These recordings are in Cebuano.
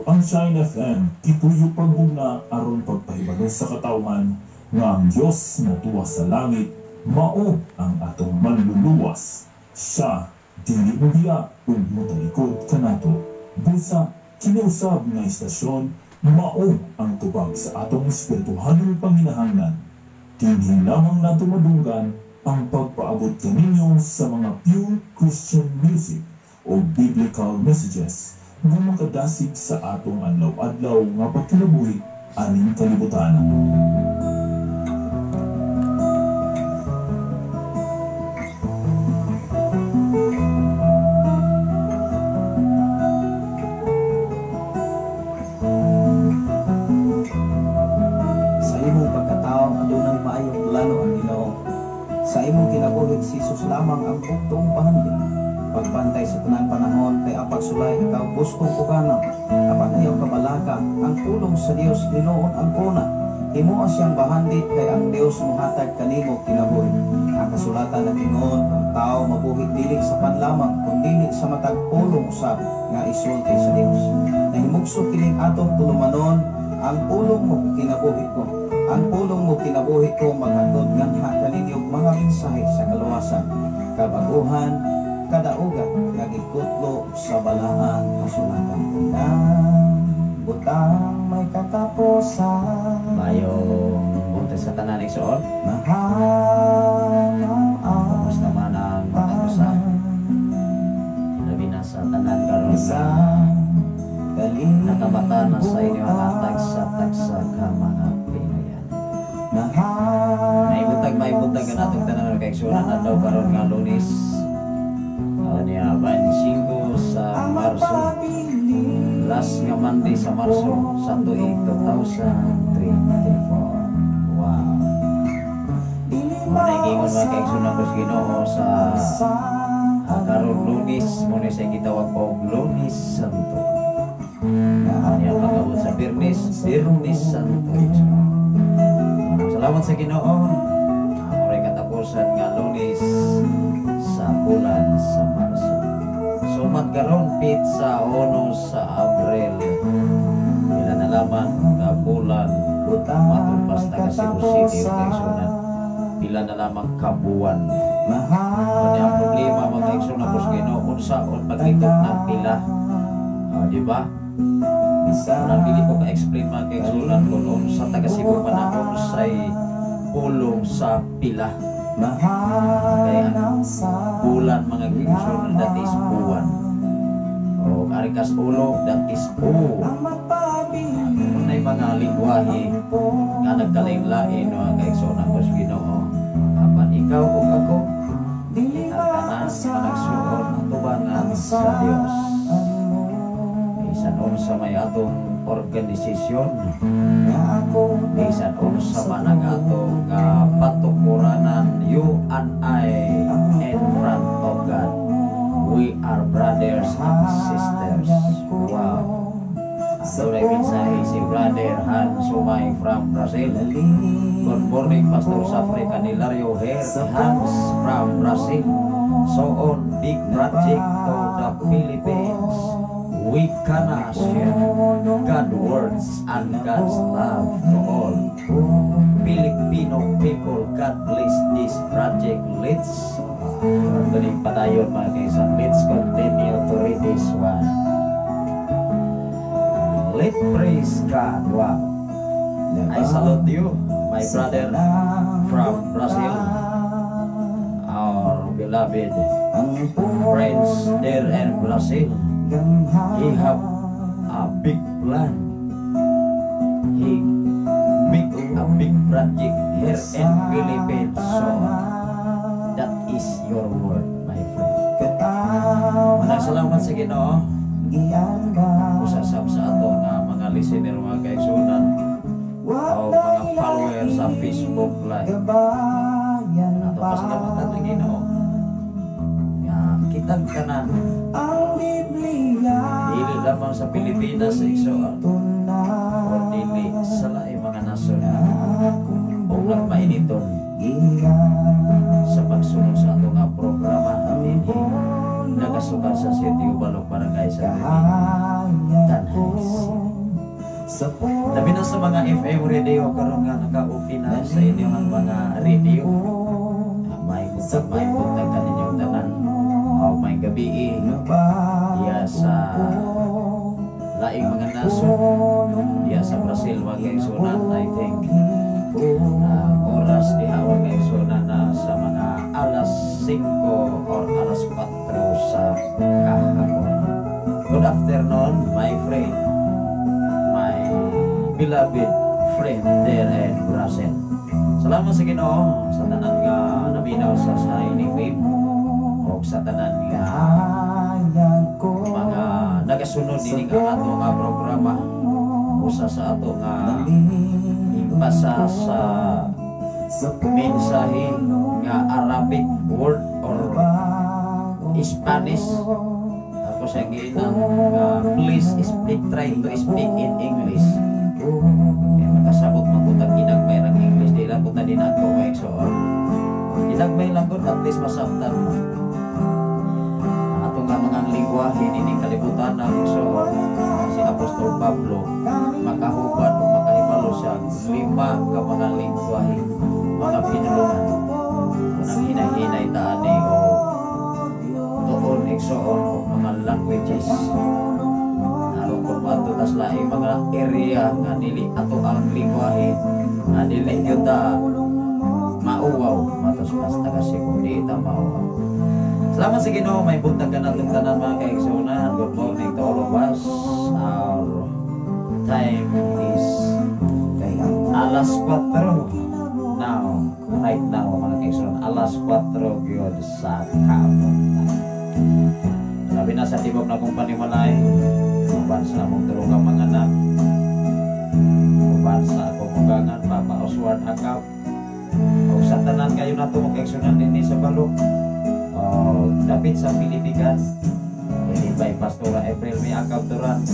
Ang Shine FM, gituyo paghugna aron pagpahibalo sa katawhan nga ang Dios nga tuwa sa langit mao ang atong manluluwas. Siya dili mobiya ug motalikod kanato. Busa kinausab nga istasyon mao ang tubag sa atong espirituhanong panginahanglan. Dinhi lamang nato madunggan ang pagpaabot kaninyo sa mga pure Christian music o biblical messages nga makadasig sa atong adlaw-adlaw nga pagkinabuhi aning kalibutan. Sa imong pagkatao adunay maayong plano ang Ginoo. Sa imong kinabuhi si Jesus lamang ang bugtong bahandi. Pagbantay sa tanang panahon kay ang pagsulay ikaw gustong puganaw. Apan ayaw kabalaka ang pulong sa Dios hinuon ang kuna. Himoa siyang bahandi kay ang Dios mohatag kanimo kinabuhi. Ang kasulatan nag-ingon ang tao mabuhi dili sa panlamang kundi sa matag pulong usab nga isulti sa Dios. Nahimugso kining atong tulumanon, ang pulong mo kinabuhi ko. Ang pulong mo kinabuhi ko maghatod nganha kaninyo mga mensahe sa kaluwasan, kabaguhan, kadaugan nga gikutlo sa balaang kasulatan. Ang butang may katapusan. Mayong buntis sa tanan igsoon. Mahal ang Kumusta man ang matag usa? Labi na sa tanan karon nakabata na sa inyo ang tagsa-tagsa ka mga Pinoyan. Maibutag ka natong tanan kay igsoon adlaw karon nga Lunes. Niya 25 sa Marso. Last nga Monday sa Marso sa tuig 2024. Wow. Muna ingon mga kaigsunan ko sa Ginoo sa karon Lunes, muna siya gitawag og Lunes Santo. Niya pag-abot sa Biyernes, Biyernes Santo. Salamat sa Ginoo. Amoray katapusan nga Lunes sa bulan sa Marso. Sumat karon pizza 1 sa Abril. Pila na lamang ka bulan matod pa sa taga Cebu City o kaigsunan. Pila na lamang ka buwan. Ano ang problema mga kaigsunan ko sa Ginoo unsaon paglitok ng pila. Di ba? Unang dili ko ka-explain mga kaigsunan kung unsa taga Cebu man na unsay pulong sa pila. Kaya ang bulan mga kaigsunan, that is buwan. O arikas ulo, that is o. Unay mga lingwahe nga nagkalain-lain mga kaigsunan ko sa Ginoo. Apan ikaw ug ako kitang tanan panagsuon atubangan sa Dios. Bisan unsa may atong organisasyon, bisan unsa man ang atong patukuranan, you and I in front of God, we are brothers and sisters. Wow. Ato na mensahe si Brother Hans Sumay from Brazil. Good morning, Pastor Safre Candelario here, Hans from Brazil. So on big project to the Philippines, we can share God's words and God's love to all Filipino people. God bless this project. Let's tuloy padayon mga kaisan. Let's continue to read this one. Let's praise God. Wow. I salute you, my brother from Brazil, our beloved friends there in Brazil. He have a big plan. He make a big project here in Philippines. So that is your word, my friend. Maraming salamat sa Ginoo. Usasab sa ato nga mga listener mga kaigsunan o mga follower sa Facebook Live. Ato pasalamatan ang Ginoo nga kitang tanan dili lamang sa Pilipinas igsoon o dili sa laing mga nasod o nagmainiton sa pagsunod sa atong nga programa dinhi nagasukan sa Sitio Balok, Barangay sa Tanay City. Labi na sa mga FM radio karon nga naka-open na sa inyong mga radio. May buntag kaninyong tanan. O may gabi iya sa laing mga nasod. Iya sa Brazil mga kaigsunan, I think. Oras diha mga kaigsunan na sa mga Beloved friend there in Brazil. Salamat sa Ginoo sa tanan nga naminaw sa Shine FM o sa tanan nga mga nagasunod nining ang ato nga programa, usa sa ato nga ipasa sa mensahe nga Arabic word or Spanish. Ako sa giinang nga please speak, try to speak in English kaya makasabot man ko tag ginagmay rang English. Di lang ko ta din ako mga igsoon, ginagmay lang gud, at least masabtan mo ang atong nga mga lingwahe nining kalibutan na, igsoon. Si Apostol Pablo makahubad o makahibalo siya lima ka mga lingwahe, mga pinulungan. Kung ang hinay-hinay taani o tuon, igsoon, o mga languages aron kung moadto tas laing mga area nga dili ato ang lingwahe, nga dili gyud ta mauwaw matos, basta kasi kung di ta mauwaw. Salamat sa Ginoo. May buntag kanatong tanan, mga kaigsuonan. Good morning to all of us. Our time is alas 4 now, right now, mga kaigsuonan, alas 4 gyud sa kabuntag. Labi na sa tibok na kong panimalay, uban sa among tulo ka mga anak, uban sa akong ugangan, Papa Oswald Akap, o sa tanan kayo na mga kaigsuonan dinhi sa balok o dapit sa Pilipigan, ini by Pastora April May Akap Duran.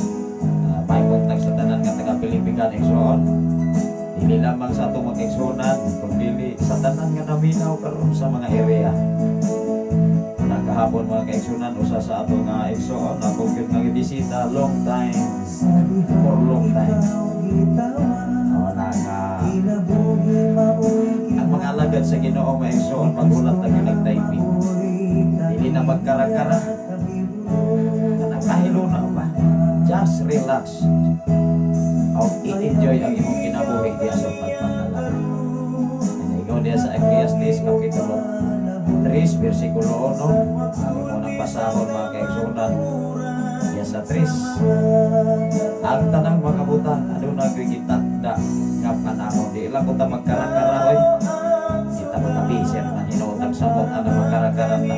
May kontak sa tanan nga taga Pilipigan, igsoon. Dili lamang sa atong mga igsuonan, kundi sa tanan nga naminaw karon sa mga area. Nang kahapon, mga kaigsuonan, usa sa ato nga igsoon ako gyud nga gibisita long time, for long time. O na nga ang mga alagad sa Ginoo, mga igsoon, maghulat na gyud ang timing. Dili na magkara-kara. Kanang kahilo na ba? Just relax. O i-enjoy ang imong kinabuhi diya sa pagpanalangin. Ikaw diya sa Ecclesiastes Kapitulo 3, versikulo 1. Ang unang basahon, mga kaigsuonan, diya sa 3. Ang tanang mga butang aduna gyud gitakda nga panahon. Di lang ko ta magkara-kara oy. Kita magkabisir na hinuotag sabot ana magkara-kara ta.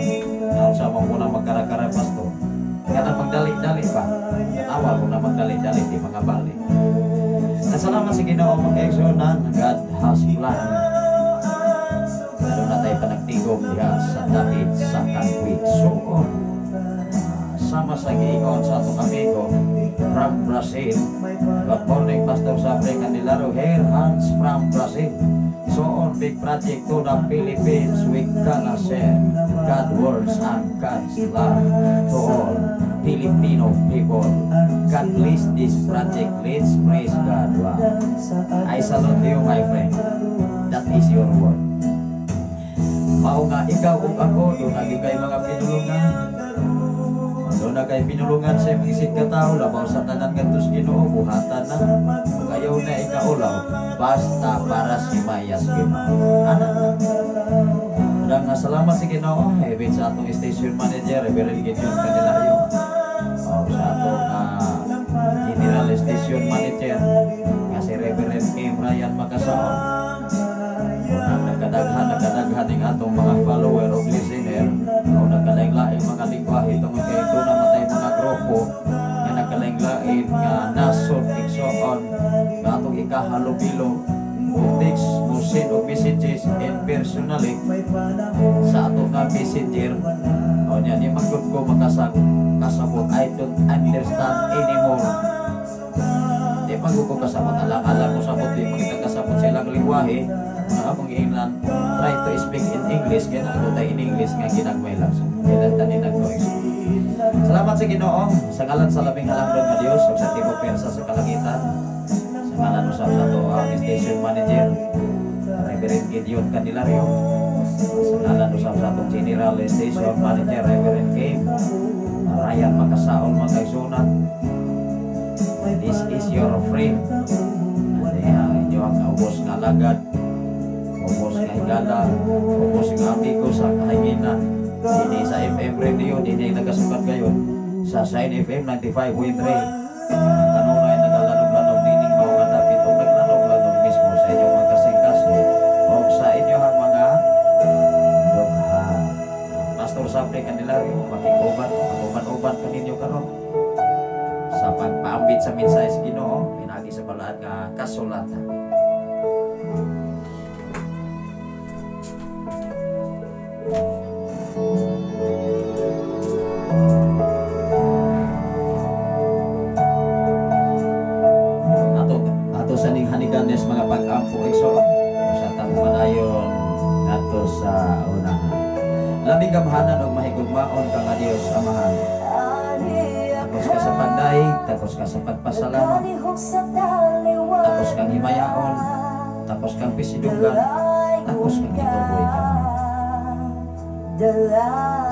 Naunsa man ko na magkara-kara, pastor? Kana magdali-dali ba? Tanawa ko na magdali-dali di mga bali. Nasalamat sa Ginoo, mga kaigsuonan. God has plan. Aduna tayo panagtigom diha sa dapit sa Kangwit. Suon. Sama sa giingon sa atong amigo from Brazil. Good morning, Pastor Sabre Candelario. Here, Hans from Brazil. So on big project to the Philippines, we gonna share God words and God's love to all Filipino people. God bless this project. Let's praise God. Wow. I salute you, my friend. That is your word. Mao nga ikaw ug ako, duna gyud kay mga pinulungan. Duna kay pinulungan sa imong isig ka tao, labaw sa tanan ngadto sa Ginoo, buhatan na. Ug ayaw na ikaulaw, basta para si Mayas Ginoo. Ana na. Nga salamat sa Ginoo, even sa atong station manager, Reverend Gideon Candelario. O sa atong general station manager, nga si Reverend Kim Ryan Makasaon. Unang nagkadaghan, nagkadaghan ning atong mga follower o listener o nagkalain-laing mga lingwahe tungod kay duna man tay mga grupo nga nagkalain-lain nga nasod, igsoon, nga atong ikahalubilo o text mo send og messages and personally sa atong nga messenger o niya di man gud ko kasabot. I don't understand anymore. Di man gud ko kasabot, alang-alang ko sabot, di man kita kasabot sa ilang lingwahe nga akong giingnan, try to speak in English, kaya na tayo in English nga ginagmay lang sa kailan tani nagko. Salamat sa Ginoo. Sa ngalan sa labing halangdon nga Dios ug sa tibok pwersa sa kalangitan, sa ngalan usab sa ato ang station manager, Reverend Gideon Candelario, sa ngalan usab sa atong general station manager, Reverend Gabe Ryan Makasaol, mga kaigsuonan, this is your friend. Ani ang inyo ang ubos nga alagad, ubos nga higala, ubos nga amigo sa kahanginan dinhi sa FM radio, dinhi nagasukat kayo sa Shine FM 95.3. Ang kanunay nagalanog-lanog nining mao nga dapit og Pag-ambit sa mensahe sa Ginoo pinaagi sa balaan nga kasulatan. Ato sa ning haniganes mga pag-ampo igsoon sa atang padayon ngadto sa unahan. Labing gamhanan og mahigugmaon ka nga Dios Amahan. Takos ka sa pagdaig, takos ka sa pagpasalamat, takos kang himayaon, takos kang pisidunggan, takos kang ituboy ka.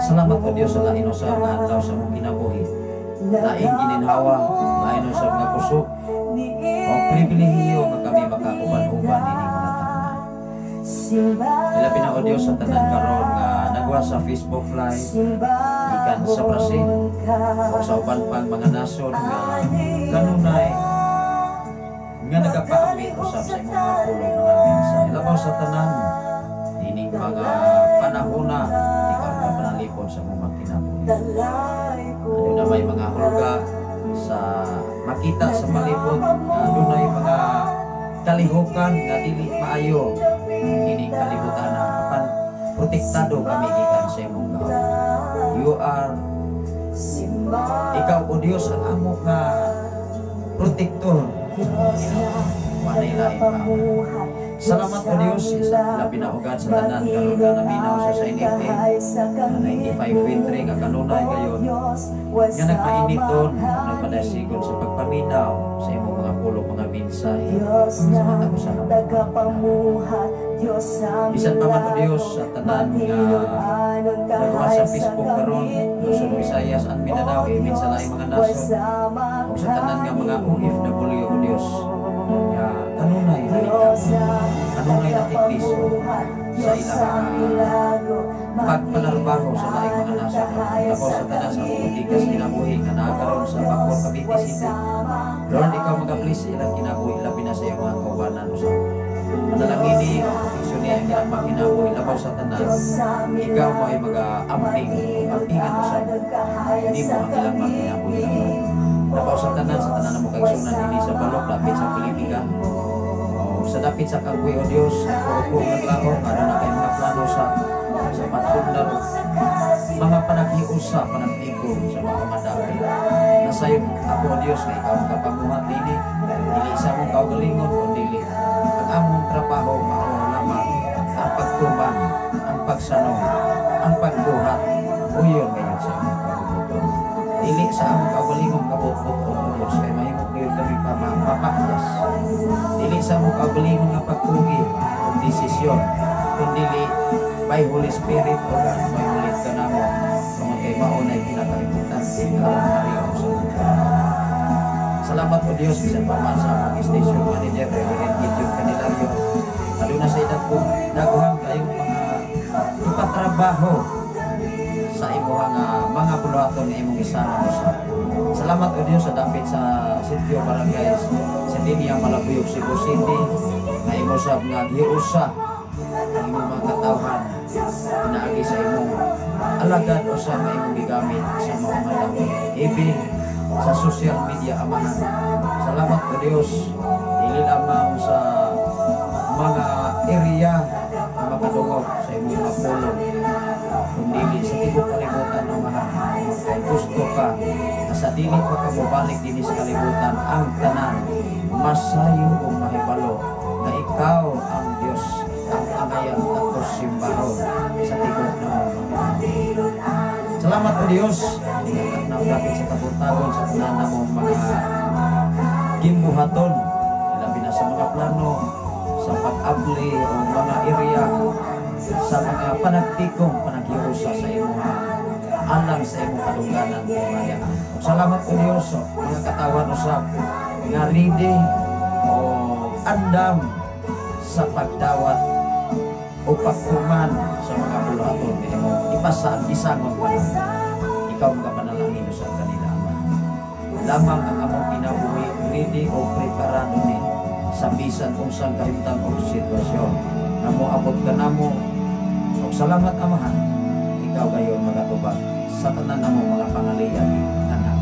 Salamat o Dios sa lain usab nga adlaw sa mong kinabuhi. Laing gininhawa, lain usab nga kusog, o pribilehiyo nga kami makauban-uban nining mga tanan. Ilabi na o Dios sa tanan karon nga nagwa sa Facebook Live, gikan sa Brazil, o sa uban pang mga nasod nga kanunay nga nagapaambit usab sa imong mga pulong mga mensahe. Labaw sa tanan ining mga panahona ikaw nga panalipod sa imong mga kinabuhi. Aduna may mga hulga sa makita sa palibot nga adunay mga kalihokan nga dili maayo kining kalibutan na apan protektado kami gikan sa imong gahom. You are ikaw o Dios ang amo nga protektor. Walay lain pa. Salamat o Dios, labi na ugad sa tanan karon nga naminaw sa Shine FM 95.3 nga kanunay gayon nga nagpainiton, nagpadasigon sa pagpaminaw sa imong mga pulong mga mensahe sa matag usa ka. Bisan pa man o Dios sa tanan nga nagawa sa Facebook karon, Luzon, Visayas and Mindanao, ibig sa laing mga nasod, ug sa tanan nga mga OFW o Dios nga kanunay nalikaw, kanunay natigdiso sa ilang pagpanarbaho sa laing mga nasod. Labaw sa tanan sa tikas kinabuhi nga naa karon sa Bacoor, Cavite City. Lord, ikaw magabless sa ilang kinabuhi, labi na sa iyong mga kaubanan usab. Manalangini o proteksyon niya ang ilang mga kinabuhi, labaw sa tanan. Ikaw mo ay mag-amping, ampingan usab nimo ang ilang mga kinabuhi. Labaw sa tanan mo kaigsunan dinhi sa balok, dapit sa politika. O sa dapit sa Kagwe o Dios, puro naglaho, nga na kay mga plano sa pagpundar, mga panaghiusa, panagtigom sa mga madapit. Nasayod ako o Dios nga ikaw ang kapamuhat dini, dili sa among kaugalingon o dili. Ang among trabaho mao lamang ang pagtuman, ang pagsanong, ang pagbuhat, uyon ngayon sa among kabubut-on. Dili sa among kaugalingong kabubut-on o Dios, kay mahimo ngayon kami papakyas. Dili sa among kaugalingon nga pagtugi o desisyon, kundi by Holy Spirit o God, may ulit ka namo, tungod kay mao na pinaka-importante nga Maria o sa mga. Salamat o Dios bisan pa man sa among station manager, Reverend Gideon Candelario. Aduna sa dagkong daghan kayong mga ipatrabaho sa imuha nga mga buluhaton nga imong gisaran usab. Salamat o Dios sa dapit sa sitio barangay sa Linya Malabuyok, Cebu City, nga imo sab nga giusa ang imong mga katawhan pinaagi sa imong alagad o sa nga imong gigamit sa mga madawat. Even sa social media amahan. Salamat o Dios dili lamang sa mga area na makadungog sa imong mga pulong, kundi sa tibuok kalibutan amahan. Kay gusto ka na sa dili pa ka mobalik dinhi sa kalibutan ang tanan masayo o mahibalo na ikaw ang Dios ang angayan takos simbahon sa tibuok na mga. Salamat o Dios na dapit sa kabuntagon sa tanan namong mga gimbuhaton, labi na sa mga plano sa pag-abli o mga area sa mga panagtikong panaghiusa sa imong alang sa imong kadungganan kay. Salamat o Dios mga katawan usab nga ready o andam sa pagdawat o pagtuman sa mga buluhaton nga imong ipasaan gisangon pa ikaw mga panalangin sa kanila Ama. Lamang ang among kinabuhi ready o preparado ni sa bisan unsang kahimtang o sitwasyon nga moabot ka namo. Og salamat Amahan, ikaw gayon magatubag sa tanan namong mga pangalian anak.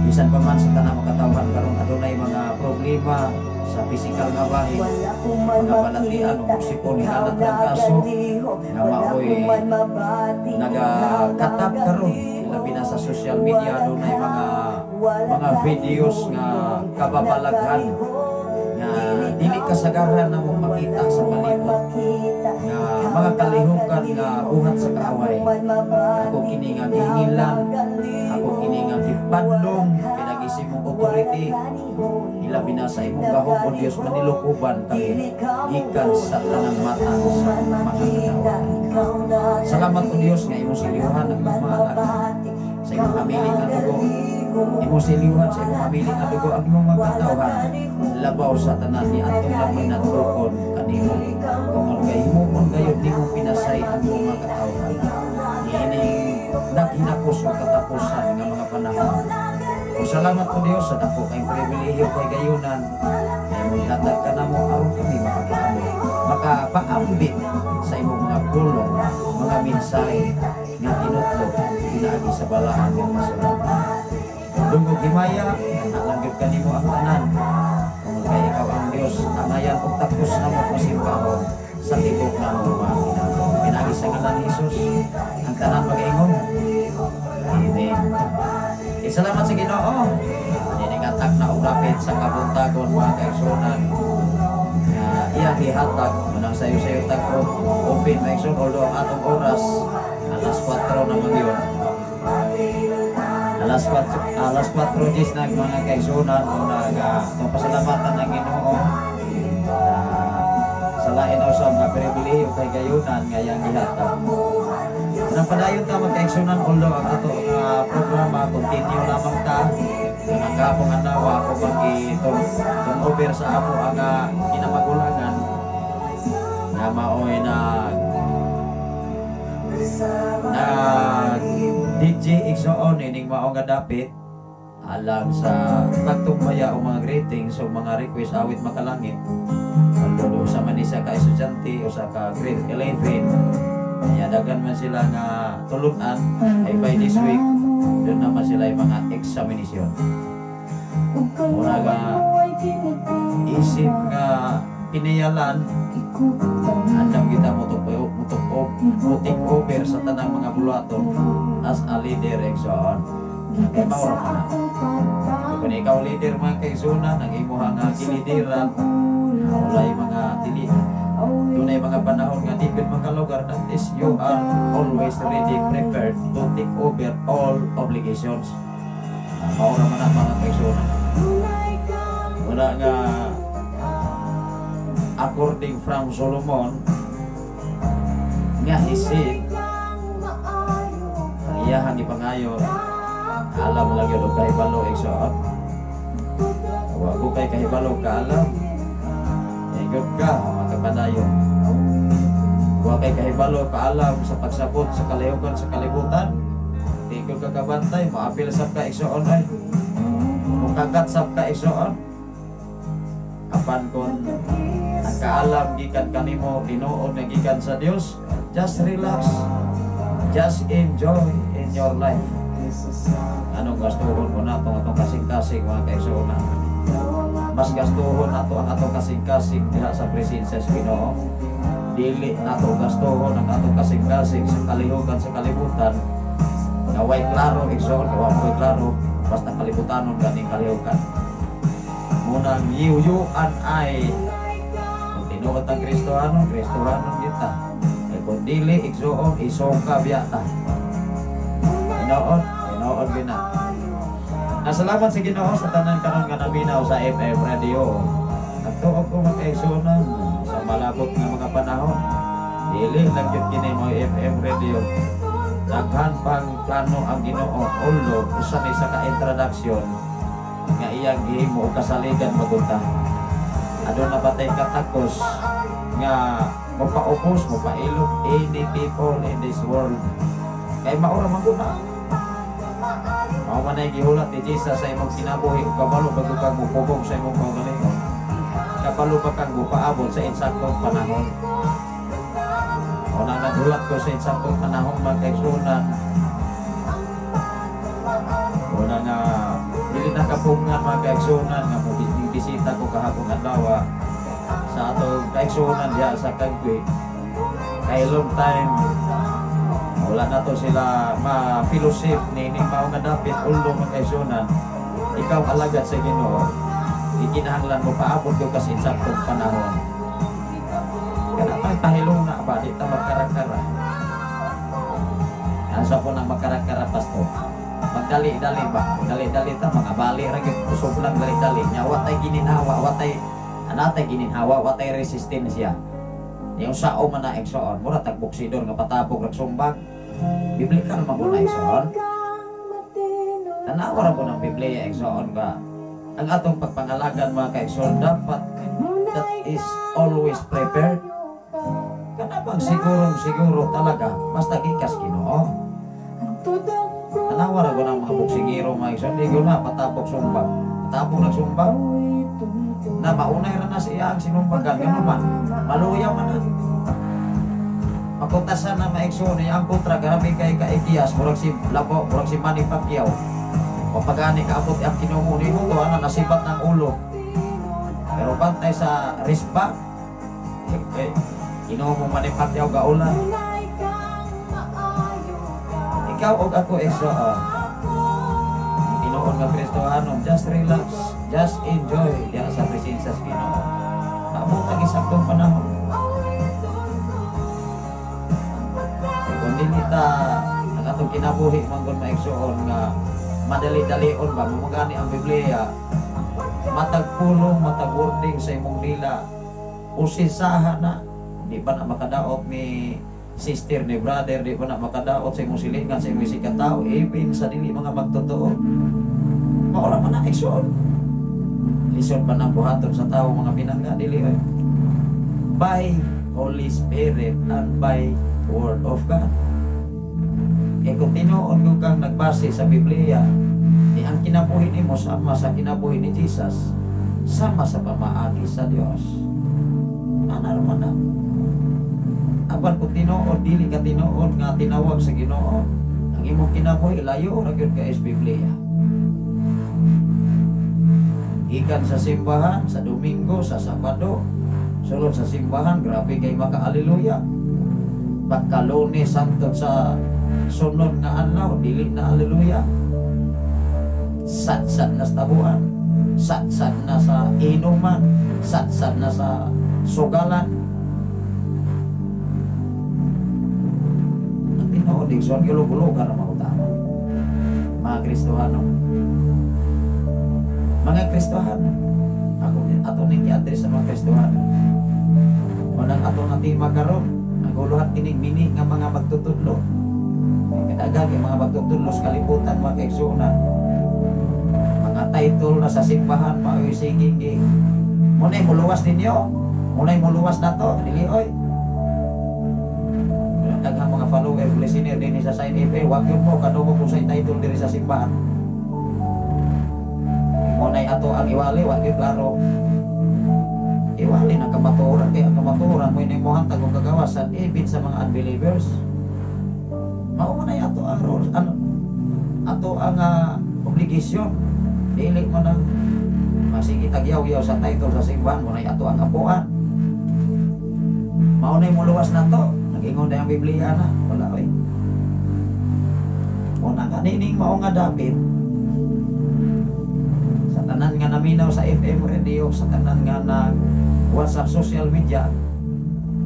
Bisan pa man sa tanang makatawhan karon adunay mga problema sa pisikal nga bahin, mga balatian o sipon, hilanat ng kaso nga maoy nagakatap karon, labi na sa social media, adunay mga videos nga kababalaghan nga dili kasagaran na mo makita sa palibot nga mga kalihukan nga buhat sa kaaway. Ako kini nga gihingilan, ako kini nga gipadlong pinagi sa imong authority, ilabi na sa imong gahom, O Dios, manilukuban kami gikan sa tanang mata sa mga katawhan. Salamat, O Dios, nga imong silihan ang imong mga anak sa imong hamili nga dugo. Imong silihan sa imong hamili nga dugo ang imong mga katawhan labaw sa tanan ni atong lamang natukon kanimo, tungod kay himuon gayud nimo pinasay ang imong mga katawhan niining naghinapos o katapusan nga mga panahon. O salamat po, Dios, sa dako kay pribilehiyo kay gayunan nga imong ihatag kanamo aron kami makapaabot, makapaambit sa imong mga pulong, mga mensahe nga tinutlo pinaagi sa balaan nga kasulatan. Dungog himaya, alang gyud kanimo ang tanan. Tungod kay ikaw ang Dios, angayan og takos namo masimbahon sa tibok namong mga kinabuhi. Pinaagi sa ngalan ni Jesus, ang tanan magaingon, "Amen." Eh, salamat sa Ginoo. Niningatak na og rapid sa kabuntagon, mga kaigsuonan, nga iyang gihatag manang sayo-sayo tag open, mga igsoon, although ang atong oras alas 4 naman yun. Alas 4, alas 4 dis na, mga kaigsuonan, o naga itong pasalamatan ang Ginoo na sa lain sa mga pribilehiyo kay gayunan nga iyang gihatag. Nang padayon ta, mga kaigsuonan, although ang ato nga programa continue lamang ta. Nga kahapon adlaw ako magi turn over sa amo ang kinamagulangan nga maoy nag nag DJ, igsoon, ining mao nga dapit alang sa pagtumbaya o mga greetings o mga request awit makalangit. Although usa man ni siya ka estudyante o sa ka grade 11, kaya daghan man sila nga tulunan ay by this week doon naman sila yung mga examination. Mura nga isip nga pinayalan, andam kita mo take over sa tanang mga buluhaton as a leader, igsoon. Kay mao ra man na. Kung ikaw leader, mga kaigsuonan, ang imuha nga gilideran walay mga dili, dunay mga panahon nga di gud makalugar, that is, you are always ready, prepared to take over all obligations. Mao ra man ang mga kaigsuonan. Wala nga according from Solomon nga he said ang iyahang ipangayo, alam lang yun og kahibalo, igsoon. Wa ko kay kahibalo kaalam, ingon ka makapadayon. Wa kay kahibalo kaalam sa pagsabot sa kalihukan sa kalibutan, di ko ka kabantay, maapil sab ka, igsoon, ay mukagat sab ka, igsoon. Apan kon ang kaalam gikan kanimo tinuod nga gikan sa Dios, just relax, just enjoy in your life. Anong gastuhon mo na itong atong kasing-kasing, mga kaigsuonan? Mas gastuhon nato ang atong kasing-kasing diha sa presensya sa Ginoo. Dili nato gastuhon ang atong kasing-kasing sa kalihukan sa kalibutan nga way klaro, igsoon, kay wa mo'y klaro, basta kalibutanon ganing kalihukan. Munang you and I, kung tinuod ang Kristohanon, Kristohanon kita. Kay kung dili, igsoon, isoka biya ta. Tinuod, tinuod gina. Nasalamat sa Ginoo sa tanan karon nga naminaw sa FM Radio. Nagtuo ko, mga kaigsuonan, sa malabot nga mga panahon. Dili lang gyud kini mo FM Radio. Daghan pang plano ang Ginoo, although usa ni sa ka-introduction nga iyang gihimo og kasaligan magunta. Aduna pa tay katakos nga mopaupos, mopailok any people in this world. Kay mao ra man gud na. Mao man ay gihulat ni Jesus sa imong kinabuhi ug kabalo ba kang mupugong sa imong kaugalingon. Kabalo ba kang mupaabot sa insaktong panahon. Unang naghulat ko sa insaktong panahon, mga kaigsuonan. Una nga dili gyud nakapungan, mga kaigsuonan, nga mo bisita ko kahapon adlaw sa atong kaigsuonan diha sa Kagwe. Kay long time wala na to sila ma-fellowship ni ning mao nga dapit. Although, mga kaigsuonan, ikaw alagad sa Ginoo, ikinahanglan mo paabot ko kasi saktong panahon. Kana pang pahiluna ba, di ta magkarakara. Asa po nang magkarakara, pastor? Magdali-dali ba? Dali-dali ta, mga bali ra gyud, kusog lang dali-dali. Nya watay gininhawa, watay anatay gininhawa, watay resistensya. Yung sao man na, igsoon, mura tag boksidor nga patabog rag sumbag. Biblical man ko na, igsoon. Tanawa ra po ng Biblia, igsoon, ba. Ang atong pagpangalagan, mga kaigsoon, dapat that is always prepared. Kana bang sigurong siguro talaga, basta gikas Ginoo. Tanawa ra ko ng mga boksingero, mga igsoon, di ko na patabok sumbag. Patabok ng sumbag, na maunay ra na siya ang sinumbagan, gano'n man, maluyaw man na. Makutasan na maigsoon niya ang kontra, grabe kay kaikiyas, murag si Labo, murag si Manny Pacquiao. O pagani kaabot ang kinumo ni mo, ana nasibat ng ulo. Pero bantay sa resbak, eh, kinumo Manny Pacquiao gaula. Ikaw og ako, igsoon, tinuod nga Kristohanon, just relax, just enjoy diha sa presensya sa Ginoo. Abot ang isaktong panahon. Kay kung dili ta ang atong kinabuhi man gud, maigsuon, nga madali-dalion ba mo gani ang Biblia, matag pulong, matag wording sa imong dila usisaha na. Di ba na makadaot ni sister, ni brother? Di ba na makadaot sa imong silingan, sa imong sikat tao, even sa dili mga magtotoo? Maura man na, igsoon. Lisod pa ng buhaton sa tao, mga pinangga? Dili oy. By Holy Spirit and by Word of God. Eh kung tinuod ko kang nagbase sa Biblia, eh ang kinabuhi nimo sama sa kinabuhi ni Jesus, sama sa pamaagi sa Dios. Ana man na. Apan kung tinuod dili ka tinuod nga tinawag sa Ginoo, ang imong kinabuhi layo ra gyud kay sa Biblia. Gikan sa simbahan sa Domingo, sa Sabado, sulod sa simbahan, grabe kay maka-aleluya. Pagka Lunes hangtod sa sunod nga adlaw, dili na aleluya. Sad-sad na sa tabuan, sad-sad na sa inuman, sad-sad na sa sugalan. Ang tinuod, igsoon, gulog-gulog ka na mautama. Mga Kristohano. Mga Kristohano. Ako, ato ning i-address sa mga Kristohano. Unang ato nga tema karon, ang uluhan kining mini nga mga magtutudlo. Kadaghang yung mga magtutudlo sa kalibutan, mga kaigsuonan. Mga title na sa simbahan, mga sige. Muna'y muluwas ninyo, muna'y muluwas na to, dili oy. Daghang mga follower, listener din sa Sign FM, wag yun mo, kadungog kung sa title diri sa simbahan. Muna'y ato ang iwali, wag yun klaro. Iwali ng kamatuoran, kaya ang kamatuoran mo ini mo hantag og kagawasan, even sa mga unbelievers. Mao man ay ato ang role, ano, ato ang obligasyon. Dili mo nang masige tagyaw-yaw sa title sa simbahan mo na ato ang apuan. Mao na muluwas na to. Nag-ingon na ang Biblia na. Wala oy. Muna nga nining mao nga dapit sa tanan nga naminaw sa FM radio, sa tanan nga nag WhatsApp, social media,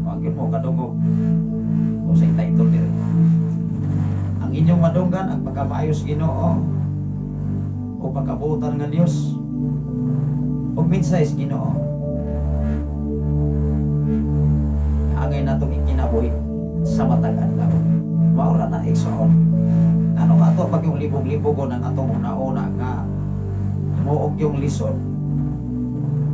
wag yun mo kadungog o sa title diri. Ang inyong madunggan ang pagkamaayos Ginoo o pagkabutan nga Dios ug mensahe sa Ginoo angay natong ikinabuhi sa matag adlaw. Mao ra na, igsoon. Ano ka ato pag yung libog-libogon ang atong una-una nga himuog yung lisod?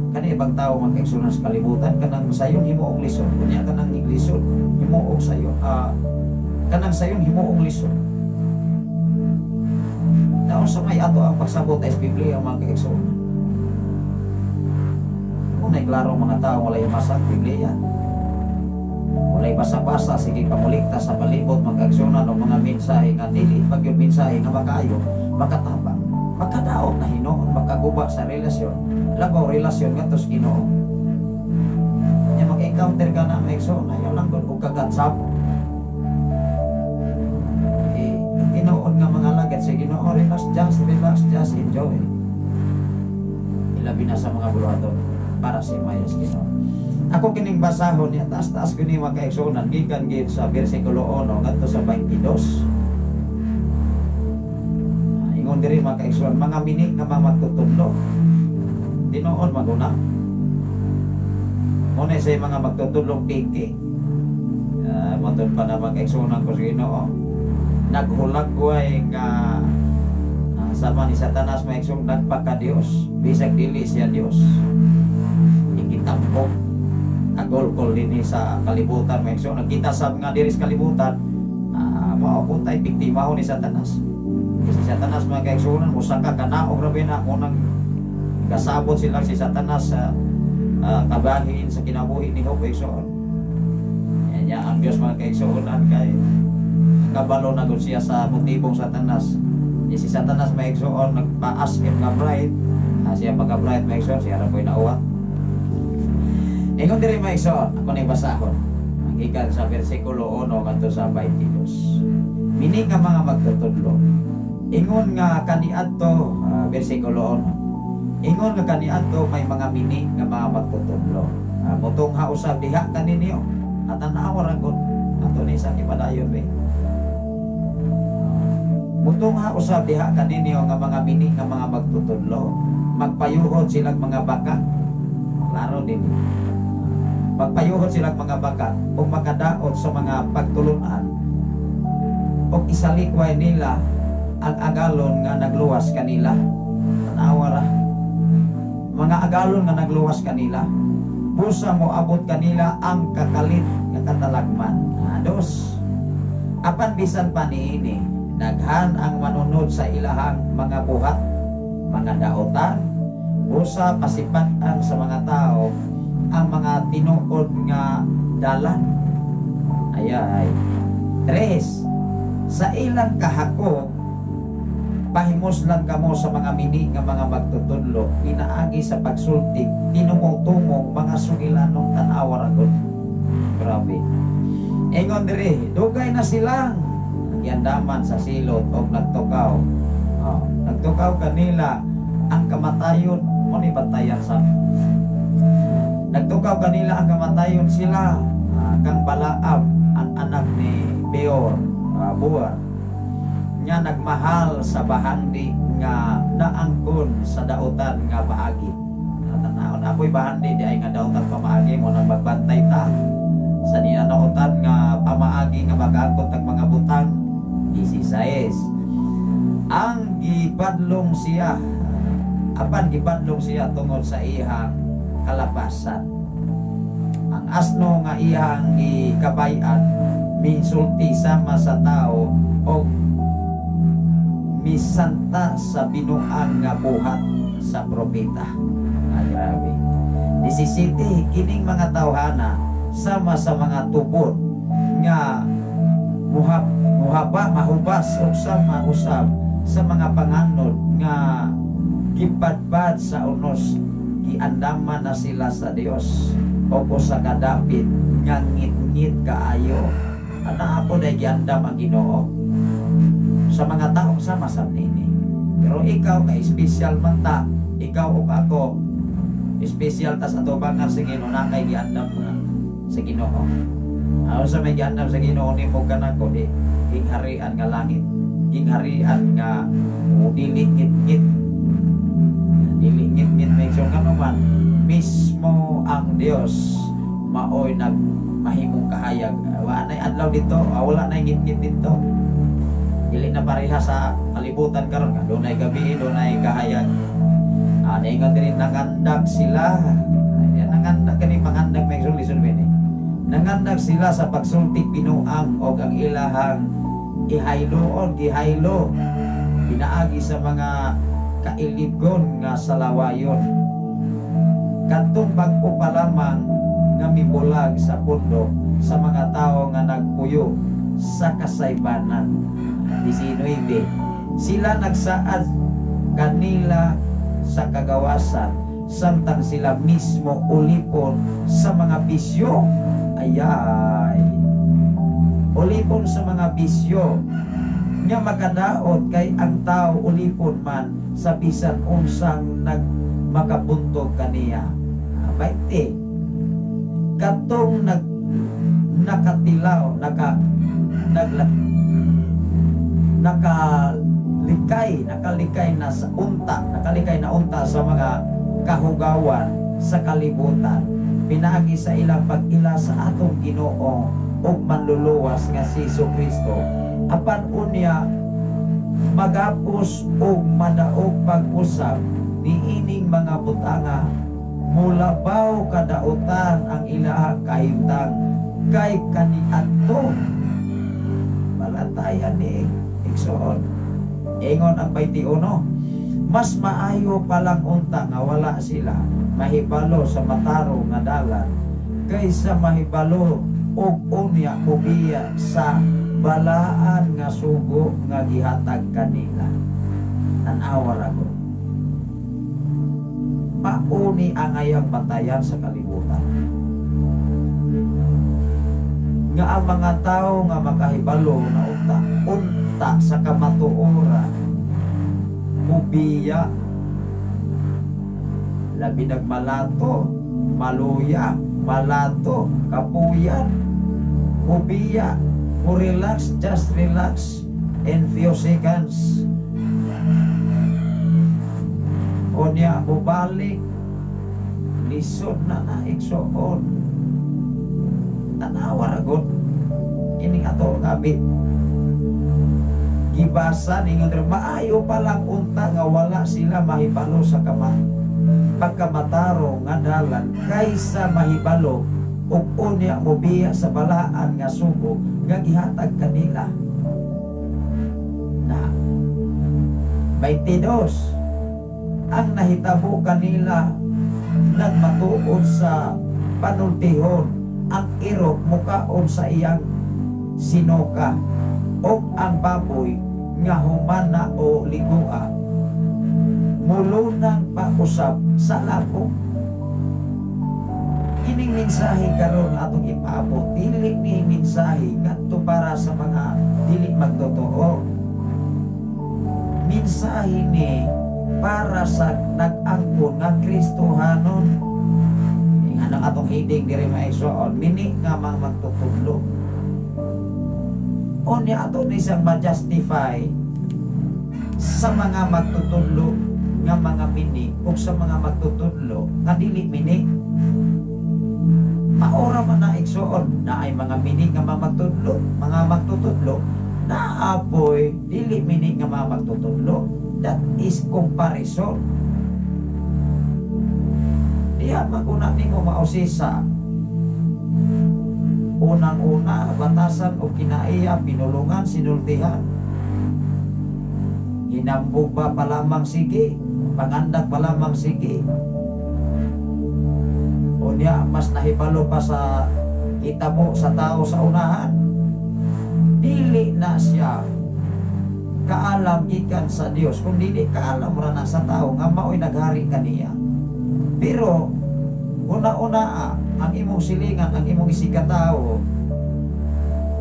Kani ibang tao, mga kaigsuonan sa kalibutan, kanang sayon himuog lisod, unya kanang iglisod himuog sayon, kanang sayon himuog lisod. Naon sa may ato ang pagsabot sa Biblia, mga kaigsuonan? Unay klaro mga tao, walay masang Biblia, walay basa-basa, sige pamulikta sa palibot, mga kaigsuonan, o mga mensahe nga dili pag yung mensahe nga makaayo, makatabang. Makadaot na hinuon, makaguba sa relasyon, labaw relasyon ngadto sa Ginoo. Nya maka-encounter ka na, mga igsoon, ayaw lang gud og kagatsap. Eh, tinuod nga mga alagad sa Ginoo, relax, just relax, just enjoy. Ilabi na sa mga buluhaton para sa himayas Ginoo. Ako kining basahon niya, taas-taas ko ni mga kaigsuonan, gikan gid sa versikulo 1 ngadto sa 22. Ah, ingon diri, mga kaigsuonan, mga mini nga mga magtutudlo. Tinuod maguna. Muna sa mga magtutudlong piki. Matud pa na, mga kaigsuonan ko sa Ginoo. Naghulagway nga sama ni Satanas, mga igsoon, nagpaka Dios bisag dili siya Dios. Ikitampok kagolkol dinhi sa kalibutan, mga igsoon. Nagkita sab nga diri sa kalibutan, mao po tay biktima ni Satanas. Kasi si Satanas, mga kaigsuonan, musaka kanaog rabi na unang kasabot sila si Satanas sa kabahin sa kinabuhi ni Job, igsoon. Yan niya ang Diyos, mga kaigsuonan, kay kabalo na gud siya sa motibong Satanas. Di si Satanas, mga igsoon, nagpaas nga bright. Siya pagka bright, mga igsoon, siya ra po'y nauwa. Ingon diri, mga igsoon, ako ni basahon. Gikan sa versikulo 1 ngadto sa 22. Mini nga mga magtutudlo. Ingon nga kaniadto, versikulo 1. Ingon nga kaniadto may mga mini nga mga magtutudlo. Motungha usab diha kaninyo. At tanawa ra gud ato ni sa ipadayon be. Mutungha usab diha kaninyo nga mga mini nga mga magtutudlo. Magpayuhod silang mga baka. Klaro din. Magpayuhod silang mga baka ug makadaot sa mga pagtulunan ug isalikway nila ang agalon nga nagluwas kanila. Tanawa ra. Mga agalon nga nagluwas kanila. Busa mo abot kanila ang kakalit nga katalagman. Dos. Apan bisan pa niini, daghan ang manunod sa ilahang mga buhat, mga daotan, busa pasipatan sa mga tao ang mga tinuod nga dalan. Ayay. Tres, sa ilang kahakog, pahimos lang kamo sa mga mini nga mga magtutudlo, pinaagi sa pagsulti, tinumong-tumong mga sugilanong. Tanawa ra gud. Grabe. Ingon diri, dugay na silang giandaman sa silot og nagtukaw. Oh, nagtukaw kanila ang kamatayon mo ni bantayan sa nagtukaw kanila ang kamatayon sila kang Balaam, ang anak ni Beor, Buar, nga nagmahal sa bahandi nga naangkon sa dautan nga paagi. Tanawon ako'y bahandi di ay nga dautan pamaagi mo nang magbantay ta sa ninanautan nga pamaagi nga makaangkon tag mga butang. 16. Ang gibadlong siya, apan gibadlong siya tungod sa iyang kalapasan. Ang asno nga iyang gikabayan misulti sama sa tao og misanta sa binuang nga buhat sa propeta. Ay, grabe. 17. Kining mga tawhana sama sa mga tubod nga muhaba mahubas og sama usab sa mga panganod nga gibadbad sa unos. Giandaman na sila sa Dios o usa ka dapit nga ngit-ngit kaayo. Ana ako na giandam ang Ginoo sa mga taong sama sa nini. Pero ikaw kay special man ta, ikaw ug ako special tas atubangan sa Ginoo na kay giandam na sa Ginoo. Aron sa may giandam sa Ginoo nimo kanako di gingharian nga langit, gingharian nga o dili ngit-ngit. Dili ngit-ngit, make sure nga naman mismo ang Dios maoy nag mahimong kahayag. Wala na adlaw dito, wala na ngit-ngit dito. Dili na pareha sa kalibutan karon nga dunay gabi, dunay kahayag. Ningon diri nangandag sila. Ay, nangandag kani pangandag, may lisod bini. Nangandag sila sa pagsulti binuang og ang ilahang ihayloon, gihaylo pinaagi sa mga kailibgon nga salawayon. Kadtong bag-o pa lamang nga mibulag sa pundo sa mga tao nga nagpuyo sa kasaybanan. 19. Sila nagsaad kanila sa kagawasan samtang sila mismo ulipon sa mga bisyo. Ayay, ulipon sa mga bisyo nga makadaot, kay ang tao ulipon man sa bisan unsang nagmakabuntog kaniya. 20, katong nakatilaw, nakalikay na sa unta, nakalikay na unta sa mga kahugawan sa kalibutan pinaagi sa ilang pag-ila sa atong Ginoo ug Manluluwas nga si Kristo, apan unya magapos og madaog pag-usab niining mga butanga, mulabaw kadautan ang ilahang kahimtang kay kaniadto. Balatayan ni, igsoon. Ingon ang 21, mas maayo palang unta nga wala sila mahibalo sa matarong nga dalan kaysa mahibalo og unya mubiya sa balaan nga sugo nga gihatag kanila. Tan-awa ra ko. Mauni ang ayang batayan sa kalibutan nga ang mga tao nga makahibalo na unta unta sa kamatuoran mubiya, labi nagmalato, maluya, malato, kapuyan, mubiya, mo relax, just relax in few seconds. Unya mubalik, lisod na na, igsoon. Tanawa ra gud ining ato gabi gibasa. Ningon diri, maayo pa lang unta nga wala sila mahibalo sa kama pagkamataro nga dalan kaysa mahibalo ug unya mobiya sa balaan nga sugo nga gihatag kanila. Na 22, ang nahitabo kanila nagmatuod sa panultihon: ang irog mukaon sa iyang sinuka ug ang baboy nga humana o ligua mulunang pausab sa labong. Kining mensahe karon nga atong ipaabot, dili ni mensahe ngadto para sa mga dili magtotoo. Mensahe ni para sa nag-angkon nga Kristohanon. Nga atong heading diri, mga igsoon, mini nga mga magtutudlo. Unya ato ni siyang ma-justify sa mga magtutudlo nga mga mini o sa mga magtutudlo nga dili mini. Maora man na, igsoon, na ay mga mini nga mga magtutudlo, naapoy dili mini nga mga magtutudlo. That is comparison. Diha maguna nimo mausisa. Unang-una, batasan o kinaiya, pinulungan, sinultihan. Hinambog ba pa lamang sige, pangandak pa lamang sige. Unya, mas nahibalo pa sa hitabo sa tao sa unahan. Dili na siya kaalam gikan sa Dios, kung dili kaalam ra na sa tao nga mao'y naghari kaniya. Pero una-una, ang imong silingan, ang imong isigkatawo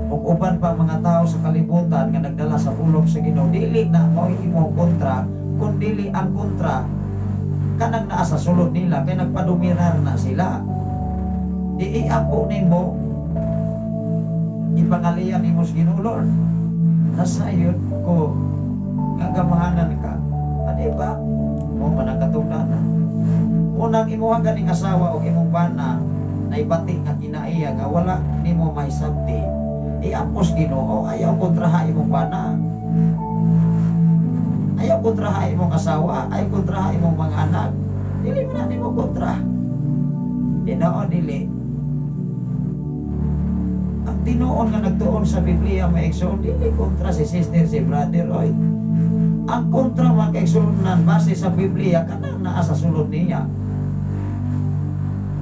ug uban pa mga tao sa kalibutan nga nagdala sa pulong sa Ginoo, dili na mao'y imong kontra, kun dili ang kontra kanang naa sa sulod nila kay nagpadumirar na sila. Di iampo nimo, ipangalian nimo sa Ginoo, "Lord, nasayod ko nga gamahanan ka." Ano ba mo man ang katungdanan? Unang imuha ganing asawa o imong bana na ibati nga kinaiya nga wala nimo mahisabti, iapos Ginoo. Ayaw kontraha imong bana, ayaw kontraha imong asawa, ayaw kontraha imong mga anak. Dili mo na nimo kontra. Tinuod dili ang tinuon nga nagtuon sa Biblia, mga igsoon, dili kontra si sister, si brother, oy. Ang kontra, mga kaigsuonan, base sa Biblia, kanang naa sa sulod niya.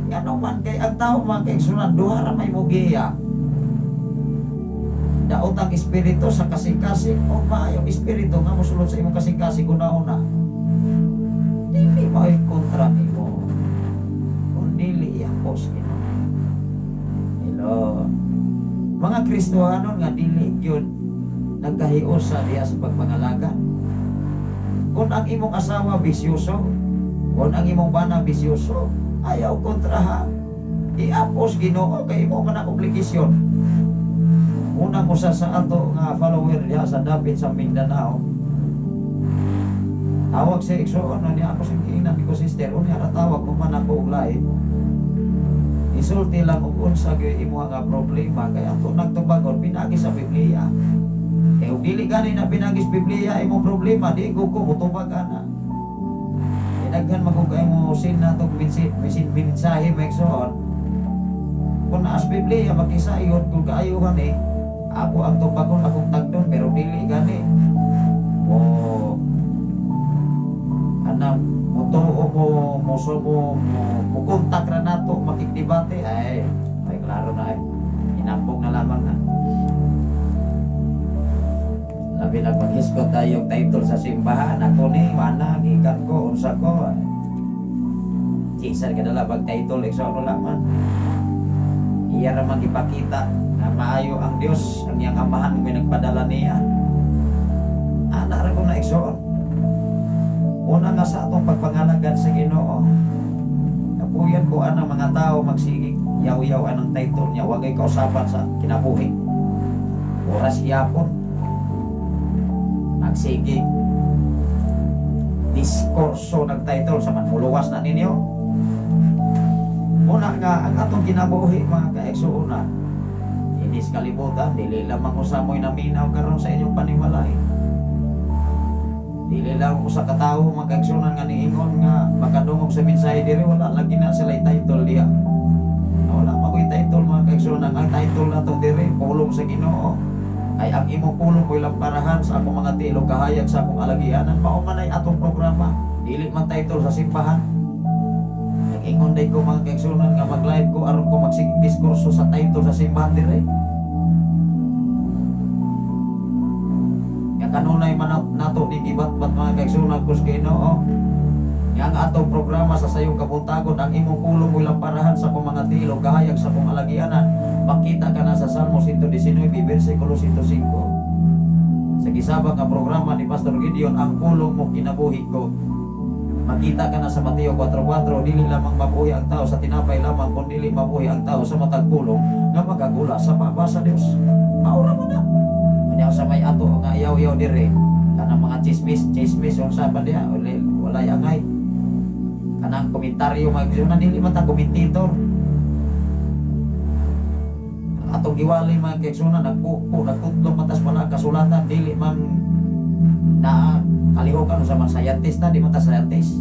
Ngano man kay ang tao, mga kaigsuonan, duha ra may mugiya: daot ang espiritu sa kasing-kasing o maayong espiritu nga mosulod sa imong kasing-kasing una-una. mao'y kontra nimo. Kung dili iapos Ginoo. Hello. Mga Kristohanon nga dili gyud nagkahiusa diha sa pagpangalaga. Kung ang imong asawa bisyoso, kung ang imong bana bisyoso, ayaw kontraha. Iapos Ginoo kay imo man ang obligasyon. Unang usa sa ato nga follower diha sa dapit sa Mindanao. Tawag sa igsoon no niya ako sa giingnan ko, "Sister, unya ra tawag ko man ako og lain. Isulti lang og unsa gyud imo nga problema kay ato nagtubagon pinagi sa Biblia. Kay ug dili gani na pinagi sa Biblia imong problema, di ko ko mutubag ana." Kay daghan man kung kay mo sin nato bisin mensahe, mga igsoon. Kung naas Biblia makisayon kung kaayuhan eh ako ang tubagon akong tagdon, pero dili gani mo ana mo tuo mo mo so mo mo, mo kontak ra nato makigdebate, ay ay klaro na ay inambong na lamang na. Labi na paghisgot tayo title sa simbahan, ako ni mana gikan ko unsa ko Cesar kadala pag title igsoon, wala man iya ra man gipakita na maayo ang Dios, ang iyang amahan may nagpadala niya ana ra ko na, igsoon. Una nga sa atong pagpangalagan sa Ginoo, kapuyan ko ana mga tao magsigig yaw-yaw anang title niya, wagay kausapan sa kinabuhi, oras yapon nagsigig diskurso ng title sa manmuluwas na ninyo. Una nga ang atong kinabuhi, mga kaigsuonan, ini sa kalibutan, dili lamang usa mo'y naminaw karon sa inyong panimalay. Dili lang usa ka tawo, mga kaigsuonan, nga niingon nga makadungog sa mensahe diri, wala lagi na sila title diha. Wala man ko'y title, mga kaigsuonan. Ang title nato diri, pulong sa Ginoo. Ay ang imong pulong ko'y lamparahan sa akong mga tiil, kahayag sa akong alagianan. Mao man ay atong programa. Dili man title sa simbahan. Nag-ingon day ko, mga kaigsuonan, nga mag-live ko aron ko magsigig diskurso sa title sa simbahan dire. Nga kanunay man nato ni gibatbat, mga kaigsuonan ko sa Ginoo. Nga ang atong programa sa sayong kabuntagon, ang imong pulong ko'y lamparahan sa akong mga tiil, kahayag sa akong alagianan. Makita ka na sa Salmo 119, versikulo 105. Sa gisabang nga programa ni Pastor Gideon, ang pulong mo kinabuhi ko. Makita ka na sa Mateo 4:4, dili lamang mabuhi ang tao sa tinapay lamang, kun dili mabuhi ang tao sa matag pulong nga magagula sa baba sa Dios. Maura mo na. Kanya sa may ato nga iyaw-iyaw dire, kanang mga chismis, chismis unsa ba diha, walay angay. Kanang komentaryo mga na dili man ta komentator. Ang atong giwali, mga kaigsuonan, nagpupo, nagtutlong matas wala kasulatan, dili man na kalihokan sa mga scientist na, di man ta scientist.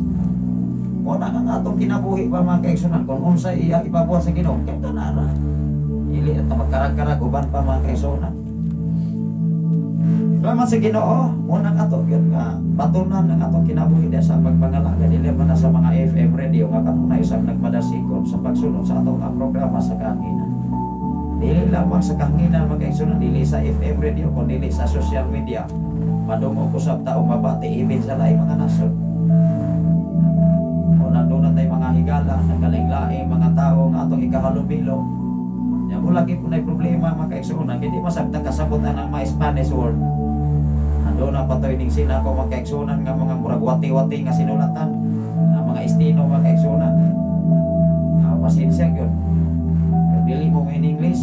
Muna nga atong kinabuhi pa, mga kaigsuonan, kung unsa iya ipabuhat sa Ginoo, kay kanara. Dili at magkarag-karag uban pa, mga kaigsuonan. Salamat sa Ginoo, muna nga ato gyud nga batunan ang atong kinabuhi diha sa pagpangalaga, dili man na sa mga FM radio nga kanunay usab nagmadasikon sa pagsunod sa atong nga programa sa kahanginan. Dili lamang sa kahanginan, mga kaigsuonan, dili sa FM radio, kun dili sa social media. Madungog usab ta og mabati ibin sa laing mga nasod. O nandun na tayo mga higala, nagkalaing-laing mga tao nga atong ikahalubilo. Nya mo lagi po na'y problema, mga kaigsuonan, hindi masabta kasabutan ang mga Spanish word. Ando na patoy ning sina ko, mga kaigsuonan, nga mga murag wati-wati nga sinulatan, nga mga estino, mga kaigsuonan. Pasensya gyud. Kung dili mo in English,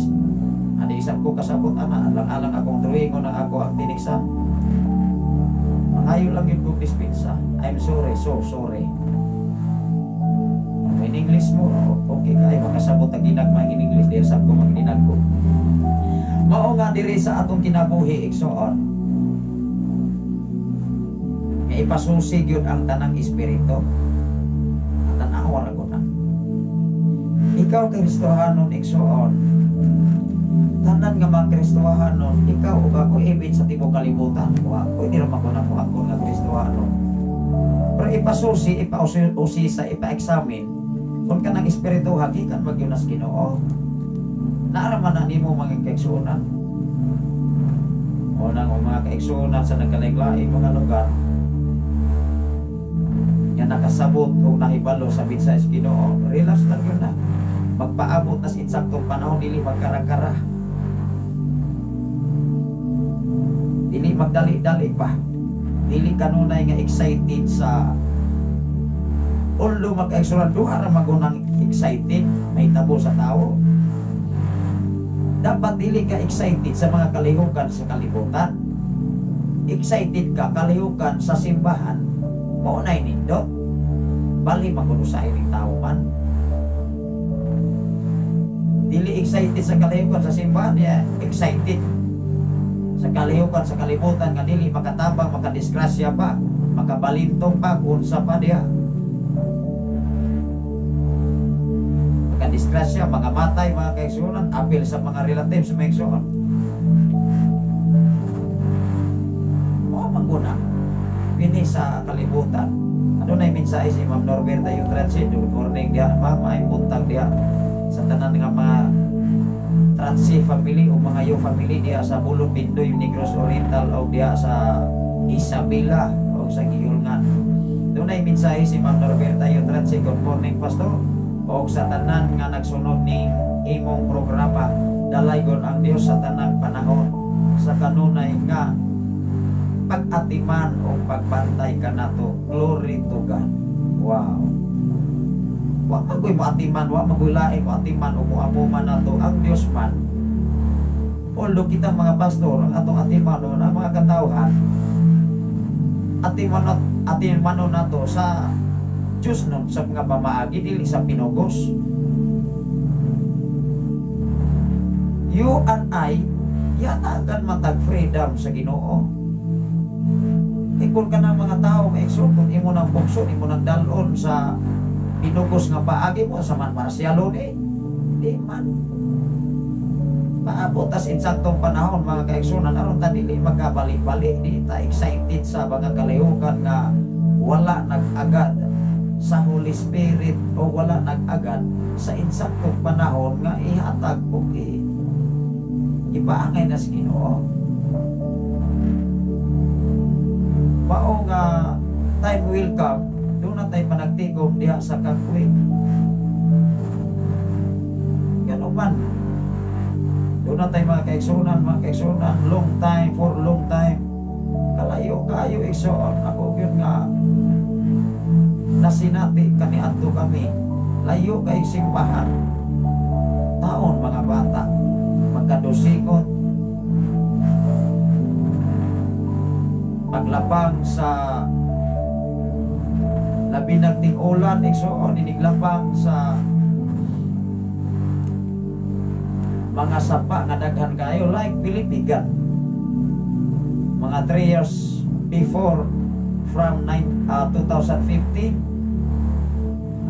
adi isab ko kasabot ana, alang-alang akong drawing na ako ang tiniksan. Mangayo lang yun kong dispensa. I'm sorry, so sorry. Kung in English mo, okay kayo, makasabot ang ginagmay in English, dahil sab ko magdinag ko. Mao nga diri sa atong kinabuhi, igsoon, nga ipasusi gyud ang tanang espiritu. Tanawa ra ko na. Ikaw Kristohanon, igsoon, tanan nga mga Kristohanon, ikaw ug ako ibig sa tibuok kalibutan, wa pwede ra man ko na mo ako nga Kristohanon. Pero ipasusi, ipausisa, ipa-examine kung kanang espiritu hagikan magyunas Ginoo. Naara man na nimo mga kaigsuonan. O nang mga kaigsuonan sa nagkalaing-laing mga lugar. Nga nakasabot o nahibalo sa mensahe sa Ginoo, relax lang yun na. Magpaabot na sa insaktong panahon, dili magkara-kara, dili magdali-dali pa, dili kanunay nga excited sa although magka-exuran, duha ra magunang excited may tabo sa tao. Dapat dili ka excited sa mga kalihukan sa kalibutan. Excited ka kalihukan sa simbahan, mao nay nindot. Bali maguno sa ining tao man. Dili excited sa kalihukan sa simbahan, ya excited sa kalihukan sa kalibutan nga dili makatabang, makadisgrasya pa, makabalintong pa, unsa pa diha. Disgrasya, mga matay, mga kaigsuonan, apil sa mga relatives sa mga igsuon. Mao man guna kini sa kalibutan. Adunay mensahe si Ma'am Norberta Yutratsi, good morning diha, ma'am, ay buntag diha sa tanan nga mga Tratsi family o mga Yu family diha sa Bulong Bindoy, Negros Oriental o diha sa Isabela o sa Giulngan. Dunay mensahe si Ma'am Norberta Yutratsi, good morning pastor, o sa tanan nga nagsunod ning imong programa, dalaygon ang Dios sa tanang panahon sa kanunay nga pag-atiman o pagbantay kanato. Glory to God. Wow. Wa magoy moatiman, wa magoy lain moatiman o moamo man nato ang Dios man. Although kita mga pastor, ang atong atimanon ang mga katawhan, atimanon nato sa Diyos nun sa mga pamaagi, dili sa pinugos. You and I, yatagan matag freedom sa Ginoo. Kay kung ka ng mga tao may exult, kung imo nang bukson, imo nang dalon sa pinugos nga paagi mo, sa man marsyalo ni, di man. Paabot tas insaktong panahon mga kaigsunan, aron ta dili magkabalik-balik, di ta excited sa mga kalihukan nga wala nag-agad sa Holy Spirit o wala nag-agad sa insaktong panahon nga ihatag o ipaangay na sa Ginoo. Mao nga time will come, doon na tayo panagtigom diha sa kagkuwi. Ganun man. Doon na tayo mga kaigsunan, long time, for long time. Kalayo kayo igsoon. Ako yun nga nasinati kaniadto kami. Layo kay simbahan. Taon mga bata, magkadusingot, paglapang sa labi nagting-ulan, igsoon, iniglapang sa mga sapa nga daghan kayo like Pilipigan. Mga 3 years before from 2015,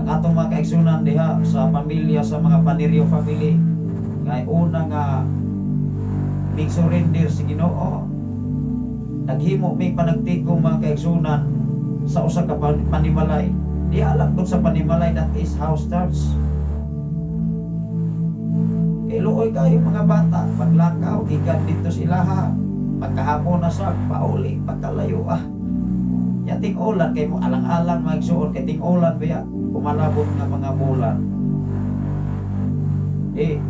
ang atong mga kaigsunan diha sa pamilya, sa mga Panerio family, nga una nga mig surrender si Ginoo, naghimo mig panagtigong mga kaigsunan sa usa ka panimalay. Di alam kung sa panimalay, that is house church. Kay luoy kayo mga bata, paglakaw gikan dito sila ha, pagkahapon na sa pauli, pagkalayo ah. Ya ting-ulan kay mo alang-alang mga igsuon, kay ting-ulan biya umalabot nga mga bulan. Eh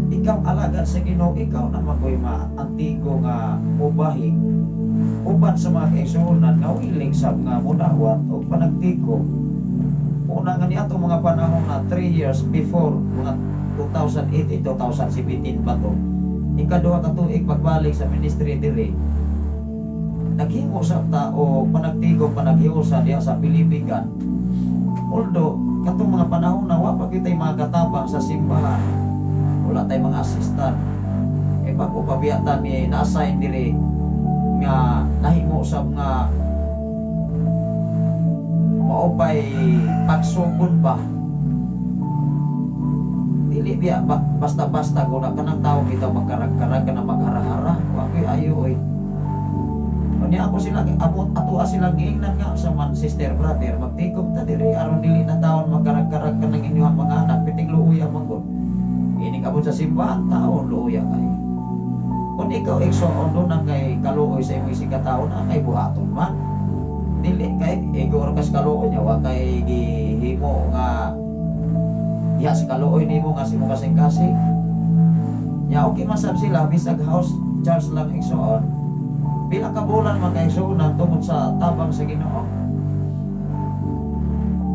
ikaw alagad sa Ginoo, ikaw na magoy maantigo nga mubahig uban sa mga kaigsuonan nga willing sab nga mudawat og panagtigo. Una nga niadto mga panahon na 3 years before, mga 2008, 2017 ba to, ikaduha ka tuig pagbalik sa ministry diri, naghimo sa tao panagtigo panaghiusa diha sa Pilipigan. Although katong mga panahon na wa pa kitay mga katabang sa simbahan, wala tay mga assistant, eh bago pa biya ta ni na-assign diri nga nahimo sab nga maupay pagsugon ba. Dili biya basta-basta kung na kanang tao kita magkarag-karag kana magharahara, wa koy ayo oy. Unya ako sila abot atoa sila giingnan nga sa man sister brother, magtigom ta diri aron dili na taon magkarag-karag kanang inyong mga anak, piting luoya man gud. Inig abot sa simbahan taon luoya kay. Kung ikaw igsoon do na kay kaluoy sa imong isigkataon na kay buhaton man. Dili kay ego ra kas kaluoy niya, wa kay gihimo nga diha sa kaluoy nimo nga sa imong kasing-kasing. Nya okay man sab sila bisag house church lang, igsoon. Pila ka bulan, mga kaigsuonan, tungod sa tabang sa Ginoo.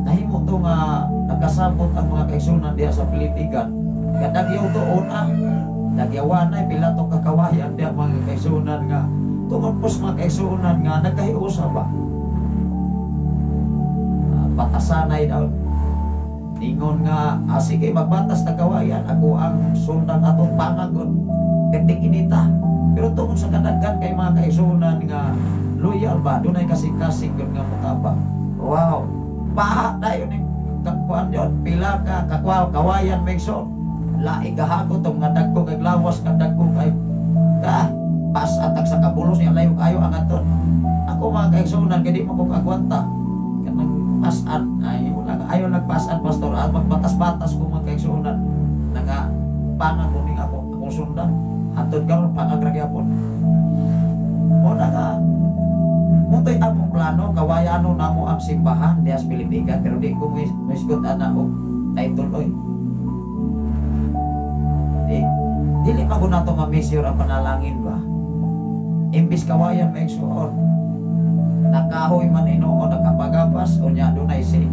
Nahimo to nga nakasabot ang mga kaigsuonan diha sa Pilipigan. Kadagyaw to una, dagyawan ay pila to kakawayan diha, mga kaigsuonan, nga tungod po sa mga kaigsuonan nga nagkahiusa ba. Batasanay daw. Ingon nga, sige, magbatas na kawayan, ako ang sundan atong pangagon. Ketik inita. Pero tungod sa kadaghan kay mga kaigsuonan nga loyal ba, dunay kasing-kasing yun nga mutabang. Wow! Paha na yun yung kakuan yun. Pila ka, kakwa, kawayan may igsoon. Laing gahago tong nga dagko kay lawas nga dagko kay ka pas atag sa kabulos niya, layo kayo ang aton. Ako, mga kaigsuonan, kay di mo ko kagwanta. Kanang pasan ay wala ayaw nagpasan, pastor at magbatas-batas ko, mga kaigsuonan, nanga pangag kuning ako akong sundan hantod karon, pangag ra gyapon. Mo na nga mutoy among plano, kawayano namo ang simbahan diha sa Pilipinas, pero di ko moisgot ana og title oy. Di dili man ko nato ma-measure ang panalangin ba. Imbis kawayan may igsuon, nakahoy man Ginoo, nakapagapas unya dunay si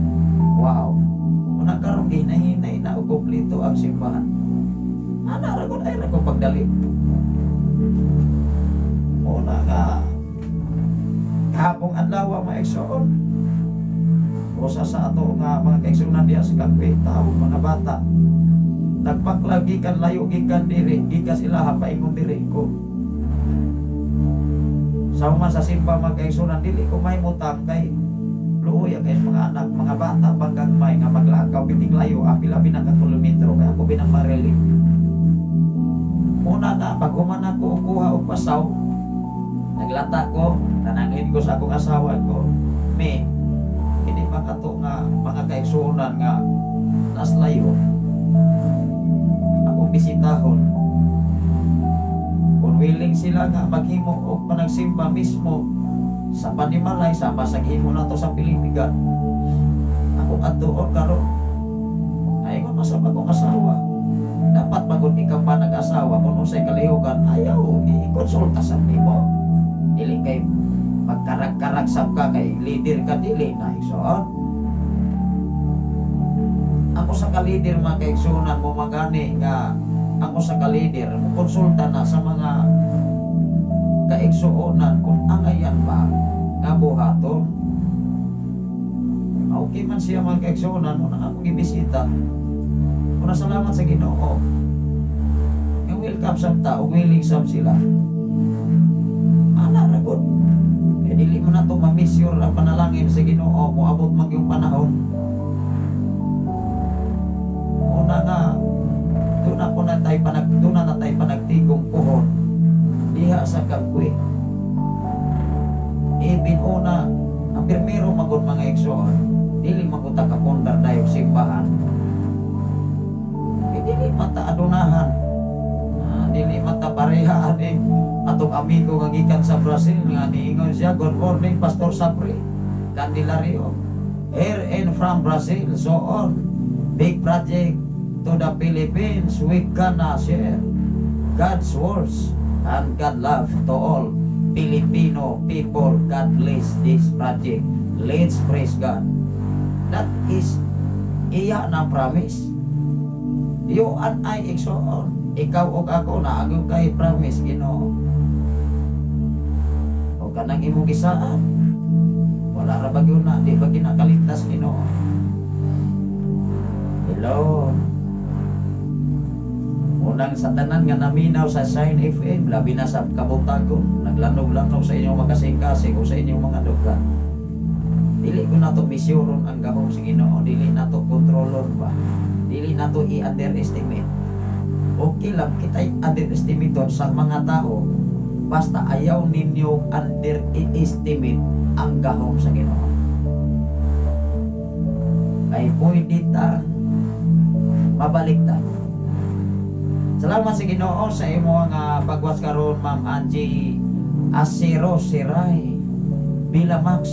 wow. Unang karon ginahinay na og kompleto ang simbahan. Ana ra gud ay ra ko pagdali. Una nga kahapong adlaw, mga igsoon, usa sa ato nga mga kaigsuonan diha sa Kagwe, tao mga bata nagpaklag gikan layo, gikan diri, gikan sila paingon diri ko sa human sa simba. Mga kaigsuonan, dili ko mahimutang kay luoy kay mga anak, mga bata pang gagmay nga maglakaw biting layo, apil labi na ka kilometro, kay ako binang marili. Muna na pag human ako kuha og pasaw, naglata ko, tanangin ko sa akong asawa ko, me kini pa kato nga mga kaigsuonan nga nas layo akong bisitahon, kung willing sila nga maghimo og panagsimba mismo sa panimalay sama sa gihimo nato sa Pilipigan, akong adtuon karon. Ay ko masab akong asawa, dapat pagod ikaw pa nag-asawa, kung unsay kalihukan, ayaw i-konsulta sa nimo. Dili kay magkarag-karag sab ka kay leader ka, dili na, igsoon. Ako sa ka-leader, mga kaigsuonan mo, magani nga ako sa ka-leader mo konsulta na sa mga kaigsuonan kung angayan ba nga buhaton. Okay man siya, mga kaigsuonan. Una akong gibisita. Una salamat sa Ginoo nga welcome sab ta ug willing sab sila. Ana ra gud kay dili mo na to ma-measure ang panalangin sa Ginoo, moabot man yung panahon. Una nga doon na tayo panagtigong puhon diha sa Kagwe. Ibin una ang pirmero magod, mga igsoon, dili magud ta kapundar dayong simbahan. Eh, dili man ta adunahan. Dili man ta pareha ani atong amigo nga gikan sa Brazil nga niingon siya, "Good morning, Pastor Sapri Candelario. Here in from Brazil, so on. Big project to the Philippines, we gonna share God's words and God love to all Filipino people. God bless this project. Let's praise God." That is iya na promise. You and I, igsoon. Ikaw ug ako na ang kay promise Ginoo. O kanang imong gisaan. Wala ra ba gyud na, di ba ginakaligtas Ginoo? Hello. Unang sa tanan nga naminaw sa Shine FM, labi na sa Kabuntagon, naglanog-lanog sa inyong makasing-kasing o sa inyong mga duga. Dili ko nato measuron ang gahom sa Ginoo, dili nato kontrolon ba. Dili nato i-underestimate. Okay lang kita i-underestimate sa mga tao, basta ayaw ninyo underestimate ang gahom sa Ginoo. Kay pwede tang mabaliktad. Salamat sa Ginoo sa imo nga pagwas karon, Ma'am Angie Acero Siray Bila Max.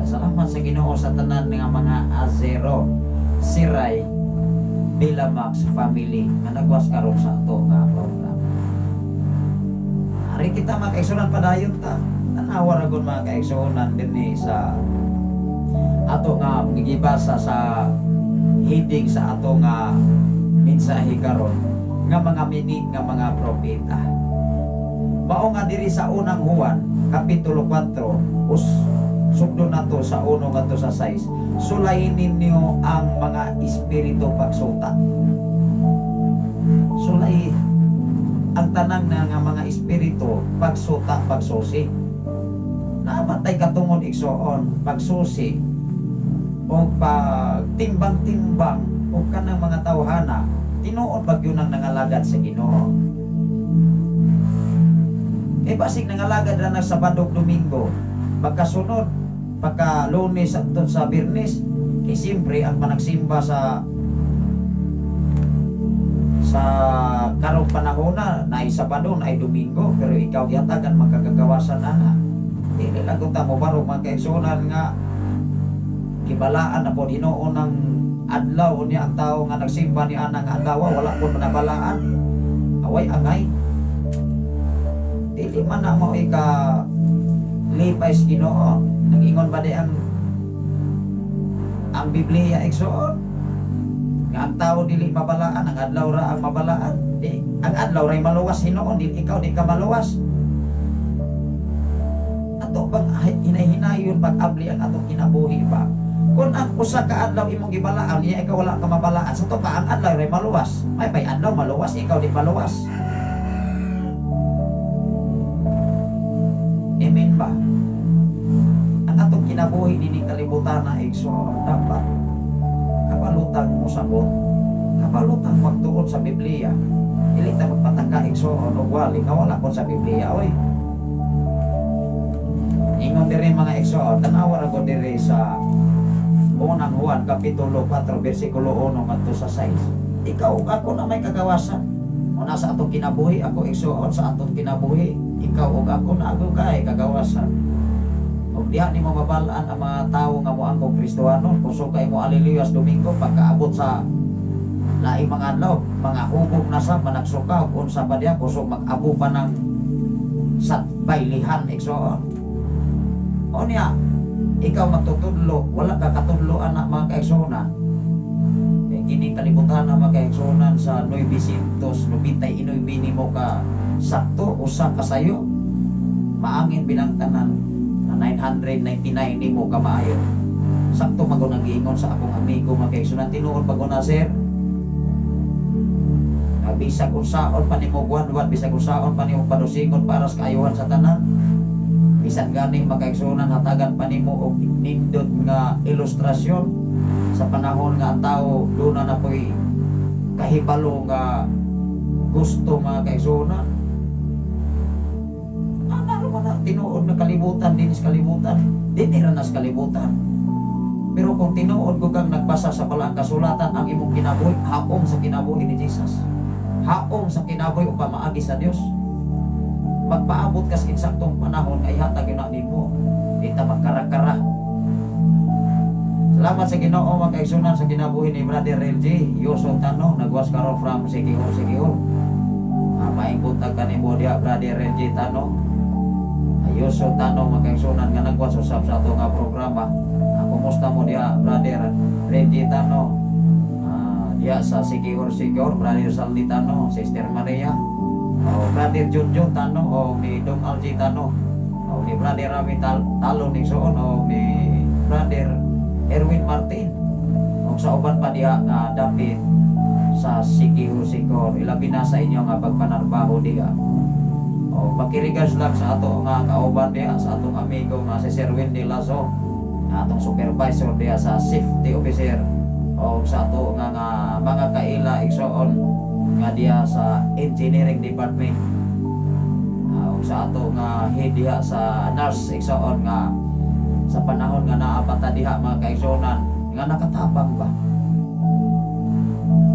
Salamat sa Ginoo sa tanan nga mga Azero, Siray, Villamax family nga nagwas karon sa ato nga program. Ari kita mga kaigsuonan, padayon ta. Tanawa ra gud, mga kaigsuonan, dinhi sa ato nga gibasa sa heading sa ato nga mensahe karon nga mga mini nga mga propeta. Mao nga diri sa Unang Juan kapitulo 4 us sugdo nato sa 1 ngadto sa 6, "Sulayin ninyo ang mga espiritu pagsuta." Sulay ang tanan na nga mga espiritu pagsuta, pagsusi. Namatay katungod, igsoon, pagsusi o pagtimbang-timbang o kanang mga tawhana, tinuod ba gyud ang nangalagad sa Ginoo? Eh basig nangalagad ra na Sabado, Domingo, pagkasunod pagka Lunes at sa Biyernes, kay siyempre ang panagsimba sa karong panahon na naay Sabado, naay Domingo, pero ikaw gihatagan magkagagawasan ana. Dili lang kung tamo barog, mga kaigsuonan, nga gibalaan na po Ginoo ng adlaw niya. Ang tao nga nagsimba ni ana nga adlaw wala po nabalaan, away angay, dili man na mo ika lipay sa Ginoo. Nag-ingon ba di ang Biblia, igsoon, nga ang tao dili mabalaan, ang adlaw ra ang mabalaan? Di ang adlaw ray maluwas hinuon, di ikaw di ka maluwas. Ato bang hinay-hinayon pag-abli ang atong kinabuhi ba? Kung ang usa ka adlaw imong gibalaan niya, ikaw wala ka mabalaan, sa to pa ang adlaw ray maluwas. May pay adlaw maluwas, ikaw di maluwas. Amen ba? Ang atong kinabuhi nining kalibutan na, igsoon, dapat kabalutan mo sabot, kabalutan magtuon sa Biblia. Dili ta magpataka, igsoon, og wali nga wala kon sa Biblia oy. Ingon diri, mga igsoon, tanawa ra ko diri sa Unang Juan kapitulo 4 bersikulo 1 ngadto sa 6. Ikaw ug ako na may kagawasan. Una sa atong kinabuhi, ako, igsoon, sa atong kinabuhi, ikaw ug ako na ako kay kagawasan. Ug diha nimo mabal-an ang mga tawo nga moangkog Kristohanon, kusog kay mo aleluyas Domingo, pagkaabot sa laing mga adlaw, mga hubog na sa managsuka ug unsa pa diha, kusog mag-abo pa ng sa baylihan, igsoon. O niya, ikaw magtutudlo, wala ka katudlo anak, mga kaigsuonan. Eh, kini kalibutan na, mga kaigsuonan, sa 999 nimo ka sakto, usa ka sayo, maangin binang tanan na 999 nimo ka maayo. Sakto mago nang giingon sa akong amigo, mga kaigsuonan, tinuod pa na, sir. Nga bisag unsaon pa nimo buwan, bisag unsaon pa nimo padusingon para sa kaayuhan sa tanan, bisan gani, mga kaigsuonan, hatagan pa nimo og nindot nga ilustrasyon sa panahon nga ang tao duna na po'y kahibalo nga gusto, mga kaigsuonan. Ano man na tinuod na kalibutan dinis kalibutan dinhi ra nas kalibutan. Pero kung tinuod ko kang nagbasa sa balaang kasulatan, ang imong kinabuhi haom sa kinabuhi ni Jesus, haom sa kinabuhi upang maagi sa Dios, magpaabot ka sa insaktong panahon ay hatag yun na nimo. Di ta magkara-kara. Salamat sa Ginoo, mga kaigsuonan, sa kinabuhi ni Brother LG Yoso Tano, nagwas karon from Siquijor, Siquijor. Maayong buntag kanimo diha, Brother LG Tano. Yoso Tano, mga kaigsuonan, nga nagwas usab sa ato nga programa. Kumusta mo diha, Brother LG Tano? Diha sa Siquijor, Siquijor, Brother Saldi Tano, Sister Maria, o Brother Junjun Tano, o ni Dong Alji Tano, o ni Brother Rami Talo ni Soon, o ni Brother Erwin Martin, o sa uban pa diha nga dapit sa Siquijor, Siquijor, ilabi na sa inyo nga pagpanarbaho diha. O pakirigas lang sa ato nga kauban diha, sa atong amigo nga si Sir Wendy Lazo, nga atong supervisor diha sa safety officer, o sa ato nga mga kaila, igsoon, nga diha sa engineering department, ug sa ato nga head diha sa nurse, igsoon, nga sa panahon nga naa pa ta diha, mga kaigsuonan, nga nakatabang ba.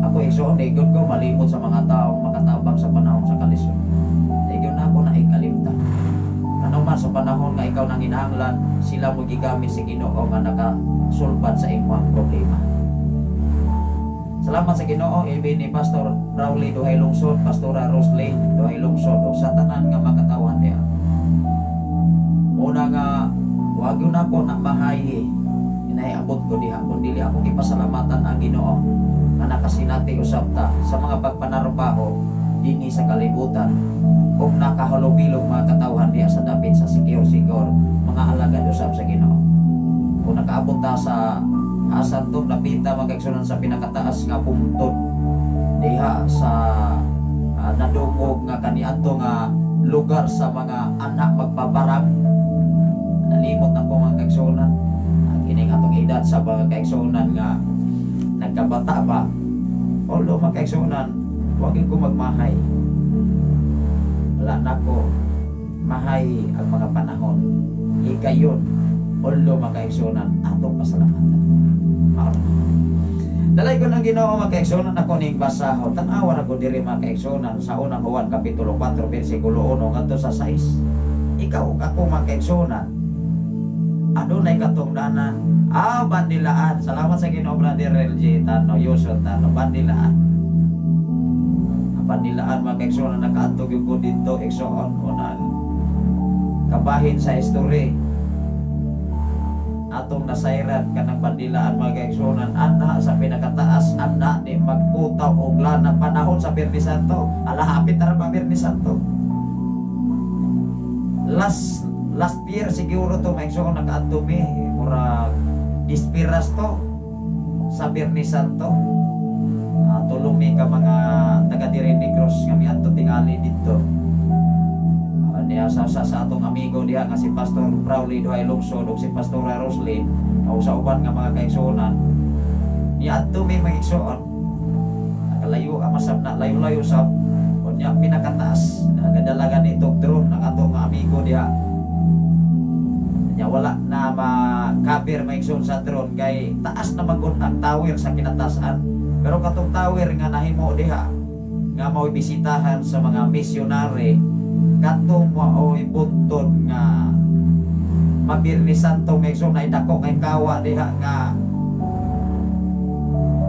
Ako, igsoon, di ko malimot sa mga taong makatabang sa panahon sa kalisod. Di na ako naikalimtan. Ano man sa sa panahon nga ikaw nanginahanglan, sila mo gigamit sa Ginoo nga nakasulbad sa imong problema. Salamat sa Ginoo ibi ni Pastor Rowley Duhay Lungsod, Pastora Roslyn Duhay Lungsod ug sa tanan nga makatawhan diha. Muna nga wag yun ako na mahayi inahiabot ko diha kun dili akong gipasalamatan ang Ginoo nga nakasinati usab ta sa mga pagpanarbaho dinhi sa kalibutan ug nakahalubilog mga katawhan diha sa dapit sa Siquijor-Siquijor, mga alagad usab sa Ginoo. Kung nakaabot ta sa asan to napita mga kaigsunan sa pinakataas nga puntod diha sa nadungog nga kaniadto nga lugar sa mga anak magbabarang, nalimot na ko mga kaigsunan ang kining atong edad sa mga kaigsunan nga nagkabata ba. Although mga kaigsunan, wag ko magmahay, wala na ko mahay ang mga panahon higayon. Although mga kaigsunan, atong pasalamatan. Dalay ko ng Ginoo mga kaigsunan ako ning basahon. Tan-awa ra ko diri mga kaigsunan sa unang Juan kapitulo 4 bersikulo 1 ngadto sa 6. Ikaw ug ako mga kaigsunan, adunay katungdanan. Ah, bandilaan. Salamat sa Ginoo Brother LG Tano Yuson Tano, bandilaan. Bandilaan mga kaigsunan, nakaadto gyud ko didto igsoon unang kabahin sa history atong nasayran kanang bandilaan mga kaigsunan, anha sa pinakataas anha ni magkutaw og lana panahon sa Biyernes Santo. Ala, hapit ra ba Biyernes Santo? Last year siguro to mga igsoon nakaadto mi murag dispiras to sa Biyernes Santo. Tulong mi ka mga taga diri Negros nga miadto tingali didto. Niya sa atong amigo diha nga si Pastor Crowley Duhay Lungsod ug si Pastora Roslyn o sa uban nga mga kaigsuonan, niadto mi mga igsoon. Nakalayo ka masab na layo-layo sab unya pinakataas nagadala gani og drone ang atong nga amigo diha. Nya wala na ma-cover mga igsoon sa drone kay taas na magun ang tower sa kinatasan. Pero katong tower nga nahimo diha nga mao'y bisitahan sa mga misyonary, katong mao'y buntod nga mabirni Santo mga igsoon na idako kay kawa diha nga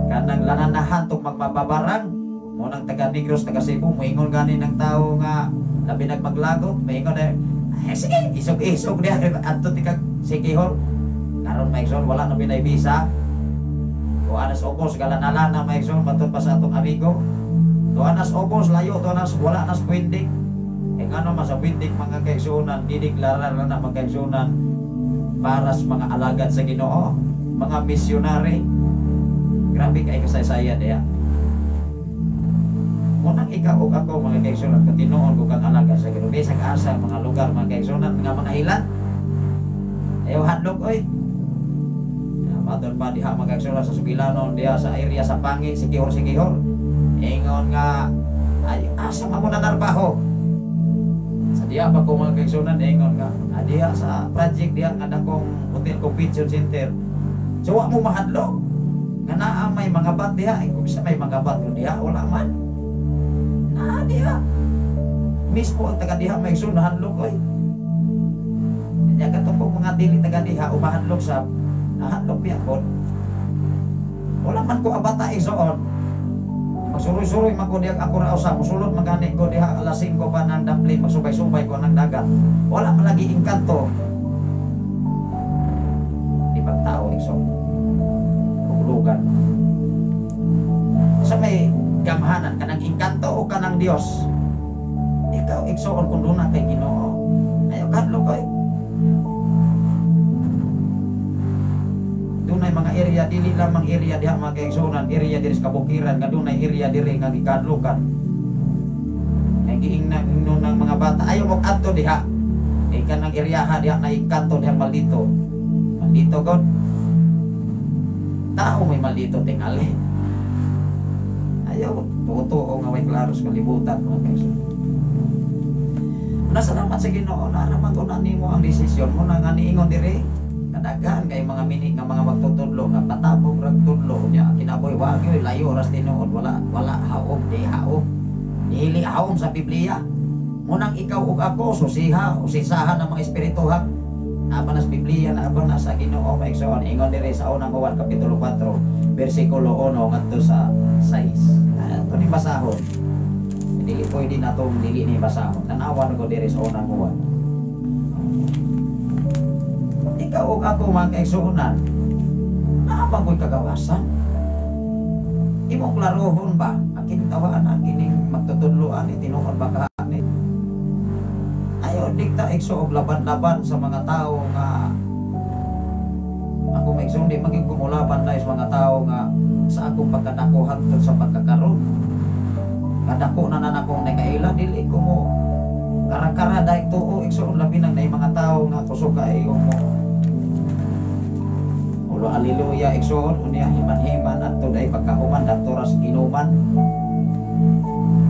kanang lananahan tong magmababarang. Mo nang taga Negros, taga Cebu, moingon gani ng tao nga labi nagmaglagot, moingon na eh, sige, isog-isog diha adto ti kag Siquijor. Karon mga igsoon wala na binay visa. Tuanas obos galanalana mga igsoon matud pa sa atong amigo. Tuanas obos layo, tuanas wala nas puwindik. Eh ngano man sa puwindik mga kaigsuonan, gideklarar na mga kaigsuonan para sa mga alagad sa Ginoo, mga misyonary. Grabe kay kasaysayan diha. Munang ikaw ug ako mga kaigsuonan kung tinuod ko kang alagad sa Ginoo, bisag asa mga lugar mga kaigsuonan nga mga hilan. Ayaw hadlok oy. Matod pa diha mga kaigsuonan sa Sugilanon diha sa area sa Pangit, Siquijor-Siquijor. Ingon nga ay asa man mo nanarbaho. Sa diha pa ko mga kaigsuonan ingon nga diha sa project diha nga dakong hotel convention center. So wa mo mahadlok nga naa may mga bat diha, eh, kung sa may mga bat diha wala man. Naa diha. Mismo ang taga diha may igsoon nahadlok oy. Nya katong mga dili taga diha umahadlok sa nahadlok biya kon. Wala man ko abata igsoon. Magsuroy-suroy man ko diha ako ra usa, musulod man gani ko diha alas 5 pa nang dapli, magsubay-subay ko nang dagat. Wala man lagi engkanto. Di pagtao igsoon. Hulugan. Sa may gamhanan kanang engkanto o kanang Dios? Ikaw igsoon kung duna kay Ginoo. Ayaw kadlok oy. Dunay mga area dili lamang area diha mga kaigsuonan, area diri sa kabukiran nga dunay area diri nga gikadlokan. Kay giingnan ng mga bata ayaw mo adto diha. Kay kanang eryaha diha na engkanto diha maldito. Maldito god. Tao may maldito tingali. Ayaw totoo nga way klaro sa kalibutan mga kaigsuonan. Nasalamat sa Ginoo na raman to na nimo ang desisyon mo na nga niingon diri. Kadaghan kay mga mini nga mga magtutudlo nga patabog rag tudlo nya kinabuhi wa gyud layo ras tinuod, wala wala haom di haom dili haom sa Biblia. Munang ikaw ug ako susiha, usisahan ang mga espirituhan. Naa na sa Biblia, naa na sa Ginoo, mga igsoon. Ingon diri sa unang Juan kapitulo 4, bersikulo 1 ngadto sa 6. Ato ni basahon. Dili pwede na itong dili ni basahon. Tanawan ko diri sa unang Juan. Ikaw ug ako, mga kaigsuonan, naa ba ko'y kagawasan? Imong klarohon ba? Akin tawaan ang kining magtutudloan, itinuod ba ka ni? Ayo dikta igso og laban-laban sa mga tao nga ako maigsoon, di maging kumulaban na sa mga tao nga sa akong pagkadako hangtod sa pagkakaroon. Kadako na na akong nakaila, dili ko mo kara-kara dahil tuo igsoon, labi nang nay mga tao nga kusog kaayo mo. Ulo haleluya igsoon, unya himan-himan adto dai pagkahuman adto ra sa inuman.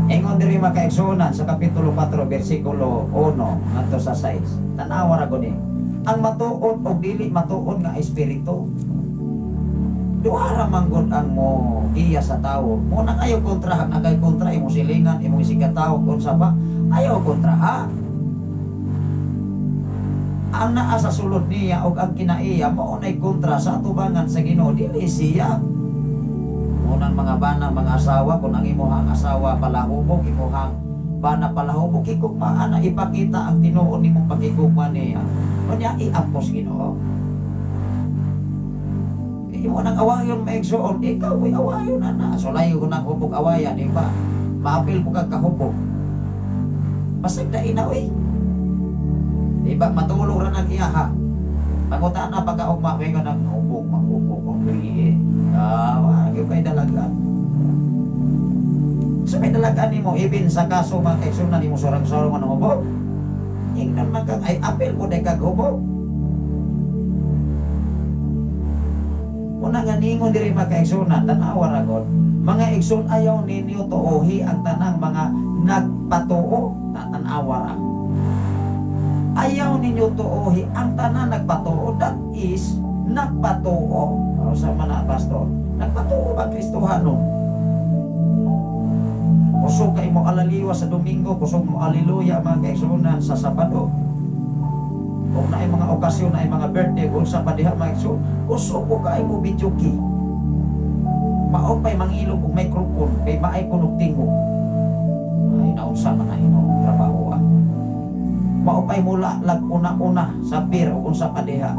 Ingon diri, mga kaigsuonan, sa kapitulo 4 bersikulo 1 ngadto sa 6. Tanawa ra gud ni. Ang matuod og dili matuod nga espiritu. Duha ra man gud ang mo giya sa tawo. Mo nang ayaw kontra, nagay kontra imong silingan, imong isigataw kung sa ba, ayaw kontra ha. Ang naa sa sulod niya og ang kinaiya mao nay kontra sa atubangan sa Ginoo, dili siya. Unang mga bana, mga asawa, kung ang imuhang asawa palahubog, imuhang bana palahubog, higugmaan na ipakita ang tinuod nimong paghigugma niya. Unya iapos Ginoo. Imo nang awayon, maigsoon, ikaw ay awayon na na. So layo ko nang hubog awayan, di ba? Maapil ko kag kahubog. Basig na ina, oy. Di ba, matulog ra nang iyaha. Pangutan na pagkaugma, may ka nang hubog, maghubog, ang eh. Ah, wala kay dalagan. So may dalagan nimo, even sa kaso, mga kaigsunan, nimo sorang-sorong ang hubog. Ingnan man kang ay apel ko day kag hubog. Una nga ningon diri, mga kaigsunan, tanawa ra god. Mga igsoon, ayaw ninyo tuohi ang tanang mga nagpatuo, tatanawa ra. Ayaw ninyo tuohi ang tanan nagpatuo, that is nagpatuo. O sa man pastor, nagpatuo ba Kristohanon? Kusog kay mo alaliwa sa Domingo, kusog mo aleluya, mga kaigsunan, sa Sabado. Kung naay mga okasyon, naay mga birthday, kung sa padiha, mga igsoon, kusog ko kay mo videoke. Mao pa'y mangilog og microphone, kay maay kunog tingog. Ay, naunsa man na ino trabaho ah. Mao pa'y mula lag una-una sa beer o kung sa padiha.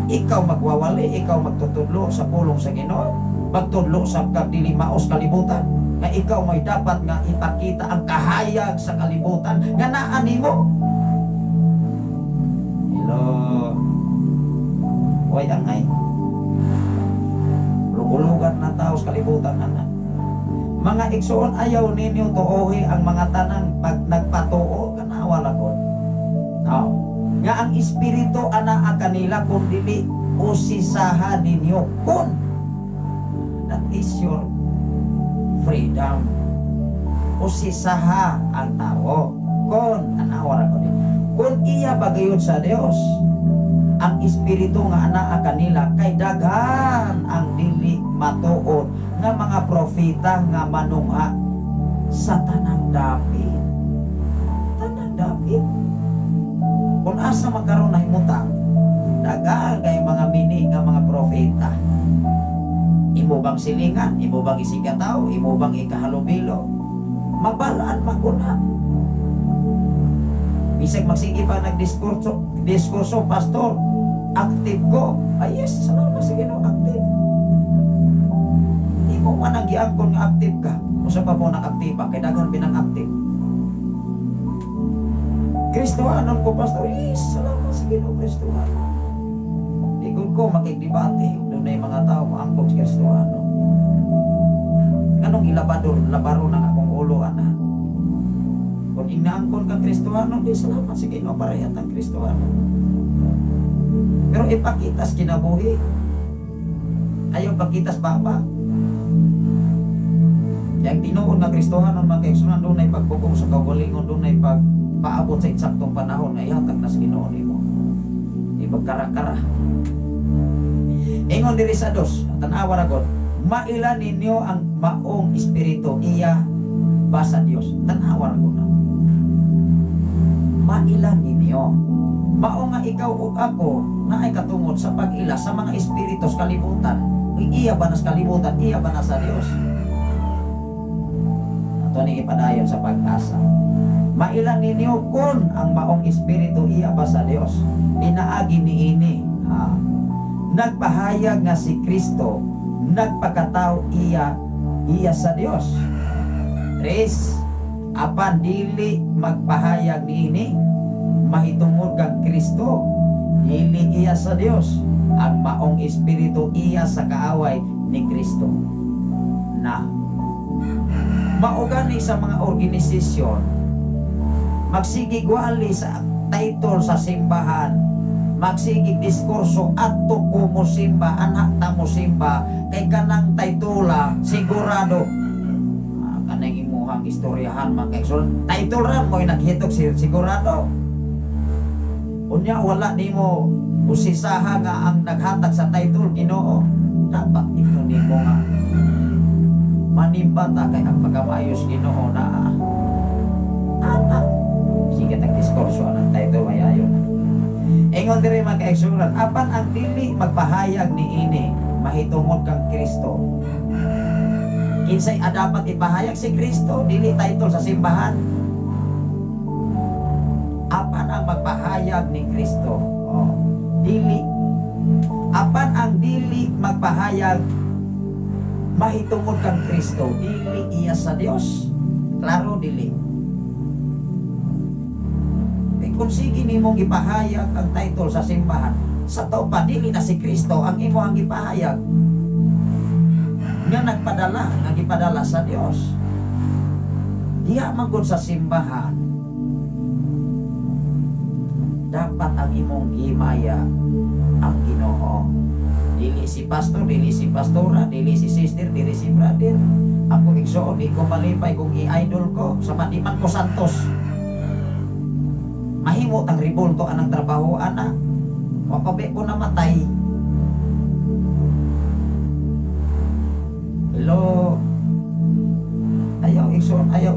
Ikaw magwawali, ikaw magtutudlo sa pulong sa Ginoo, magtudlo sa kagdili maos kalibutan, nga ikaw may dapat nga ipakita ang kahayag sa kalibutan nga naa nimo. Hello. Way angay. Lugulugan na tao sa kalibutan ana. Mga igsoon, ayaw ninyo tuohi ang mga tanang pag nagpatuo kanawa lagot. No. Nga ang espiritu anaa kanila kung dili usisaha ninyo kun. That is your freedom. Usisaha ang tao. Kun tanawa ra ko ni. Kung iya bagayod sa Dios ang espiritu nga anaa kanila, kay daghan ang dili matuod nga mga propeta nga manungha sa tanang dapit. Tanang dapit. Kung asa magkaroon na himutang, daghan kay mga mini nga mga propeta. Imo bang silingan, imo bang isigataw, imo bang ikahalubilo, mabalaan maguna. Bisag magsige pa nagdiskurso, diskurso, "Pastor, active ko." Ay yes, salamat sa Ginoo, active. Imo man ang giangkon nga active ka. Usa pa mo na aktiba kay daghan pinang active. "Kristohanon ko, pastor." Yes, salamat sa Ginoo, Kristohanon. Di gud ko makigdebate ug dunay mga tao moangkon sa Kristohanon. Nganong ilabador, labaro ng akong ulo ana? Kung inaangkon kang Kristohano, di salamat sa Ginoo, pareha tang Kristohano. Pero ipakitas kinabuhi. Ayaw pakitas baba. Yang tinuod nga Kristohano, mga kaigsunan, dunay pagpugong sa kaugalingon, dunay pagpaabot sa eksaktong panahon nga ihatag na sa Ginoo nimo. Di pagkara-kara. Ingon diri sa dos, tan-awa ra god, maila ninyo ang maong espiritu iya ba sa Dios. Tan-awa ra gud na. Maila ninyo. Mao nga ikaw ug ako naay katungod sa pag-ila sa mga espiritu sa kalibutan. Iya ba na sa kalibutan? Iya ba na sa Dios? Ato ning ipadayon sa pag-asa. Maila ninyo kung ang maong espiritu iya ba sa Dios. Pinaagi niini. Nagpahayag nga si Kristo nagpakatao iya iya sa Dios. Tres, apan dili magpahayag niini mahitungod kang Kristo dili iya sa Dios. Ang maong espiritu iya sa kaaway ni Kristo. Na mao gani sa mga organisasyon magsigig wali sa title sa simbahan, magsigig diskurso adto ko mo simba, anak ta mo simba, kay kanang titula sigurado. Kanang imuhang istoryahan mga kaigsoon, title ra mo naghitok sigurado. Unya wala nimo usisaha nga ang naghatag sa title Ginoo. Dapat ito nimo nga manimba ta kay ang pagkamayos Ginoo na anak. Sige tag diskurso anang title may ayon. Ingon diri mga kaigsuonan, apan ang dili magpahayag niini mahitungod kang Kristo. Kinsay dapat ipahayag si Kristo, dili title sa simbahan. Apan ang magpahayag ni Kristo, oh, dili. Apan ang dili magpahayag mahitungod kang Kristo, dili iya sa Dios. Klaro dili. Eh, kung sige nimong ipahayag ang title sa simbahan, sa to pa dili na si Kristo ang imo ang ipahayag nga nagpadala, nga gipadala sa Dios. Diha man gud sa simbahan, dapat ang imong gimaya ang Ginoo. Dili si pastor, dili si pastora, dili si sister, dili si brother. Ako igsoon, di ko malipay kung i-idol ko sa di man ko santos. Mahimo tang ribulto anang trabaho ana. Wa pa ko namatay. Hello. Ayaw igsoon, ayaw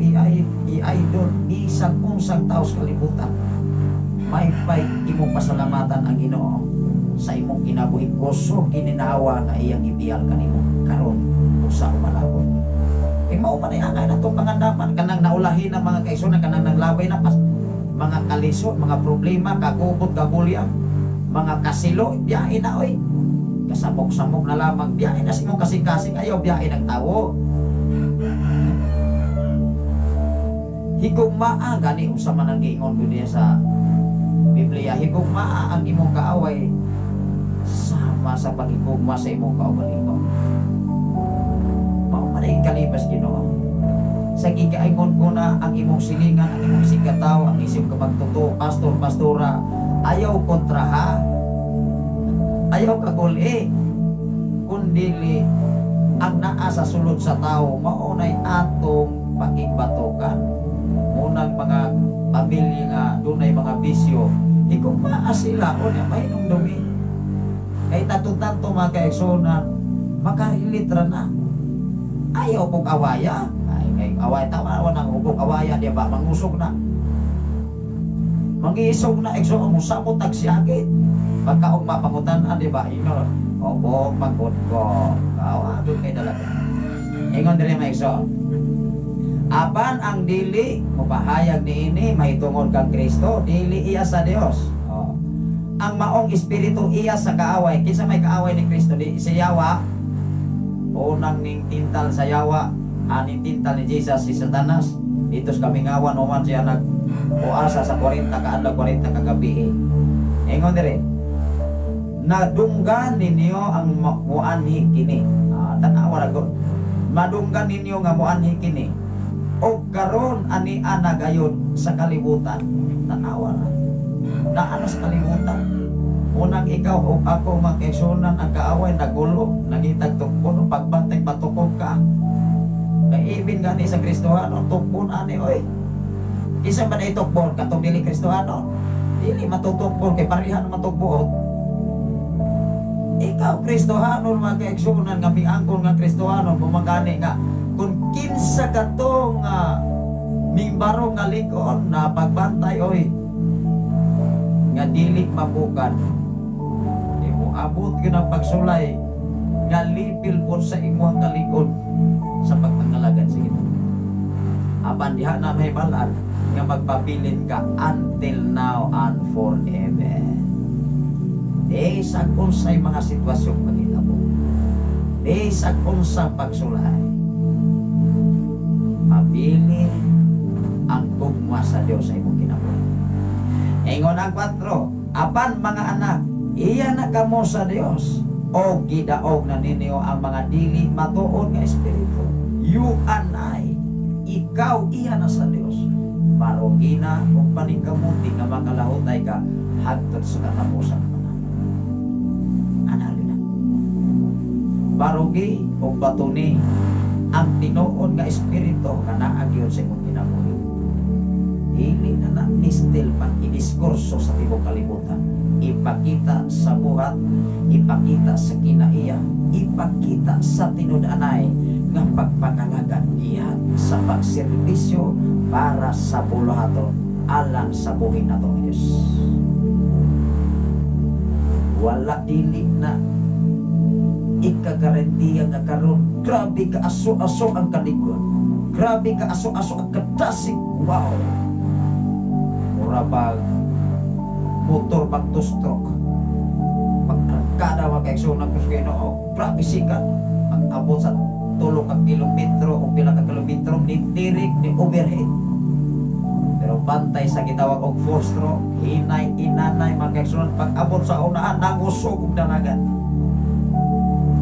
i-idol bisan unsang tao sa kalibutan. Maypay imong pasalamatan ang Ginoo sa imong kinabuhi, kusog gininawa nga iyang ibiyal kanimo karon ug sa umalabot. Kay mao man ay angay natong pangandaman kanang naulahin ang mga kaigsoon, kanang nanglabay na pas, mga kalisod, mga problema, kagubot, kagulyam, mga kasilo, biyahe na oy. Kasamok-samok na lamang, biyahe na sa imong kasing-kasing, ayaw biyahe ng tawo. Higugmaa gani unsa man ang giingon ko niya sa Biblia, higugmaa ang imong kaaway sama sa paghigugma sa imong kaugalingon. Mao man ay kalipas Ginoo. Sa gigaingon ko na ang imong silingan, ang imong isigkatawo, ang isip ka magtotoo, pastor, pastora, ayaw kontraha, ayaw kaguli, kundili ang naa sa sulod sa tao, mao nay atong pakigbatukan. Unang mga pamilya nga dunay mga bisyo, higugmaa sila unya mahinumdumi. Kay tanto-tanto mga kaigsuonan, makarelate ra na. Ayaw kong awaya. Ay, kay away tawa nang ubog awaya di ba mangusog na. Mangisog na igsoon mo samot tagsiyagit. Pagka ugma pangutan-an di ba ingon, opo magod ko. Kawa dun kay dalaga. Ingon diri mga igsoon. Apan ang dili mopahayag niini mahitungod kang Kristo, dili iya sa Dios. Oh. Ang maong espiritu iya sa kaaway. Kinsa may kaaway ni Kristo? Di si Yawa. Unang ning tintal sa Yawa, aning tintal ni Jesus si Satanas. Dito sa kamingawan human siya nag uasa sa 40 ka adlaw, 40 ka gabi. Ingon diri. Nadunggan ninyo ang muanhi kini. Tan-awa ra gud. Madunggan ninyo nga muanhi kini. O karon ani ana gayon sa kalibutan. Tan-awa ra. Naa na sa kalibutan. Unang ikaw o ako magkaigsuonan ang kaaway nagulo, nangitag tukon, pagbantay patukog ka. Kay ibin gani sa Kristohano, tukon ani oy. Isa man ay tukbon katong dili Kristohano. Dili matutukbon kay pareha naman tukbuot. Ikaw Kristohano mga kaigsuonan nga miangkon nga Kristohano bumagani nga kung kinsa katong mimbaro nga lig-on na pagbantay oy. nga dili mabukan. Imo abot gyud ang pagsulay nga lipil po sa imong kalikod sa pagpangalagad sa Ginoo. Apan diha na may balan nga magpabilin ka until now and forever. Di sa unsay mga sitwasyon maghitabo, di sa unsang pagsulay, pabilin ang gugma sa Dios sa imong kinabuhi. Ingon ang 4, apan mga anak, iya na kamo sa Dios o gidaog na ninyo ang mga dili matuod nga espiritu. You and I, ikaw iya na sa Dios. Barugina o paningkamuti nga makalahutay ka hagtod sa katapusan tanan. Analo na. Barugi o batuni ang tinuod nga espiritu nga naa gyud sa imong kinabuhi. Dili na na mistil pang idiskurso sa tibuok kalibutan. Ipakita sa buhat, ipakita sa kinaiya, ipakita sa tinud-anay nga pagpangalagad niya sa pagserbisyo para sa buluhaton alang sa buhi natong Diyos. Wala dili na ikagarantiya nga karon grabe ka aso-aso ang kalikod, grabe ka aso-aso ang kadasig. Wow, mura bag motor bag two stroke pag-arangkada mga kaigsoon ko sa Ginoo, grabe sikat pag abot sa 3 ka kilometro o pila ka kilometro ni tirik ni overhead. Pero bantay sa gitawag og four stroke, hinay inanay mga kaigsoon, pag abot sa unahan nangusog og dalagan.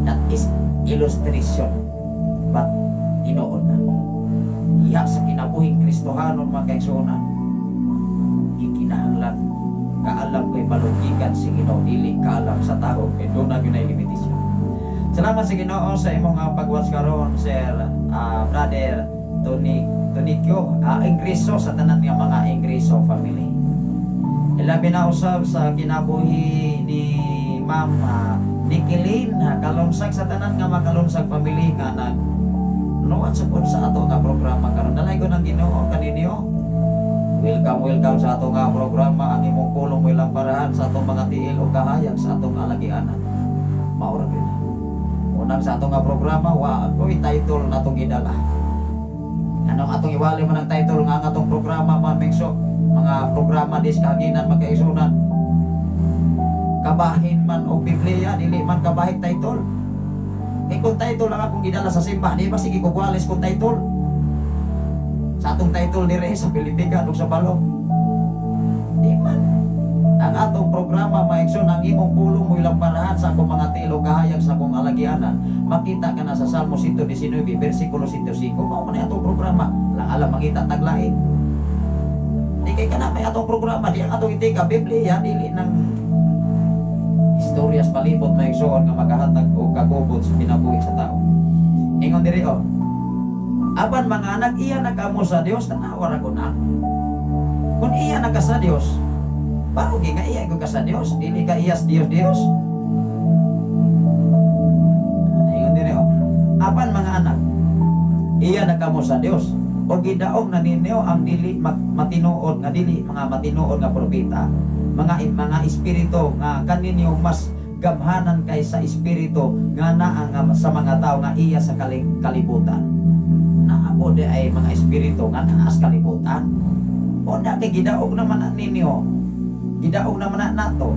That is illustration, but tinuod na iya sa kinabuhing Kristohanon mga kaigsuonan. Ikinahanglan kaalam kay balugikan si Ginoo, dili kaalam sa tao kay doon na gyud limitasyon. Salamat sa Ginoo sa imong pag-watch karon, Sir Brother Tony Tonikyo Ingreso, sa tanan nga mga Ingreso family. Ilabi na usab sa kinabuhi ni Ma'am Nikiline Kalunsag, sa tanan nga makalunsag family nga nag nuat sa pod sa ato nga programa karon. Dalaygon ang Ginoo kaninyo. Welcome, welcome sa ato nga programa, ang imong pulong mo lamparahan sa atong mga tiil o kahayag sa atong alagianan. Maura gyud. Unang sa atong nga programa, wa ko'y title na atong gidala. Anong atong iwali man ang title nga ang atong programa man mingso, mga programa dis kahaginan magkaisunan. Kabahin man og Biblia, dili man kabahin title. Kay kung title lang akong gidala sa simbahan, di ba sige kugwalis kung title? Sa atong title dire sa Pilipinas ug sa Balong. Di man. Ang atong programa maigsoon, ang imong pulong mo lamparahan sa akong mga tilo kahayag sa akong alagianan. Makita ka na sa Salmo 119 versikulo 105. Mao man atong programa. Lang alam mangita taglain. Di kay kana may atong programa, di ang atong itika Biblia, dili nang istorya sa palibot maigsoon nga makahatag og kagubot sa kinabuhi sa tao. Ingon diri oh. Apan mga anak, iya na kamo sa Dios, tanawa ra ko na. Kung iya na ka sa Dios, barugi nga iya ka sa Dios, dili ka iyas Dios Dios. Ingon diri oh. Apan mga anak, iya na kamo sa Dios o gidaog na ninyo ang dili matinuod nga dili mga matinuod nga propeta, mga espiritu nga kaninyo mas gamhanan kaysa espiritu nga naa nga sa mga tao nga iya sa kalibutan. Naa po di ay mga espiritu nga naa sa kalibutan. O na kay gidaog naman na ninyo, gidaog naman na nato.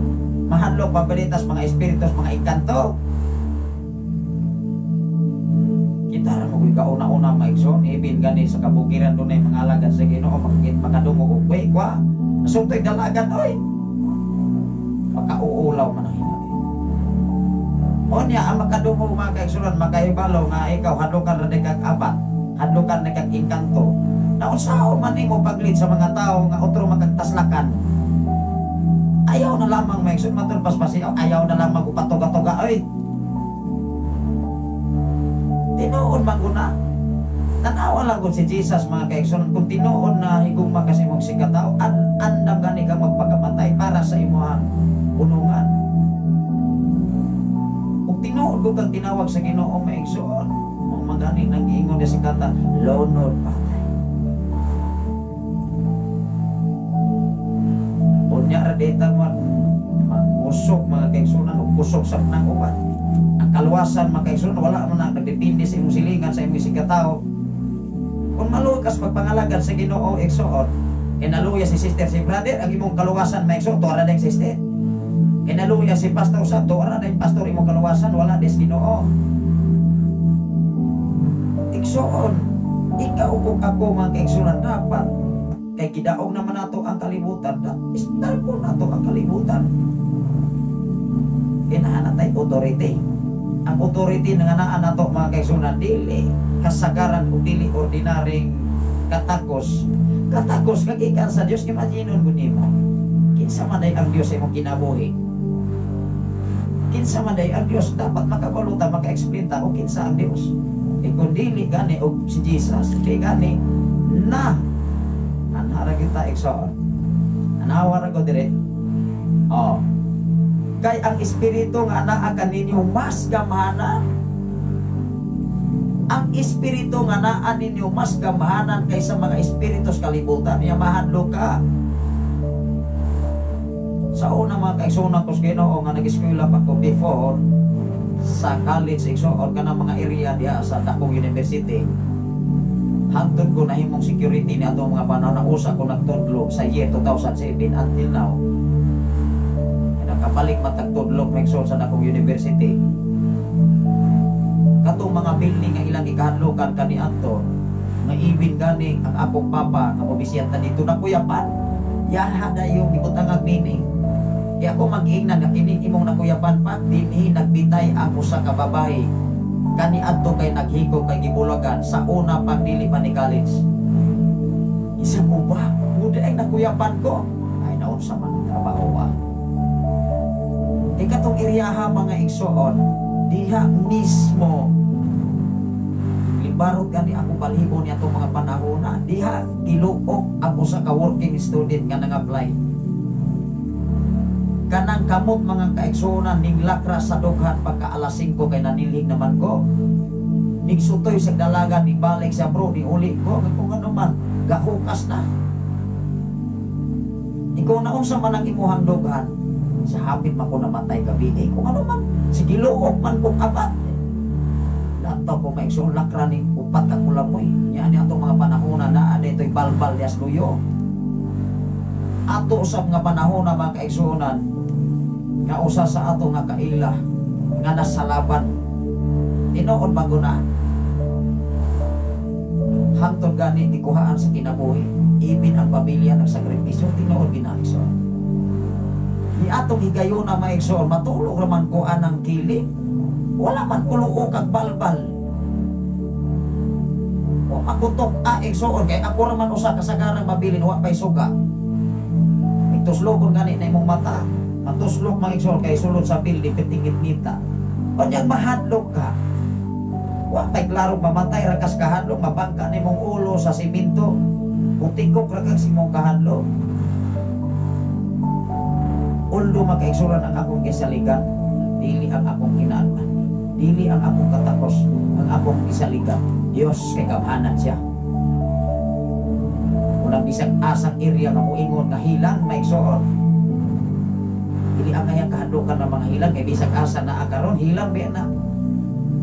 Mahadlok pabalitas mga espiritu, mga engkanto. Kita ra mo ko'y kauna-una maigsoon, ibin gani sa kabukiran dunay mga alagad sa Ginoo makadungog og way kwa. Nasuntoy dalagan oy. Makauulaw man ang hinabi. O niya ang makadungog mga kaigsunan, makahibalo nga ikaw hadlukan ra kag abat, hadlukan ra kag engkanto. Naunsaon man nimo paglit sa mga tao nga otro makagtaslakan. Ayaw na lamang maigsoon matul paspasi, ayaw na lamang upatuga-tuga oy. Tinuod man guna. Tanawa lang kung si Jesus mga kaigsoon, kung tinuod na higugma kasi mong sikatao, andam gani kang magpakamatay para sa imuhang unungan. Kung tinuod ko kang tinawag sa Ginoo maigsoon, mo magani nang giingon niya sa kanta, lonod patay. Unya ra Di ta man mangusok mga kaigsunan o kusog sa nang uban. Ang kaluwasan mga kaigsunan wala man na nagdepende sa imong silingan, sa imong isigkatao. Kung maluoy kas pagpangalagad sa Ginoo igsoon, kay naluya si sister si brother, ang imong kaluwasan mga igsoon, tuara dayong sister. Kay naluya si pastor sa tuara dayong pastor, imong kaluwasan wala des Ginoo. Igsoon, ikaw ug ako mga kaigsunan dapat kay gidaog naman nato ang kalibutan, istarko nato ang kalibutan. Kinahan natay authority. Ang authority nga naa nato mga kaigsunan dili kasagaran ug dili ordinaryong katakos. Katakos nga gikan sa Dios. Imaginon gud nimo, kinsa man day ang Dios sa imong kinabuhi? Kinsa man day ang Dios? Dapat makabalo ta, maka-explain ta og kinsa ang Dios. E kung dili gani og si Jesus, di gani na anhara kita igsoon. Anawa ra ko dire. Oh. Kay ang espiritu nga naa kaninyo mas gamhanan. Ang espiritu nga naa ninyo mas gamhanan kaysa mga espiritu sa kalibutan. Nya mahadlok ka. Sa una mga kaigsuonan ko sa Ginoo nga nag-eskwela pa ko before sa college igsoon, kanang mga area diha sa dakong university, hangtod ko nahimong security ni atong mga panahon na usa ko nagtudlo sa year 2007 until now. Nakabalik matagtudlok mga sa dakong university. Katong mga building nga ilang gikahadlokan kaniadto nga ibin gani ang akong papa nga mobisiyata dito nakuyapan yaha dayon gibutangag meaning. Kaya ako mag-iingnan nga kining imong nakuyapan pa dinhi nagbitay ang usa ka babae kaniadto kay naghikog kay gibulagan sa una pang dili pa ni college. Isa mo ba? Mudi ay nakuyapan ko. Ay naunsa man ang trabaho ah. Kay katong iriyaha mga igsoon, diha mismo libarot gani ako balhibo niya atong mga panahon na diha giluok ang usa ka working student nga nang-apply. Kanang kamot mga kaigsuonan ning lakra sa dughan pagka alas 5 kay nanilhig naman ko. Nigsutoy sa dalaga, nibalik sa bro, ni uli ko, kung ano man, gahukas na. Ikaw na unsa man ang imuhang dughan, sa hapit man ko namatay gabi, eh, kung ano man, sige luok man kong abat. Lantaw ko maigsoon lakra ni upat ka kulamoy. Nya ni atong mga panahon na naa dito'y balbal dias luyo. Ato usab nga panahon na mga kaigsuonan, nga usa sa ato nga kaila nga nasalaban tinuod bago na hangtod gani gikuhaan sa kinabuhi, ibin ang pamilya ng sakripisyo, tinuod ginaigsoon. Ni atong higayon na maigsoon, matulog raman ko anang kili, wala man kuluo kag balbal. O makutok a igsoon kay ako raman usa kasagarang mabilin wa pay suga. Ituslokon gani na imong mata. Matuslok mga igsoon kay sulod sa building pitingit nita. Kanyang mahadlok ka. Wa pay klaro mamatay ra kas kahadlok, mabangka nimong ulo sa simento. Butikok ra kag simong kahadlok. Ulo makaigsuran ang akong gisaligan, dili ang akong kinaan, dili ang akong katakos, ang akong gisaligan. Dios kay gamhanan siya. Walang bisag asang area nga moingon nga hilang maigsoon. Dili ang kayang kahadlokan ng mga hilang kay bisag asa na karon hilang biya na.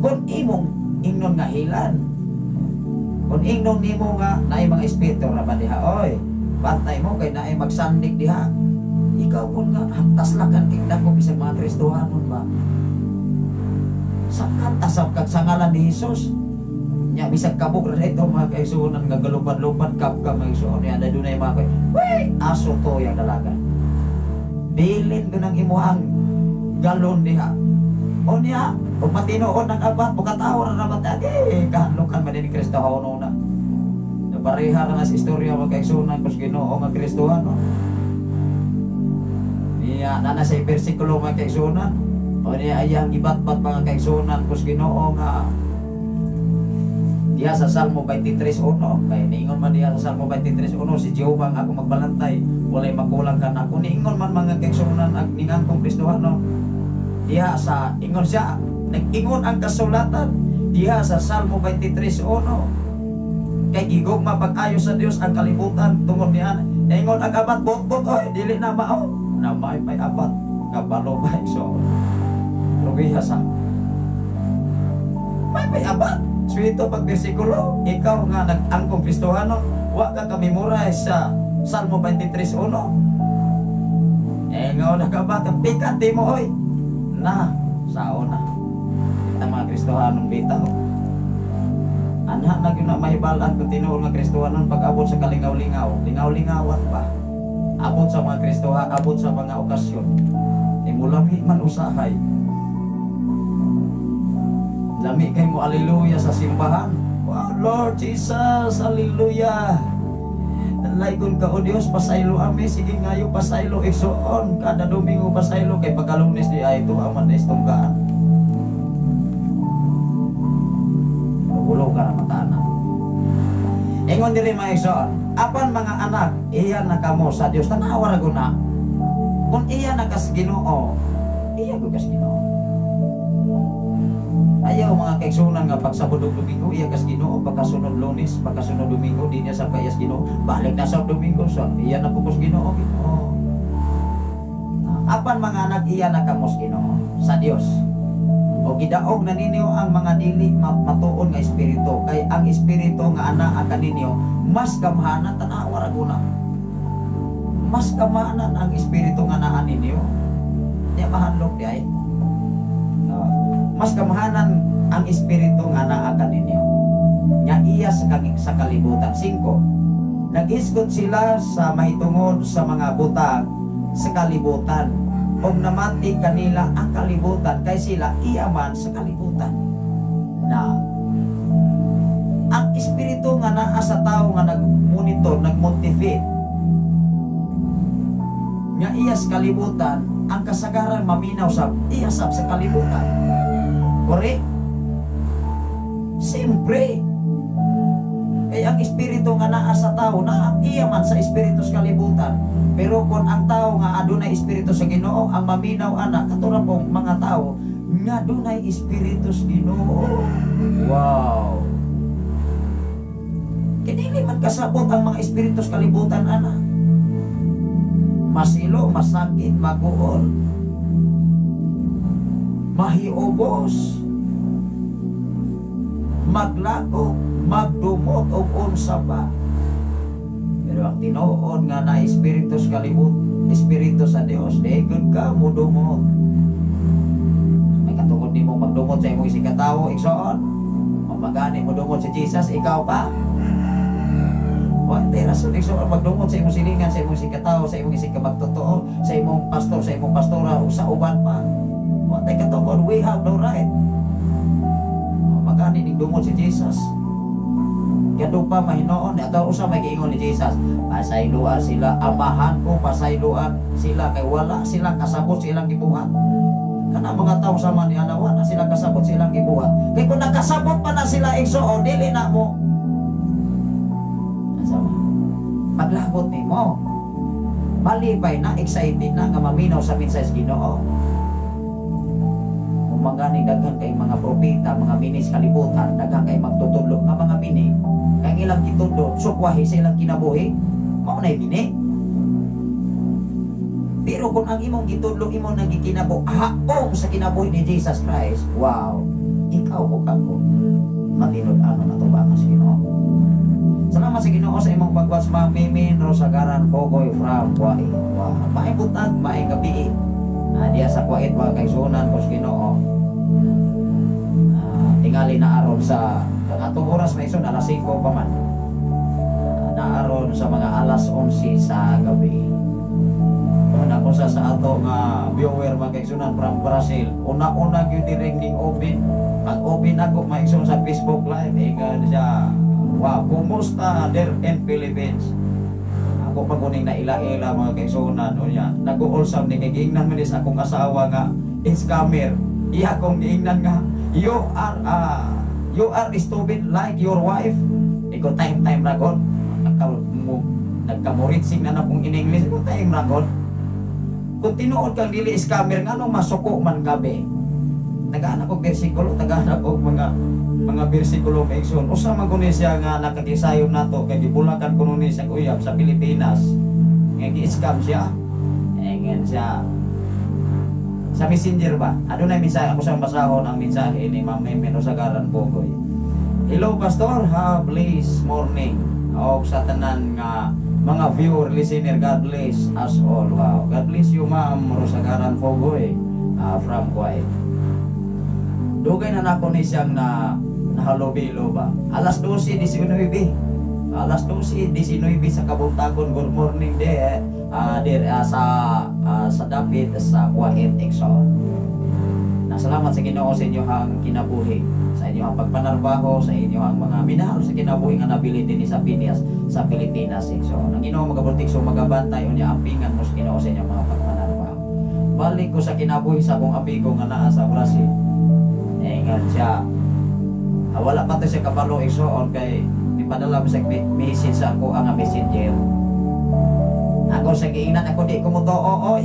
Kung imong ingnon nga hilan, kung ingnon nimo nga naay mga espiritu ra ba diha, oy, bantay mo kay naay magsandig diha. Ikaw pun nga taslakan kay dako bisag mga Kristohanon ba. Sakan tasab kag sa ngalan ni Hesus. Nya bisag kabog ra dito mga kaigsuonan nga galupad-lupad kap ka mga igsuon nya dunay mga kay. Wey, aso to yang dalaga. Bilin ko ng imuhang galon diha. O niya, kung matinoon ng abat, bukataw ra naman ta, eh, kahadlokan man ni Kristohanon na. Napareha ra nga sa istorya mga kaigsuonan kus Ginoo nga Kristohanon. Niya, nana sa bersikulo mga kaigsuonan. O niya, ayang gibatbat mga kaigsuonan kus Ginoo nga diha sa Salmo 23:1, kay niingon man diha sa Salmo 23:1, si Jehova ang ako magbalantay, walay makulang kanako. Niingon man mga kaigsuonan ag ningangkong Kristohanon. Diha sa ingon siya, nag-ingon ang kasulatan diha sa Salmo 23:1. Kay gigugma pag-ayo sa Dios ang kalibutan tungod niya. Niingon ang abat bot-bot, oy dili na mao. Na may may abat kabalo ba, so rubiha sa may may abat. Swito pag bersikulo, ikaw nga nag-angkong Kristohano, wa ka ka-memorize sa Salmo 23:1. Eh, nga nakabat, pikat di mo, oy. Na, sao na. Kita mga Kristohanon bitaw. Anak na gyud na mahibalaan kung tinuod nga Kristohanon pag abot sa kalingaw-lingaw, lingaw-lingawan pa. Abot sa mga Kristoha, abot sa mga okasyon. Imulami man usahay. Lami kay mo aleluya sa simbahan. Wow, Lord Jesus, hallelujah. Laygon ka o Dios, pasaylo ami, sige ngayo pasaylo igsoon kada Domingo, pasaylo kay pagka-Lunes di ay ito aman na istunggaan. Ulo ka na mata na. Ingon diri, mga igsoon, apan mga anak, iya na kamo sa Dios. Tanawa ra guna. Kung iya na kas Ginoo, iya gud kas Ginoo. Ayaw, mga kaigsunan, nga pag Sabado, Domingo iya kas Ginoo, pagkasunod Lunes, pagkasunod Domingo di niya sa kayas Ginoo, balik na sa Domingo sa iya na pukos Ginoo, Ginoo. Apan mga anak, iya na kamos Ginoo sa Dios. O gidaog na ninyo ang mga dili matuon nga espiritu, kay ang espiritu nga anaa kaninyo mas gamhanan. Tanawa ra guna. Mas gamhanan ang espiritu nga naa ninyo. Di mahanlok di ay. No. Mas gamhanan ang espiritu nga naa kaninyo nga iya sa kalibutan. 5. Naghisgot sila sa mahitungod sa mga butang sa kalibutan ug namati kanila ang kalibutan kay sila iya man sa kalibutan. Na ang espiritu nga naa sa tao nga nagmonitor, nagmotivate nga iya sa kalibutan, ang kasagaran maminaw sa iya sab sa kalibutan. Correct? Siyempre. Kaya ang espiritu nga naa sa tao, naa iya man sa espiritu sa kalibutan. Pero kung ang tao nga adunay espiritu sa Ginoo, ang maminaw ana katura pong mga tao nga adunay espiritu sa Ginoo. Wow. Kinili man kasabot ang mga espiritu sa kalibutan ana. Masilo, masakit, maguol, mahiubos, maglako, magdumot og unsa pa. Pero ang tinuod nga na espiritu sa kalibut, espiritu sa Dios, di gud ka mudumot. May katungod nimo magdumot sa imong isig katawo, igsoon. Magani mo dumot si Jesus, ikaw pa. Wa di rason, igsoon, magdumot sa imong silingan, sa imong isig katawo, sa imong isig magtotoo, sa imong pastor, sa imong pastora, o sa uban pa. Wa tay katungod, we have no right. Magani ning dumot si Jesus. Kaya pa mahinoon, ato usa may giingon ni Jesus, pasayloa sila, amahan ko, pasayloa sila, kay wala sila kasabot sa ilang gibuhat. Kana mga tao sama ni ana, wala sila kasabot sa ilang gibuhat. Kay kung nakasabot pa na sila, igsoon, dili na mo. Asa ba? Maglabot nimo. Malipay na, excited na nga maminaw sa mensahe sa Ginoo. Kung magani daghan kay mga propeta, mga minis kalibutan, daghan kay magtutudlo nga mga mini, kay ilang gitudlo sukwahi sa ilang kinabuhi, mao nay mini. Pero kung ang imong gitudlo imo nagikinabo haong sa kinabuhi ni Jesus Christ, wow, ikaw ug ako matinud-anon na tubangan sa Ginoo. Salamat sa Ginoo sa imong pag-watch, Ma'am Mimin Rosagaran Kogoy from Kuwait. Wow, maayong buntag, maayong gabi. Diya sa Kuwait, mga kaigsuonan ko sa Ginoo. Tingali na aron sa ang atong oras, may igsoon, alas 5 pa man. Naaron sa mga alas 11 sa gabi. Una ko sa ato nga viewer, mga kaigsuonan, from Brazil. Una-una gyud diri ning open. Pag open ako, mga igsoon, sa Facebook Live, ingon siya, "Wow, kumusta there in Philippines?" Ako pa kuning na ila-ila, mga kaigsuonan, unya. Nag-uulsam ni kay giingnan man sa akong asawa nga scammer. Iya akong giingnan nga you are stupid like your wife. Iko time time ragon. Nagkamuritsing na akong in English ko time ragon. Kung tinuod kang dili scammer, ngano masuko man gabi? Tagaan ako bersikulo, tagaan ako mga bersikulo, mga. Usa man kuno siya nga nakakisayon nato kay gibulakan kuno ni siya uyab sa Pilipinas. Nga gi-scam siya. Ingon siya sa Messenger ba? Adunay mensahe ako sa basahon ang mensahe ni Ma'am Meme Rosagaran Pogoy. "Hello, Pastor, have blessed morning. Og sa tanan nga mga viewer, listener, God bless us all." Wow. God bless you, Ma'am Rosagaran Pogoy, from Kuwait. Dugay na nako ni siyang na nahalobilo ba. Alas 12:19. Alas 12:19 sa kabuntagon. Good morning de dir sa dapit sa Kuwait, igsoon. Nasalamat sa Ginoo sa inyong kinabuhi, sa inyong pagpanarbaho, sa inyong mga minahal sa kinabuhi nga nabili dinhi sa Pinas, sa Pilipinas, igsoon. Ang Ginoo magabutik so magabantay unya ampingan mo sa Ginoo sa inyong mga pagpanarbaho. Balik ko sa kinabuhi sa akong amigo nga naa sa Brazil. Ingon siya, wala pa to siya kabalo, igsoon, kay ipadala mo sa message sa ako ang Messenger. Ako sa giingnan ako, "Di ko mo too, oy."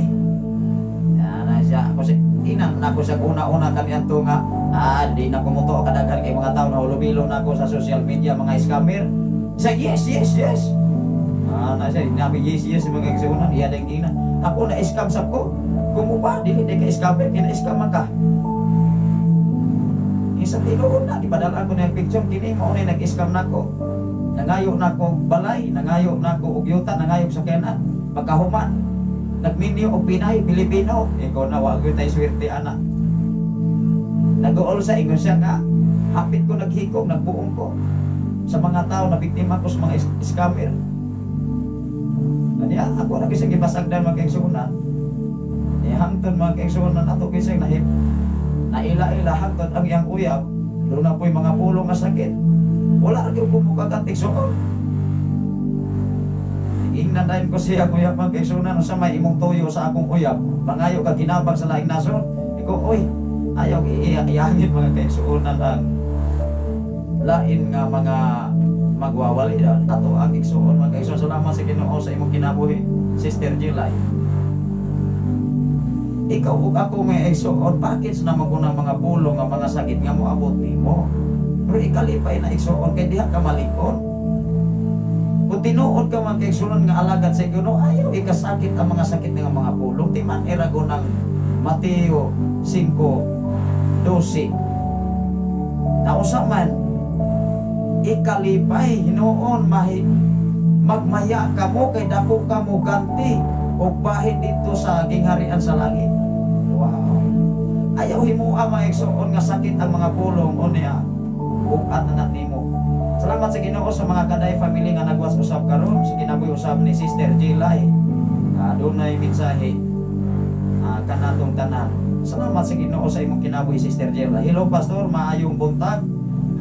Ana siya, ako sa inan nako sa una-una kaniadto nga di na ko mo tuo, kadaghan kay mga tao na hulubilo na ako sa social media, mga scammer. Siya, Yes." Ana siya, nabi yes mga igsuonan, iya ding giingnan. Ako na scam sab ko. Kung ba dili di ka scammer, kina scam man ka. Isa tinuod na, gipadala ko na yung picture, kini mao na nag-scam nako. Nangayo na ko balay, nangayo na ko og yuta, nangayo sa sakyanan. Pagkahuman, nagminyo og Pinay, Pilipino. Ikaw na, wa gyud tay swerte ana. Nag-uol sa ingon siya nga, hapit ko naghikog, nagbuong ko sa mga tao na biktima ko sa mga scammer. Kanya, ako na kisang gipasagdan, mga kaigsuonan. Eh, hangtod, mga kaigsuonan, ato kisang nahip naila-ila hangtod ang iyang uyab, doon na po'y mga pulong nga sakit. Wala ra gyud ko mukagat, igsoon. Ingnan dayon ko siya, "Kuya, mga kaigsuonan, sa may imong tuyo sa akong uyab, mangayo ka ginabang sa laing nasod." Iko, oy, ayaw iyangit, mga kaigsuonan, ang lain nga mga magwawali ato ang igsuon, mga kaigsuon. Salamat sa Ginoo sa imong kinabuhi, Sister July. Ikaw ug ako, may igsuon, package naman ko ng mga pulong nga mga sakit nga moabot nimo, pero ikalipay na, igsuon, kay diha ka malikon. Kung tinuod ka man, kaigsuonan, nga alagad sa Ginoo, ayaw ikasakit ang mga sakit nga mga pulong. Timan irago ng Mateo 5:12. Nausa man ikalipay hinuon mahi magmaya kamo kay dako kamo ganti og bahin dito sa gingharian sa langit. Wow. Ayaw himoa, mga igsoon, nga sakit ang mga pulong unya ug at nimo. Salamat sa Ginoo sa mga kaday family nga nagwas usab karon sa kinabuhi usab ni Sister Jilay. Adunay mensahe kanatong tanan. Salamat sa Ginoo sa imong kinabuhi, Sister Jilay. "Hello, Pastor, maayong buntag.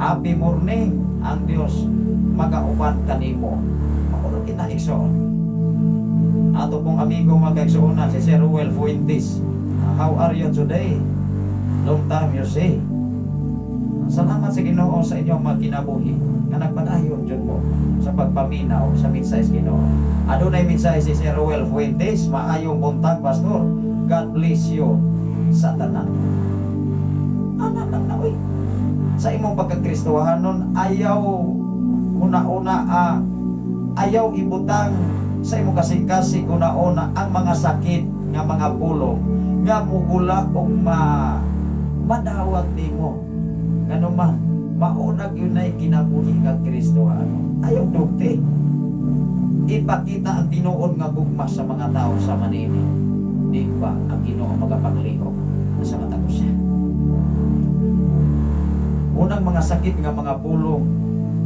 Happy morning. Ang Dios magauban kanimo." Mao kina, igsoon. Ato pong amigo, mga kaigsuonan, si Sir Ruel Fuentes. How are you today? Long time you see. Salamat sa Ginoo sa inyong mga kinabuhi nga nagpadayon jud mo sa pagpaminaw sa mensahe sa Ginoo. Adunay mensahe si Sir Ruel Fuentes, "Maayong buntag, Pastor. God bless you sa tanan." Ana lang na, uy. Sa imong pagkakristohanon, ayaw una-una ayaw ibutang sa imong kasing-kasing una-una ang mga sakit nga mga pulong nga mugula og madawat nimo. Ngano man mauna gyud nay kinabuhi nga Kristohano. Ayaw dugti. Ipakita ang tinuod nga gugma sa mga tao sa Manila. Di ba ang Ginoo magapaglihok sa matag usa? Unang mga sakit nga mga pulong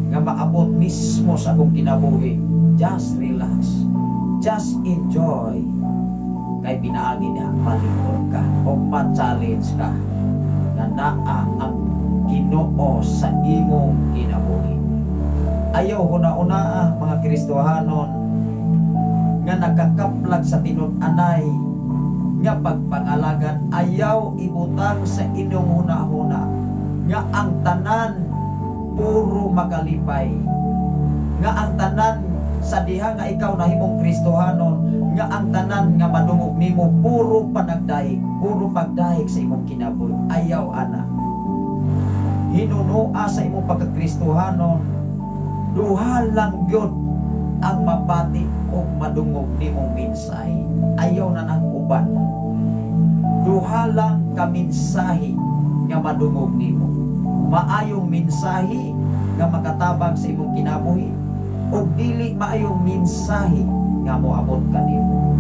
nga maabot mismo sa akong kinabuhi, just relax. Just enjoy. Kay pinaagi niya, malikod ka o ma-challenge ka na naa ang Ginoo sa imong kinabuhi. Ayaw huna-una, mga Kristohanon, nga nakakaplag sa tinud-anay nga pagpangalagan, ayaw ibutang sa inyong huna-huna nga ang tanan puro makalipay, nga ang tanan sa diha nga ikaw nahimong Kristohanon, nga ang tanan nga madungog nimo puro panagdahig, puro pagdahig sa imong kinabuhi. Ayaw ana. Hinunoa sa imong pagkakristohanon, duha lang gyud. ang mabati o madungog nimong mensahe. Ayaw na ng uban. Duha lang ka mensahe nga madungog nimo. Maayong mensahe nga makatabang sa imong kinabuhi o dili maayong mensahe nga moabot kanimo.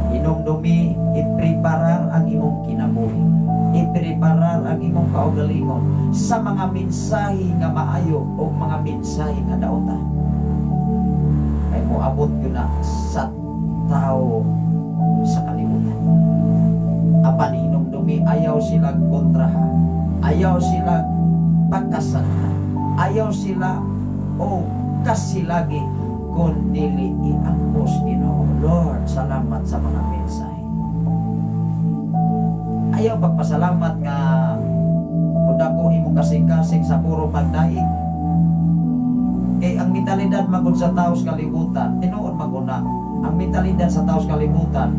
Hinumdumi, ipreparar ang imong kinabuhi. Ipreparar ang imong kaugalingon sa mga mensahe nga maayo o mga mensahe nga dauta. Kay moabot yun na sa tao sa kalibutan. Apan hinumdumi, ayaw sila kontraha, ayaw sila pagkasanhan, ayaw sila o kasilagi kung dili iangkos Ginoo. Lord, salamat sa mga mensahe. Ayaw pagpasalamat nga mudako imong kasing-kasing sa puro pagdaig. Kay ang mentalidad magud sa tao sa kalibutan, tinuod maguna, ang mentalidad sa tao sa kalibutan,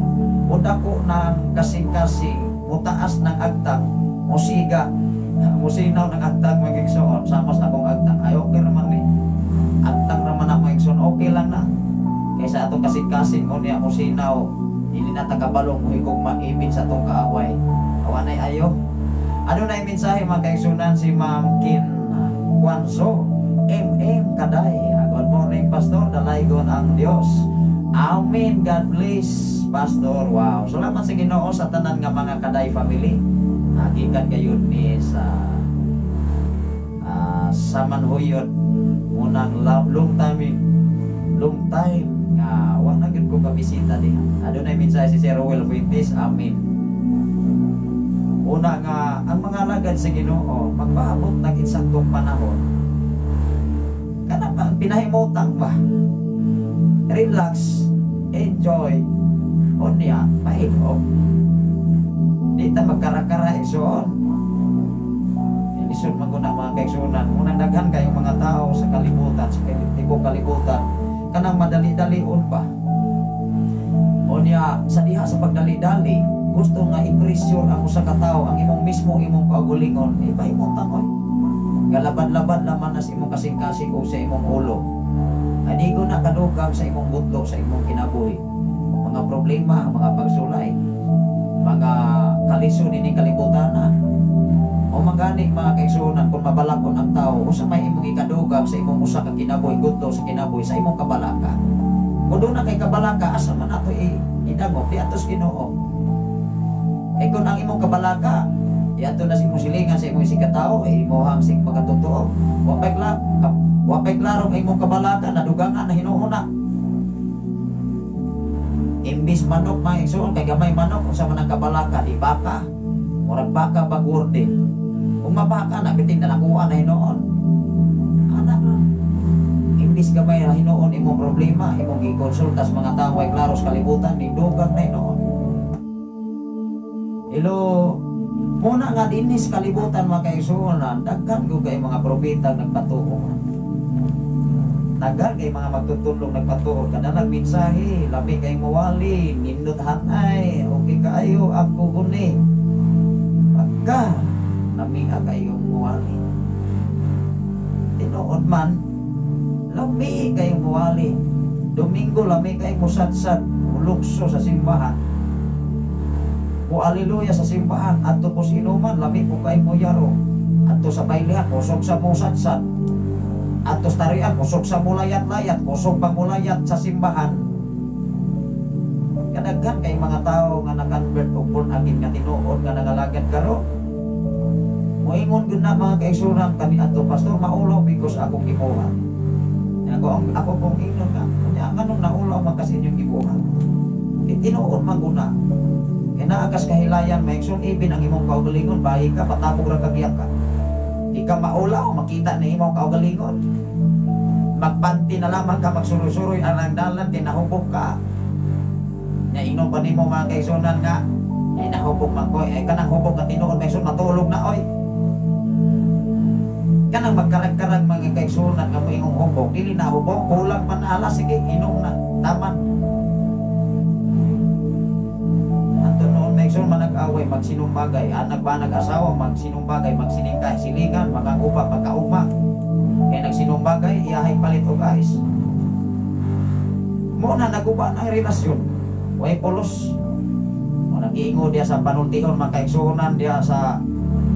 mudako ng kasing-kasing, mutaas ng agtang, musiga, musinaw ng agtang mga igsoon, sama sa akong agtang, ay okay raman ni. Agtang raman na mga igsoon, okay lang na. Kaysa atong kasing-kasing, o niya musinaw, dili na takabalong muhigog maibin sa atong kaaway. Awanay ayo. Ano na yung mensahe mga kaigsunan si Ma'am Kin Kwanso MM Kaday. Good morning, Pastor. Dalaygon ang Dios. Amen. God bless, Pastor. Wow. Salamat sa Ginoo sa tanan nga mga Kaday family. Gikan gayon ni sa sa Manhuyod. Unang long time nga wa na gyud ko kabisita diha. Adunay mensahe si Sir Ruel Fuentes. Amen. Una nga ang mga alagad sa Ginoo magpaabot ng insaktong panahon. Kana pa pinahimutang ba? Relax, enjoy. Unya, pahigo. Di ta magkarakara igsoon. Lisod man guna mga kaigsunan. Unang daghan kayong mga tao sa kalibutan, sa tibuok kalibutan, kanang madali-dalion ba? Unya, sa diha sa pagdali-dali, gusto nga i-pressure ang usa ka tawo, ang imong mismo imong kaugalingon, eh pahimutang oy. Galaban-laban laman na sa imong kasing-kasing o sa imong ulo. Anigo na kadugang sa imong butlo, sa imong kinabuhi. Mga problema, mga pagsulay, mga kalisod ini kalibutan na. O magani mga kaigsunan, kung mabalakon ang tao, usa may imong ikadugang sa imong usa ka kinabuhi, gudto sa kinabuhi, sa imong kabalaka. Kung doon na kay kabalaka, asa man ato idagop, di atos Ginoo. Kay kung ang imong kabalaka, di ato na sa imong silingan, sa imong isigkatao, eh, imuhang sing pagkatotoo. Wapay klaro ang imong kabalaka, nadugangan na hinuon na. Imbis manok mga igsoon, kay gamay manok, unsa man ang kabalaka, di baka. Murag baka bagurde. Kung mabaka na, bitin na nakuha na hinuon. Ana, imbis gamay na hinuon imong problema, imong gikonsulta sa mga tao ay klaro sa kalibutan, ni dugang na hinuon. Hello, muna nga dinis kalibutan mga kaigsuonan, daghan ko kay mga propeta nagpatuo. Daghan kay mga magtutulong nagpatuo, kadalag mensahe, lami kay muwali, nindot hanay, okay kaayo ako guni. Pagka lami ka kayong muwali. Tinuod man, lami kayong muwali. Domingo lami kay musadsad, mulukso sa simbahan. O aleluya sa simbahan, adto po sa inuman, lami po kay mo yaro. Adto sa bailihan, kusog sa musadsad. Adto sa tarian, kusog sa mulayat-layat, kusog pa mulayat sa simbahan. Kadaghan kay mga tao nga na-convert og born again nga tinuod nga nangalagad karon. Moingon gyud na mga kaigsunan kani adto, "Pastor, maulaw because akong gibuhat." Ako kong ingon nga, unya nganong naulaw man kasi inyong gibuhat? Kay tinuod man guna. Kay naa kas kahilayan maigsoon, ibin ang imong kaugalingon, bahi ka, patapog ra kag ka. Di ka maulaw, makita na imong kaugalingon. Magpanti na lamang ka, magsuroy-suroy ang dalan, tinahubog ka. Nya ingnon pa nimo mga kaigsunan nga, ay nahubog man ko, ay kanang hubog nga tinuod maigsoon, matulog na oy. Kanang magkarag-karag mga kaigsunan nga moingong hubog, dili na hubog, kulang man ala, sige, inom na, taman. Anto noon maigsoon manag-away, magsinumbagay, anak ba nag-asawa, magsinumbagay, magsiningkay, silingan, makagupa, magkaugma. Kaya nagsinumbagay, iyahay palit og ice. Mo na naguba na ang relasyon. Way pulos. Mo nang giingon diya sa panultihon, mga kaigsuonan, diya sa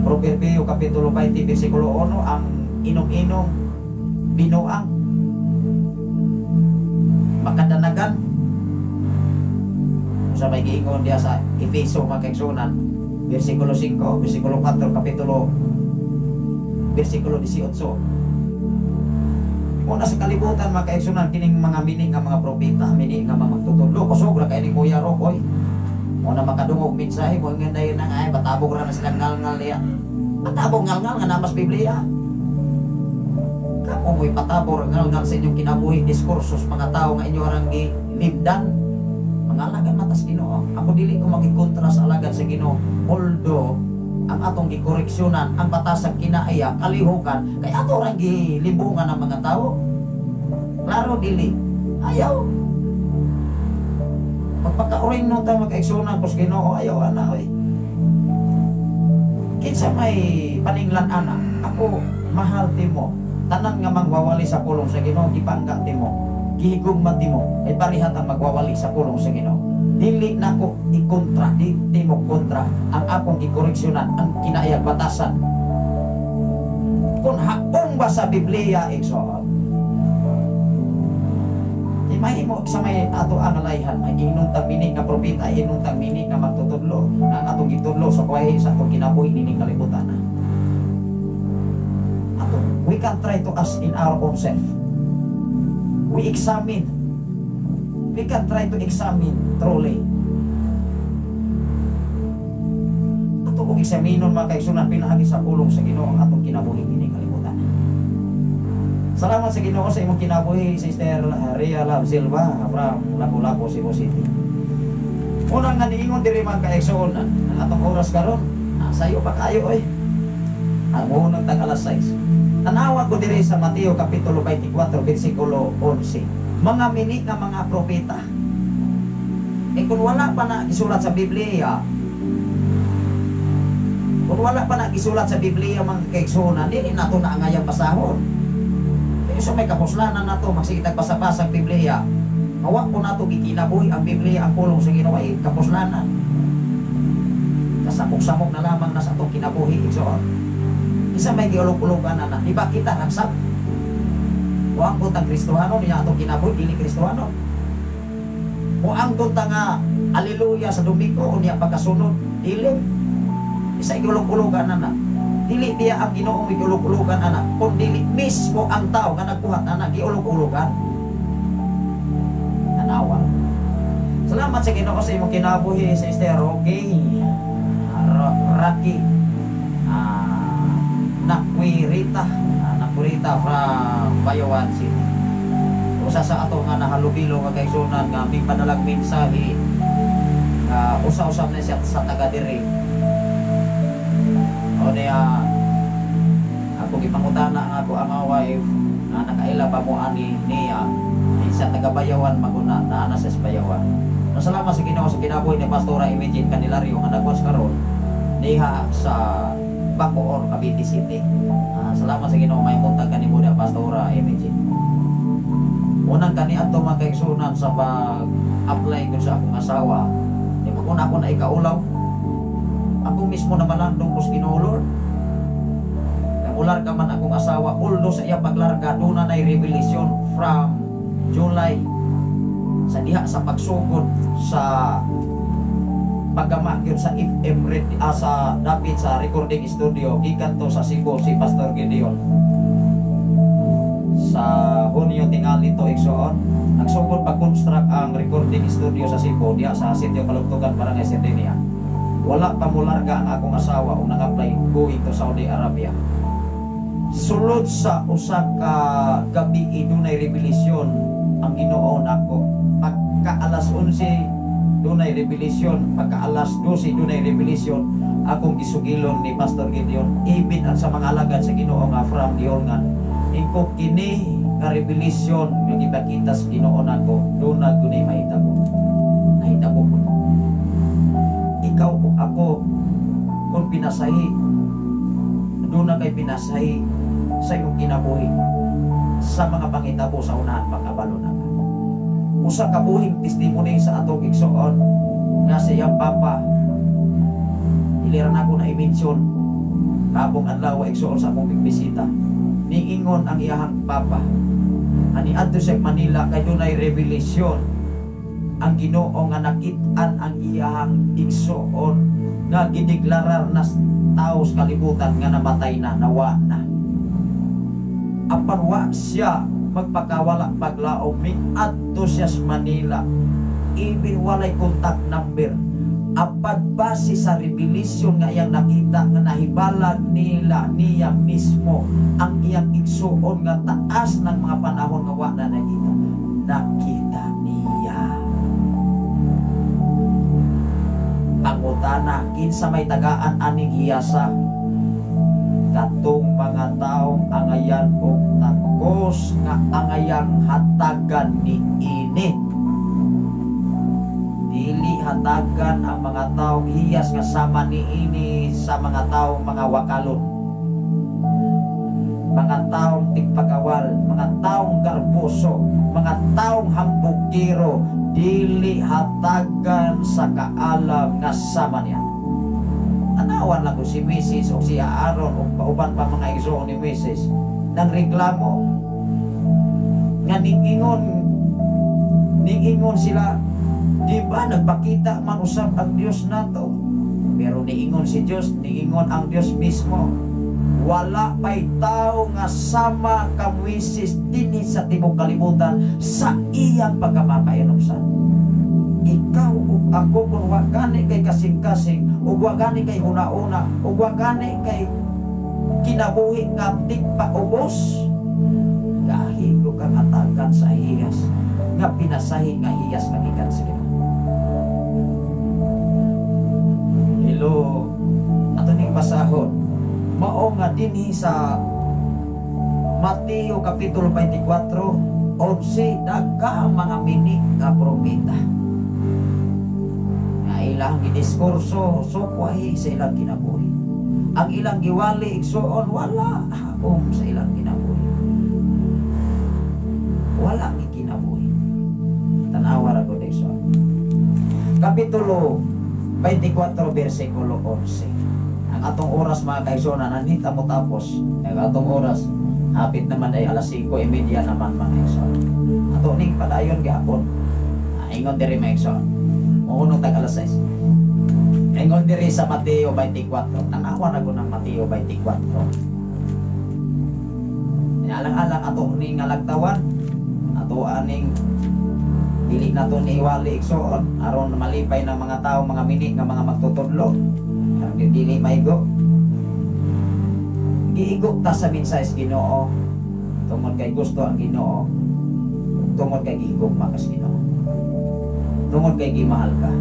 Proverbio Kapitulo 20 versikulo 1, ang inom-inom binuang makadanagan. Sa may giingon diya sa Efeso, mga kaigsuonan, versikulo 5, versikulo 4, kapitulo versikulo 18. Muna sa kalibutan, mga kaigsuonan, kining mga mini nga mga propeta, mini nga mga magtutudlo, kusog ra kay ning Kuya Rock oy. Muna makadungog mensahe mo nga dayon na ay patabog ra na silang ngalngal niya. Patabog ngalngal nga namas Biblia. Kamo mo'y patabor ngalngal sa inyong kinabuhi, diskursos mga tao nga inyo arang gilimdan. Mga alagad matas Ginoo. Ako dili ko makikontra sa alagad sa Ginoo. Although ang atong gikoreksyonan ang batasang kinaaya kalihukan kay ato rang gilimbungan ang mga tao. Klaro dili. Ayaw. Magpaka-uring no ta magkaigsuonan kus Ginoo, ayaw ana oy. Kinsa may paninglan ana, ako mahal timo. Tanan nga mangwawali sa pulong sa Ginoo gipangga timo. Gihigugma timo kay parihat ang magwawali sa pulong sa Ginoo. Dili nako ikontra, di timo kontra ang akong gikoreksyonan ang kinaayag batasan. Kung haong ba sa Biblia igsoon, di mahimo sa may ato ang alayhan, may ingnon tang mini nga propeta, ingnon tang mini nga magtutudlo, ang atong gitudlo sa kwahi sa atong kinabuhi nining kalibutan. Ato, we can try to ask in our own self. We examine. We can try to examine truly. Ato kung examinon mga kaigsunan, pinaagi sa pulong sa Ginoo ang atong kinabuhi nining kalibutan. Salamat sa Ginoo sa imong kinabuhi, Sister Ria Love Silva from Lapu-Lapu, Cebu City. Unang nga niingon diri mga kaigsunan, ang atong oras karon, sayo pa kayo oy. Ang unang tag alas 6. Tanawa ko diri sa Mateo Kapitulo 24 versikulo 11. Mga mini nga mga propeta. Eh kung wala pa na isulat sa Biblia, kung wala pa na isulat sa Biblia mga kaigsuonan, dili nato na ang angayang basahon. Pero sa may kapuslanan nato magsigitag basa-basa ang Biblia, hawa po nato gikinabuhi ang Biblia, ang pulong sa Ginoo ay kapuslanan. Kasamok-samok na lamang na sa atong kinabuhi igsoon. Isa may giulog-ulogan na, di ba kita nagsab? Huwag ko tang Kristohano, niya atong kinabuhi, dili Kristohano. Huwag ko tang nga, aleluya sa Domingo, o niya pagkasunod, dili. Isa giulog-ulogan na na. Dili biya ang Ginoong giulog-ulogan ana, kung dili mismo ang tao nga nagbuhat ana, giulog-ulogan. Tanawa. Salamat sa Ginoo sa imong kinabuhi, Sister Rocky. Rocky. Nakwirita. Nakwirita from Bayawan City. Usa sa ato nga nahalubilo nga kaigsuonan nga may padalag mensahe nga usa-usab na siya sa taga diri. O niya ako gipangutana nga ako ang wife nga nakaila pa mo ani niya sa taga Bayawan maguna naa na sa Bayawan. Salamat sa Ginoo sa kinabuhi ni Pastora Imagine Candelario nga nagwas karon diha sa Bacoor, Cavite City. Salamat sa Ginoo may buntag kanimo da Pastora Imagine. Unang kani adto mga kaigsuonan sa pag-apply ko sa akong asawa, di maguna ako na ikaulaw. Ako mismo na malandong ko sa Ginoo, Lord. Namular ka man akong asawa, although sa iya paglarga doon na revelation from July sa diha sa pagsugod sa paggama yun sa FM Red, sa dapit sa recording studio gikan to sa Cebu si Pastor Gideon sa Hunyo tingali to igsoon nagsugod pag-construct ang recording studio sa Cebu diha sa Sitio Kalugtugan, Barangay Sardenia. Wala pa mularga ang akong asawa o nang-apply going to Saudi Arabia. Sulod sa usa ka gabi dunay revelation ang Ginoo nako. Pagka alas 11 dunay revelation, pagka alas 12 dunay revelation akong gisugilon ni Pastor Gideon ibin ang sa mga alagad sa Ginoo nga from Giolngan. Ingko kini nga revelation nga gipakita sa Ginoo nako dunay guni mahitabo. Nahitabo ko. Ikaw ug ako kung pinasahi doon na kay pinasahi sa imong kinabuhi sa mga pangitabo sa unahan makabalo na ka. Usa ka buhing testimony sa atong igsoon nga sa iyang papa, dili ra nako na i-mention kabong adlaw, igsoon, sa akong pagbisita. Niingon ang iyahang papa ani adto sa Manila kay dunay revelation ang Ginoo nga nakit-an ang iyahang igsoon nga gideklarar na tao sa kalibutan nga namatay na, nawa na. Apan wa siya magpakawala paglaom, miadto siya sa Manila even walay contact number. Apan base sa revelation nga iyang nakita nga nahibalag nila niya mismo ang iyang igsuon nga taas ng mga panahon nga wa na nakita, nakita niya. Pangutana, kinsa may tagaan aning hiyasa? Katong mga taong angayan og takos nga angayang hatagan ni ini. Dili hatagan ang mga taong hiyas nga sama ni ini sa mga taong mga wakalon, mga taong tigpagawal, mga taong garboso, mga taong hambugiro. Dili hatagan sa kaalam nga sama niya. Tanawan lang ko si Mrs. o si Aaron o pauban pa mga igsoon ni Mrs. nang reklamo nga ningingon ningingon sila, di ba nagpakita man usab ang Dios nato? Pero niingon si Dios, niingon ang Dios mismo, wala pa'y tao nga sama ka Moises dinhi sa tibok kalibutan sa iyang pagkamapainumsan. Ikaw ug ako, kung wa gani kay kasing-kasing ug wa gani kay huna-una ug wa gani kay kinabuhi nga tigpaubos, gahi ko kang hatagan sa hiyas nga pinasahi nga hiyas nga gikan sa Ginoo. Hello, ato ning basahon mao nga dinhi sa Mateo Kapitulo 24:11, daghang mga mini nga propeta nga ilang gidiskurso sukwahi sa ilang kinabuhi. Ang ilang giwali, igsuon, wala hakom sa ilang kinabuhi. Wala kinabuhi. Tanawa ra gud, igsuon. Kapitulo 24 versikulo 11. Ang atong oras, mga kaigsuonan, anita mo tapos. Ang atong oras hapit naman ay alas 5:30 naman, mga igsoon. Ato ning padayon gyapon. Ingon diri, mga igsoon. Muunong tag alas 6. Ingon diri sa Mateo 24. Tanawa na ko ng Mateo 24. Alang-alang ato ning ngalagtawan, ato aning dili na to ni iwali, igsoon, aron malipay ng mga tao, mga mini nga mga magtutudlo. Aron dili maigo. Giigo ta sa mensahe sa Ginoo tungod kay gusto ang Ginoo, tungod kay gihigugma ka sa Ginoo, tungod kay gimahal ka.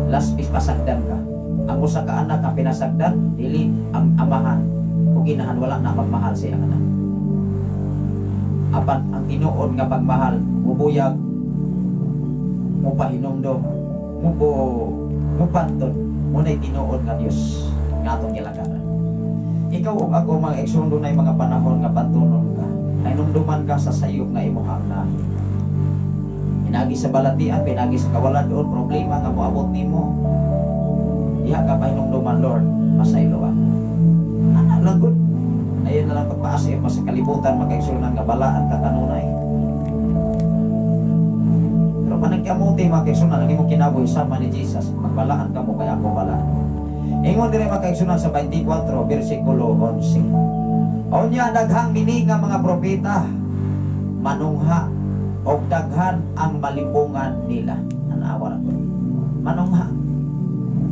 Laspis pasagdan ka. Ang usa ka anak nga pinasagdan, dili ang amahan o ginahan wala na magmahal sa iyang anak. Apan ang tinuod nga pagmahal mubuyag, mupahinumdom, mupantod. Muna'y tinuod nga Dios nga atong gilakaran. Ikaw ug ako, mga igsoon, dunay mga panahon nga pantunon ka, hinumduman ka sa sayop nga imong lahi. Pinagi sa balatian, pinagi sa kawaladon, problema nga moabot nimo. Diha ka pahinumduman, "Lord, pasaylo ako." Ana lang gud. Ayun na lang pagpaasi pa sa kalibutan, mga kaigsuonan, nga balaan ka kanunay. Pero panagkamuti, mga kaigsuonan, ang imong kinabuhi sama ni Jesus, magbalaan ka mo kay ako balaan. Ingon diri, mga kaigsuonan, sa 24 versikulo 11. Unya daghang mini nga mga propeta manungha og daghan ang malimbungan nila. Tanawa ra ko. Manungha.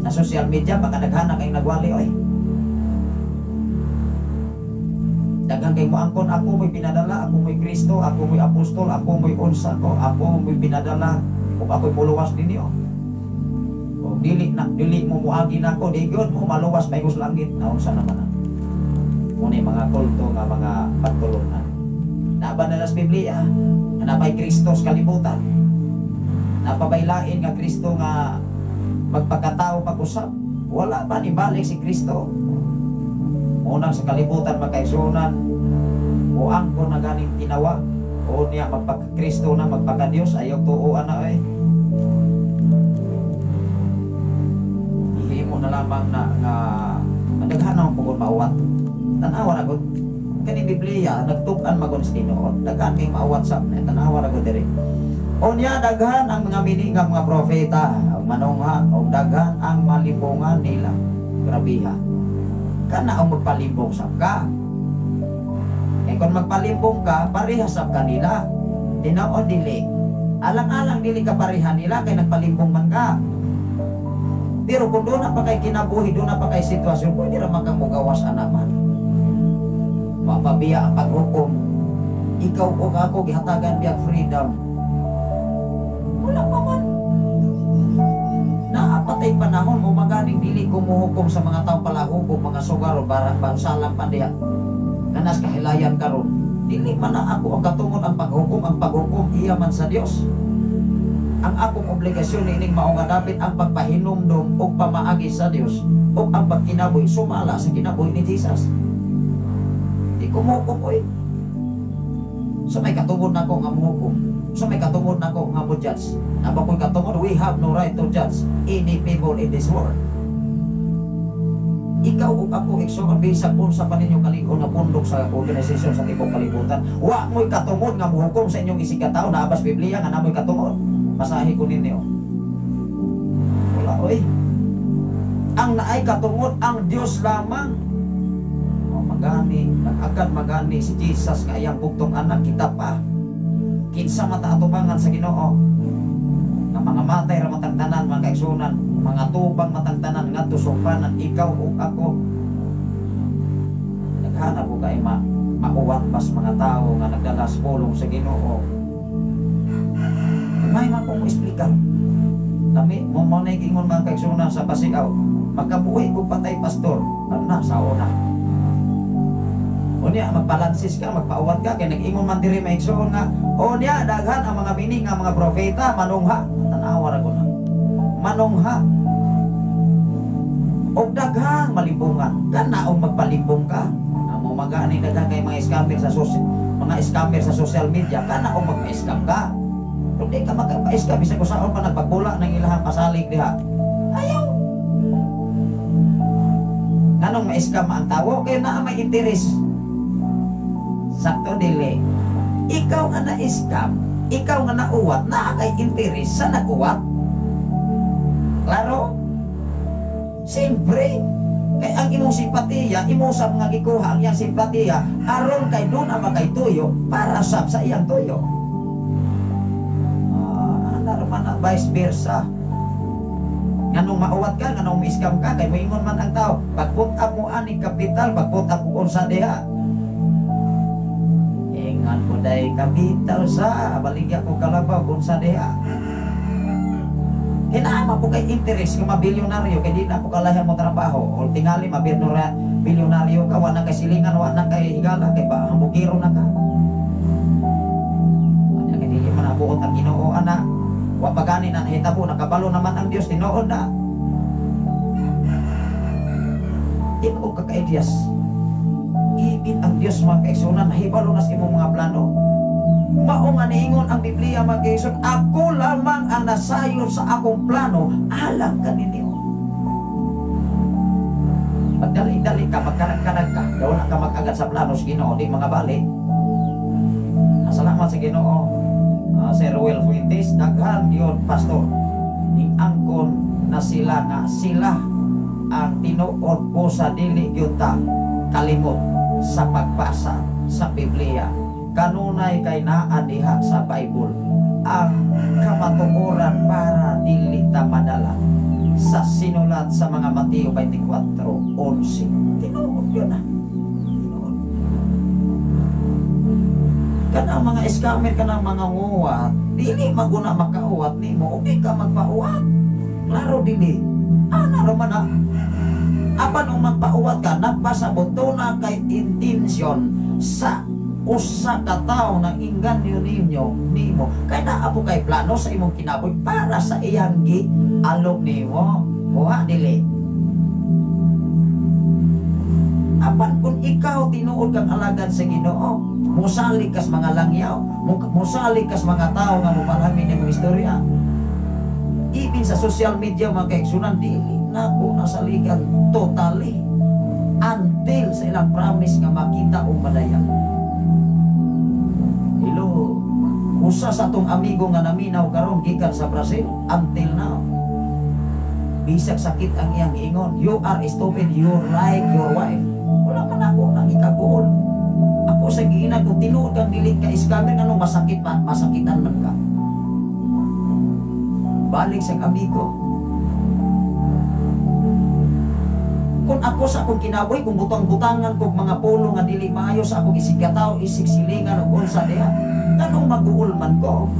Sa social media baka daghan na kayong nagwali oy. Daghan kay moangkon, "Ako mo'y pinadala, ako mo'y Kristo, ako mo'y apostol, ako mo'y unsa ko, ako mo'y pinadala ug ako'y muluwas ninyo. Kung dili na dili mo muagi nako, di gyud mo maluwas paingos langit." Naunsa naman na. Muna mga kulto nga mga pagtulunan. Naba na sa Biblia, napay Kristo sa kalibutan? Napabaylain nga Kristo nga magpakatao pag-usap? Wala pa ni balik si Kristo. Unang sa kalibutan, makaigsuonan, muangko na ganing tinawag. O niya magpaka-Kristo na, magpaka-Diyos, ayaw tuoan na eh. Ihimo na lamang na nga daghan naman pugod mauwat. Tanawa na gud. Kani Biblia nagtug-an magun sa tinuod. Daghan kay mauwat sa tanawa ra gud diri. O niya daghan ang mga mininga mga propeta, ang manungha o daghan ang malibongan nila. Grabiha. Kana ang magpalimbong sab ka. Kay kung magpalimbong ka, pareha sab kanila. Tinuod dili. Alang-alang dili ka pareha nila kay nagpalimbong man ka. Pero kung doon na pa kay kinabuhi, doon na pa kay sitwasyon, pwede ra man kang mugawas anaman. Mapabiya ang paghukom. Ikaw o ako gihatagan biyag freedom. Wala pa man. Naapatay panahon mo maganing dili ko muhukom sa mga tao palahubog, mga sugar o barang salang pa diha. Nanas kahilayan karon. Dili man na ako ang katungod ang paghukom iya man sa Dios. Ang akong obligasyon niining mao nga dapit ang pagpahinumdom og pamaagi sa Dios ug ang pagkinabuhi sumala sa kinabuhi ni Jesus. Di ko muhukom oy. Sa may katungod nako nga muhukom, sa may katungod nako nga mo judge. Naba ko'y katungod, we have no right to judge any people in this world. Ikaw ug ako igsoon bisag unsa pa ninyo kalig-on nga pundok sa organisasyon sa tibuok kalibutan, wa mo'y katungod nga muhukom sa inyong isig ka tawo. Naabas Biblia nga namoy katungod. Basahi ko ninyo. Wala oy. Ang naay katungod ang Dios lamang. O magani, nag-agad magani si Jesus nga iyang bugtong anak kita pa. Kinsa mata atubangan sa Ginoo? Nga mga matay ra matang tanan, mga kaigsunan, mga tubang matang tanan ngadto sumpanan ikaw ug ako. Naghanap ko kay mauwat pas mga tawo nga nagdala sa pulong sa Ginoo. May man kong explicar. Lami mo mo na ingon mga kaigsunan sa pasigaw, makabuhi og patay pastor, ano na sa una. Unya magpalansis ka, magpauwat ka kay nag-ingon man diri maigsoon nga unya daghan ang mga bini nga mga propeta manungha. Tanawa ra ko na. Manungha. Og daghang malibungan. Kana og magpalibong ka. Amo magani daghan kay mga scammer sa mga scammer sa social media, kana og magpa-scam ka. Kung di ka magpa-scam bisag usaon pa nagpagbula ng ilahang pasalig diha. Ayaw. Nganong ma-scam ang tawo kay naa may interes. Sakto dili. Ikaw nga na-scam, ikaw nga nauwat, naa kay interes sa nag-uwat. Klaro? Siyempre, kay ang imong simpatiya, imo sab nga gikuha ang iyang simpatiya, aron kay doon ang makaytuyo para sab sa iyang tuyo. Ana ra man na vice versa. Nganong mauwat ka, nganong mi-scam ka, kay moingon man ang tao, pag-put up mo ani kapital, pag-put up mo unsa diha. Ingan ko day kapital sa baligya ko kalabaw unsa diha. Kinaama po kay interest nga mabilyonaryo kay di na po kalahan mo trabaho o tingali mabilyonaryo ka, wa na kay silingan, wa na kay higala kay ba hambugiro na ka. Anya kay dili man abuot ang Ginoo ana. Wa pa gani na nahitabo, nakabalo naman ang Dios tinuod na. Di mo kakaidiyas. Ibig ang Dios mga kaigsunan, nahibalo na sa imong mga plano. Mao nga niingon ang Biblia mga kaigsunan, ako lamang ang nasayon sa akong plano alang kaninyo. Magdali-dali ka, magkarag-karag ka, daw na ka mag-agad sa plano sa Ginoo, di mga bali. Salamat sa Ginoo, Sir Ruel Fuentes, daghan yun, pastor. Ing-angkon na sila nga sila ang tinuod po sa dili gyud ta kalimot sa pagbasa sa Biblia. Kanunay kay naa diha sa Bible ang kamatuoran para dili ta madala sa sinulat sa mga Mateo 24:11. Tinuod yun na. Tinuod. Kanang mga scammer, kanang mga nguwat, dili maguna makauwat nimo, okay ka magpauwat. Klaro dili. Ana ra man na. Apan ung magpauwat ka, nagpasabot na kay intention sa usa ka tawo nang inganyo ninyo nimo kay naa po kay plano sa imong kinabuhi para sa iyang gialok nimo. Kuha dili. Apan kung ikaw tinuod kang alagad sa Ginoo, mosalig kas mga langyaw, mosalig kas mga tao nga mopalamin nimong istorya. Even sa social media, mga kaigsunan, dili na ko nasaligan totally until sa ilang promise nga makita o madayag. Hello, usa sa atong amigo nga naminaw karon gikan sa Brazil, until now bisag sakit ang iyang ingon, "You are stupid, you like your wife." Wala man ako nang ikaguol. Ako sa giina, kung tinuod kang dili ka scammer, nganong masakit pa, masakitan man ka? Balik sa amigo. Kung ako sa akong kinabuhi, kung butang-butangan kog mga pulo nga dili maayo sa akong isig katawo, isig silingan o unsa diha, nganong maguol man ko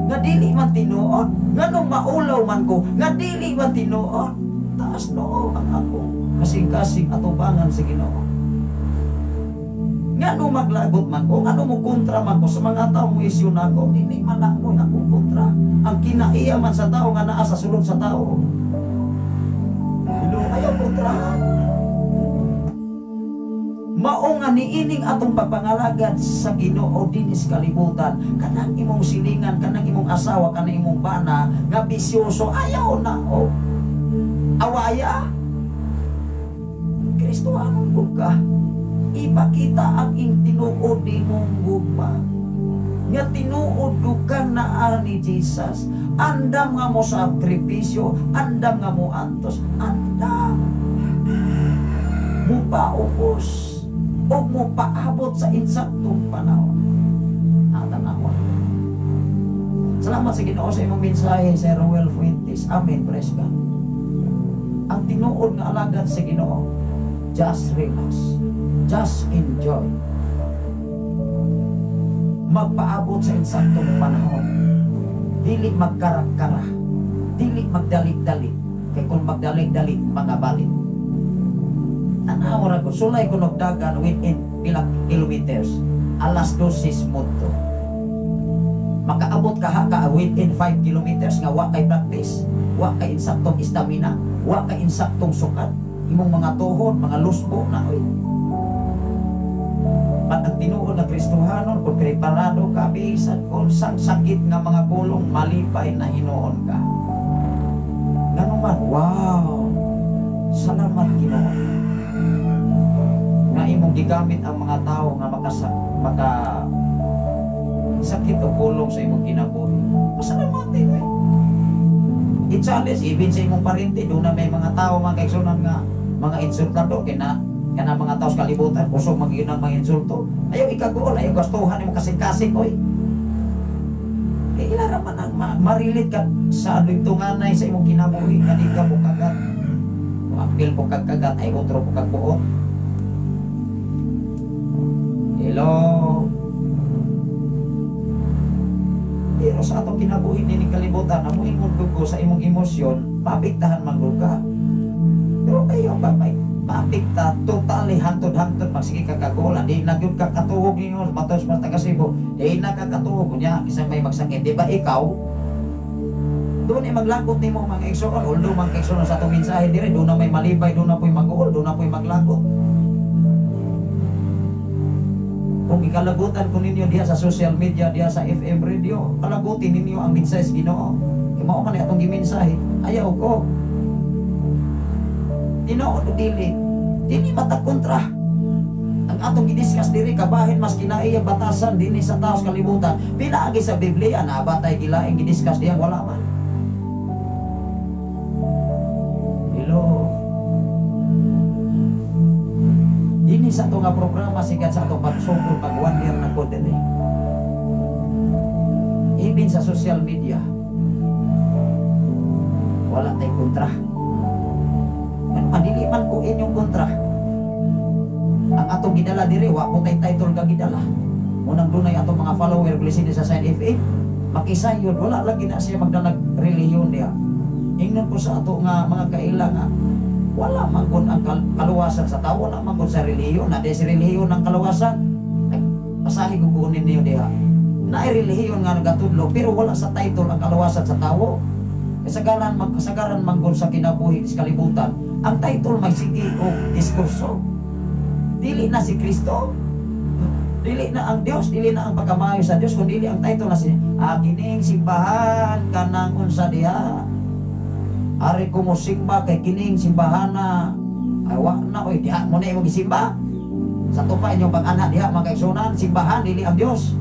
nga dili man tinuod? Nganong maulaw man ko nga dili man tinuod? Taas noo ang akong kasing-kasing atubangan sa Ginoo. Nganong maglagot man ko? Nganong mo kontra man ko sa mga tao mo isyu nako? Dili man na mo akong kontra. Ang kinaiya man sa tao nga naa sa sulod sa tao. Hello, ayaw kontra. Mao nga niining atong pagpangalagad sa Ginoo dinis kalibutan, kanang imong silingan, kanang imong asawa, kanang imong bana nga bisyoso, ayaw na o awaya. Kristohanon gud ka. Ipakita ang ing tinuod nimong gugma. Nga tinuod gud kang naa ni Jesus. Andam nga mo sakripisyo, andam nga mo antos, andam mo paubos o mo paabot sa insaktong panahon. Natanawa. Salamat sa Ginoo sa imong mensahe, Sir Roel Fuentes. Amen. Praise God. Ang tinuod nga alagad sa Ginoo, just relax. Just enjoy. Magpaabot sa insaktong panahon. Dili magkarakara. Dili magdalik-dalik. Kay kung magdalik-dalik, mga balit. Tanaw ra ko, sulay ko nagdagan within pila kilometers. Alas 12 moto. Makaabot ka ha ka within 5 kilometers nga wa kay practice, wa kay insaktong stamina, wa kay insaktong sukat. Imong mga tuhod, mga lusbo na oy. At ang tinuod na Kristohanon, kung preparado ka, bisan kung sang sakit nga mga pulong, malipay na hinuon ka. Nganuman, wow! Salamat Ginoo nga imong gigamit ang mga tao nga maka sakit o pulong sa imong kinabuhi. Masalamati eh. I-challenge even sa imong parente, doon na may mga tao mga kaigsunan nga mga insultado kina kana mga tao sa kalibutan kusog magyud ang mga insulto. Ayaw ikaguol, ayaw gastuhan imong kasing-kasing oy. Kay ila ra man ang marilit ka sa tunganay sa imong kinabuhi nga di ka mo kagat. Kung apil po kag kagat ay otro po kag buot. Hello. Pero sa atong kinabuhi nining kalibutan, amuingon ko sa imong emosyon, mapiktahan man gud ka. Pero kayo ba may mapikta totally hantod-hantod magsige ka kagola, di na gyud ka katuhog ninyo matos mas taga Cebu, di na ka katuhog unya isa may magsakit, di ba ikaw? Doon ay maglakot nimo mga igsoon, although mga igsoon sa atong mensahe dire, doon na may malipay, doon na po'y mag-uol, doon na po'y maglakot. Kung ikalagutan ko ninyo diha sa social media, diha sa FM radio, kalagutin ninyo ang mensahe sa Ginoo. Kay mao man atong gimensahe, ayaw ko. Tinuod o dili, dili matakontra. Ang atong gidiscuss diri kabahin mas kinaiya batasan dinhi sa taos kalibutan. Pinaagi sa Biblia na batay gilaing gidiscuss diha, wala man. Hello. Dini sa ato nga programa sikat sa atong pagsugod pag 1 year na ko diri. Even sa social media wala tay kontra. Madili man ko inyong kontra. Ang atong gidala diri wa po tay title nga gidala. Unang dunay atong mga follower blessing sa Sign FA. Makisayon wala lagi na siya magdalag relihiyon diha. Ingnon ko sa ato nga mga kaila nga wala man gun ang kaluwasan sa tao, wala man gun sa relihiyon. Na di sa relihiyon ang kaluwasan. Ay, pasahe ko kunin niyo diha. Naay relihiyon nga nagatudlo pero wala sa title ang kaluwasan sa tao. Kasagaran man gun sa kinabuhi sa kalibutan. Ang title may sige o diskurso. Dili na si Kristo. Dili na ang Dios, dili na ang pagkamayo sa Dios, kun dili ang title na si kining simbahan kanang unsa diha. Ari ko mo simba kay kining simbahana. Ay wa na oy, diha mo na imong gisimba. Sa tupa inyong pag-ana diha mga kaigsunan, simbahan dili ang Dios.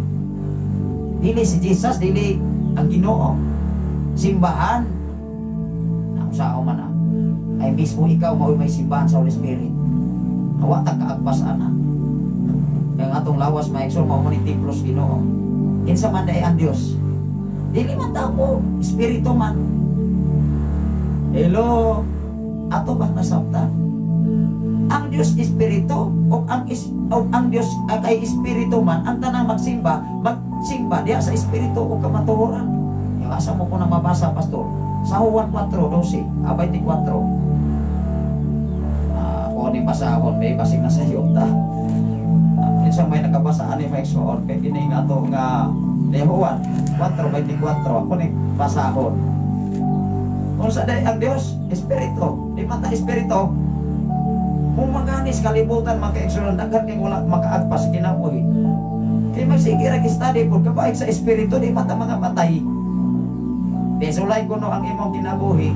Dili si Jesus, dili ang Ginoo. Simbahan na unsa man na. Ay mismo ikaw mao'y may simbahan sa Holy Spirit. Awa ta kaagpas ana. Kaya ang atong lawas mga igsoon, mao man ni templo sa Ginoo. Kinsa man day ang Dios? Dili man tao, espiritu man. Hello, ato bang nasabtan? Ang Dios espiritu o ang Dios kay espiritu man, ang tanang magsimba, magsimba diha sa espiritu o kamatuoran. Yung asa mo ko na mabasa, pastor? Sa Juan 4:12, 24. Ako ni basahon, may basing na sa iyo ta. Kinsa may nakabasa ani may igsoon kay kini nga ato nga Juan 4:24, ako ni basahon. Unsa day ang Dios? Espiritu. Di man ta espiritu. Kung maganis kalibutan mga kaigsunan, daghan kay wala makaagpas kinabuhi. Kay magsige ra study pud kabaig sa espiritu, di man ta mga patay. Di sulay kuno ang imong kinabuhi.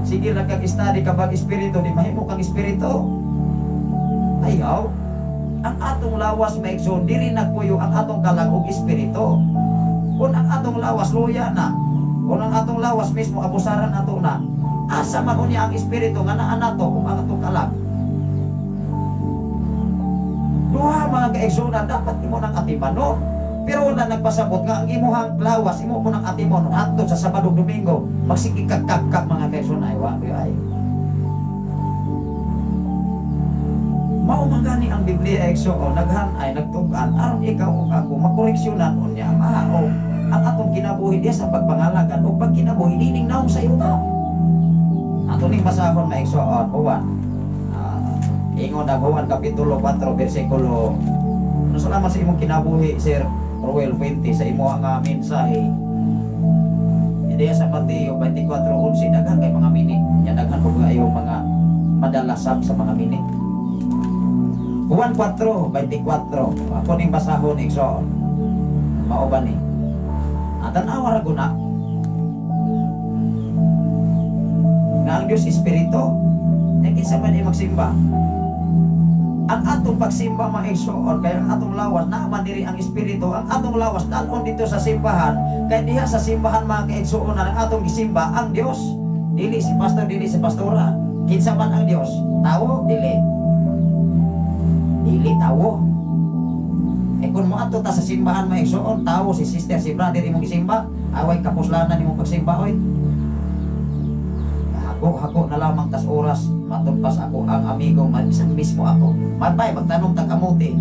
Sige lang kag study kabag espiritu, di mahimo kang espiritu. Ayaw. Ang atong lawas maigsoon, diri nagpuyo ang atong kalag og espiritu. Kung ang atong lawas luya na, kung ang atong lawas mismo abusaran ato na, asa man unya ang espiritu nga naa nato kung ang atong kalag? Duha mga kaigsunan, dapat imo nang atimanon. Pero wala nagpasabot nga ang imuhang lawas imo po nang atimon hantod sa Sabado Domingo, magsige kag kag mga kaigsunan, ay wa ay. Mao man gani ang Biblia igsoon, naghan ay nagtug-an aron ikaw ug ako makoreksyonan unya mahaog ang atong kinabuhi diha sa pagpangalagan ug pagkinabuhi nining naong sa yuta. Ato ning basahon mga igsoon, Juan. Ingon ang Juan kapitulo 4 bersikulo. No, salamat sa imong kinabuhi, Sir Ruel Fuente, sa imo nga mensahe. Diha sa Mateo 24:11, daghan kay mga mini. Nya daghan pud kayo mga madalasab sa mga mini. Juan 4:24. Ako ning basahon igsoon. Mao ba ni? Tan-awa ra guna. Nga ang Dios espiritu, nya kinsa man magsimba? Ang atong pagsimba mga igsoon, kay ang atong lawas naa man diri ang espiritu, ang atong lawas dalon dito sa simbahan, kay diha sa simbahan mga kaigsoon ang atong gisimba ang Dios. Dili si pastor, dili si pastora. Kinsa man ang Dios? Tawo dili. Dili tawo. Eh kung moadto ta sa simbahan mga igsoon, tawo si sister, si brother imong gisimba, away kapuslanan imong pagsimba oy. Hako-hako na lamang tas oras, matulpas ako ang amigo, minsan mismo ako. Matay, magtanong tag kamote.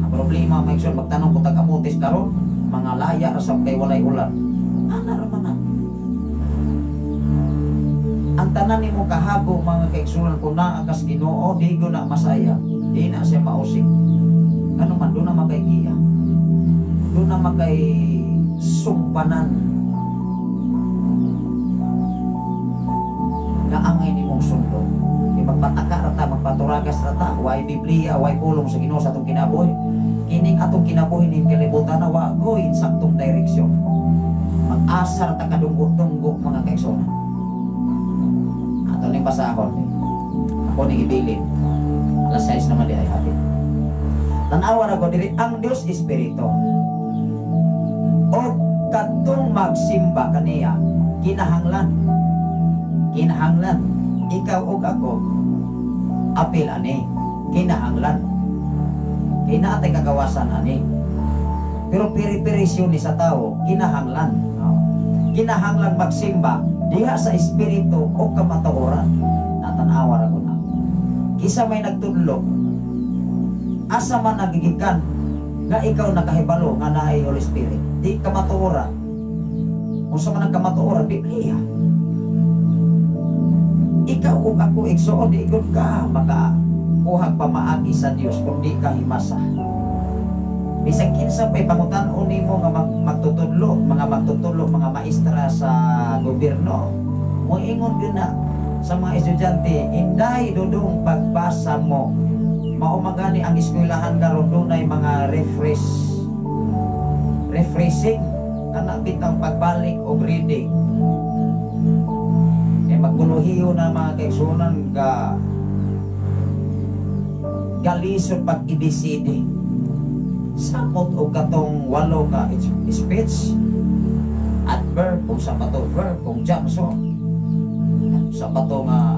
Ang problema mga igsoon, magtanong ko tag kamote karon, mga laya ra sab kay walay ulan. Ana ra man na. Ang tanan nimo kahago mga kaigsunan, kung naa kas Ginoo, di ko na masaya, di na siya mausik. Ano man, doon na makaigiya, doon na makay sumpanan na angay nimong sundon. Di magpataka rata, magpaturagas rata, way Biblia, way pulong sa Ginoo sa atong kinabuhi. Kining atong kinabuhi ning kalibutan na wa goy saktong direksyon. Mag-asar ta kadunggo-dunggo mga kaigsunan. Ato ning basahon, ako ning ibilin. Alas 6 naman di ay hapit. Tanawa ra ko diri ang Dios espiritu. O kadtong magsimba kaniya kinahanglan. Kinahanglan ikaw ug ako apil ani kinahanglan. Kay naa tay kagawasan ani. Pero piri-pirisyon ni sa tao kinahanglan. Kinahanglan magsimba diha sa espiritu o kamatuoran. Natanawa ra ko na. Kisa may nagtudlo, asa man nagigikan nga ikaw nakahibalo nga naay Holy Spirit, di kamatuoran. Unsa man ang kamatuoran? Biblia. Ikaw ug ako igsoon, di gud ka makakuhag pamaagi sa Dios kung di ka himasa. Bisag kinsa pay pangutan-on nimo nga magtutudlo, mga maestra sa gobyerno, moingon gyud na Sa mga estudyante, inday dudong pagbasa mo. Mao man gani ang eskwelahan karon dunay mga refreshing kana bitang pagbalik og reading. Kay magkuluhiyo na mga kaigsunan ga galisod pag ABCD. Samot og katong 8 ka speech, adverb, kung sa pato verb, kung junction, sa pato nga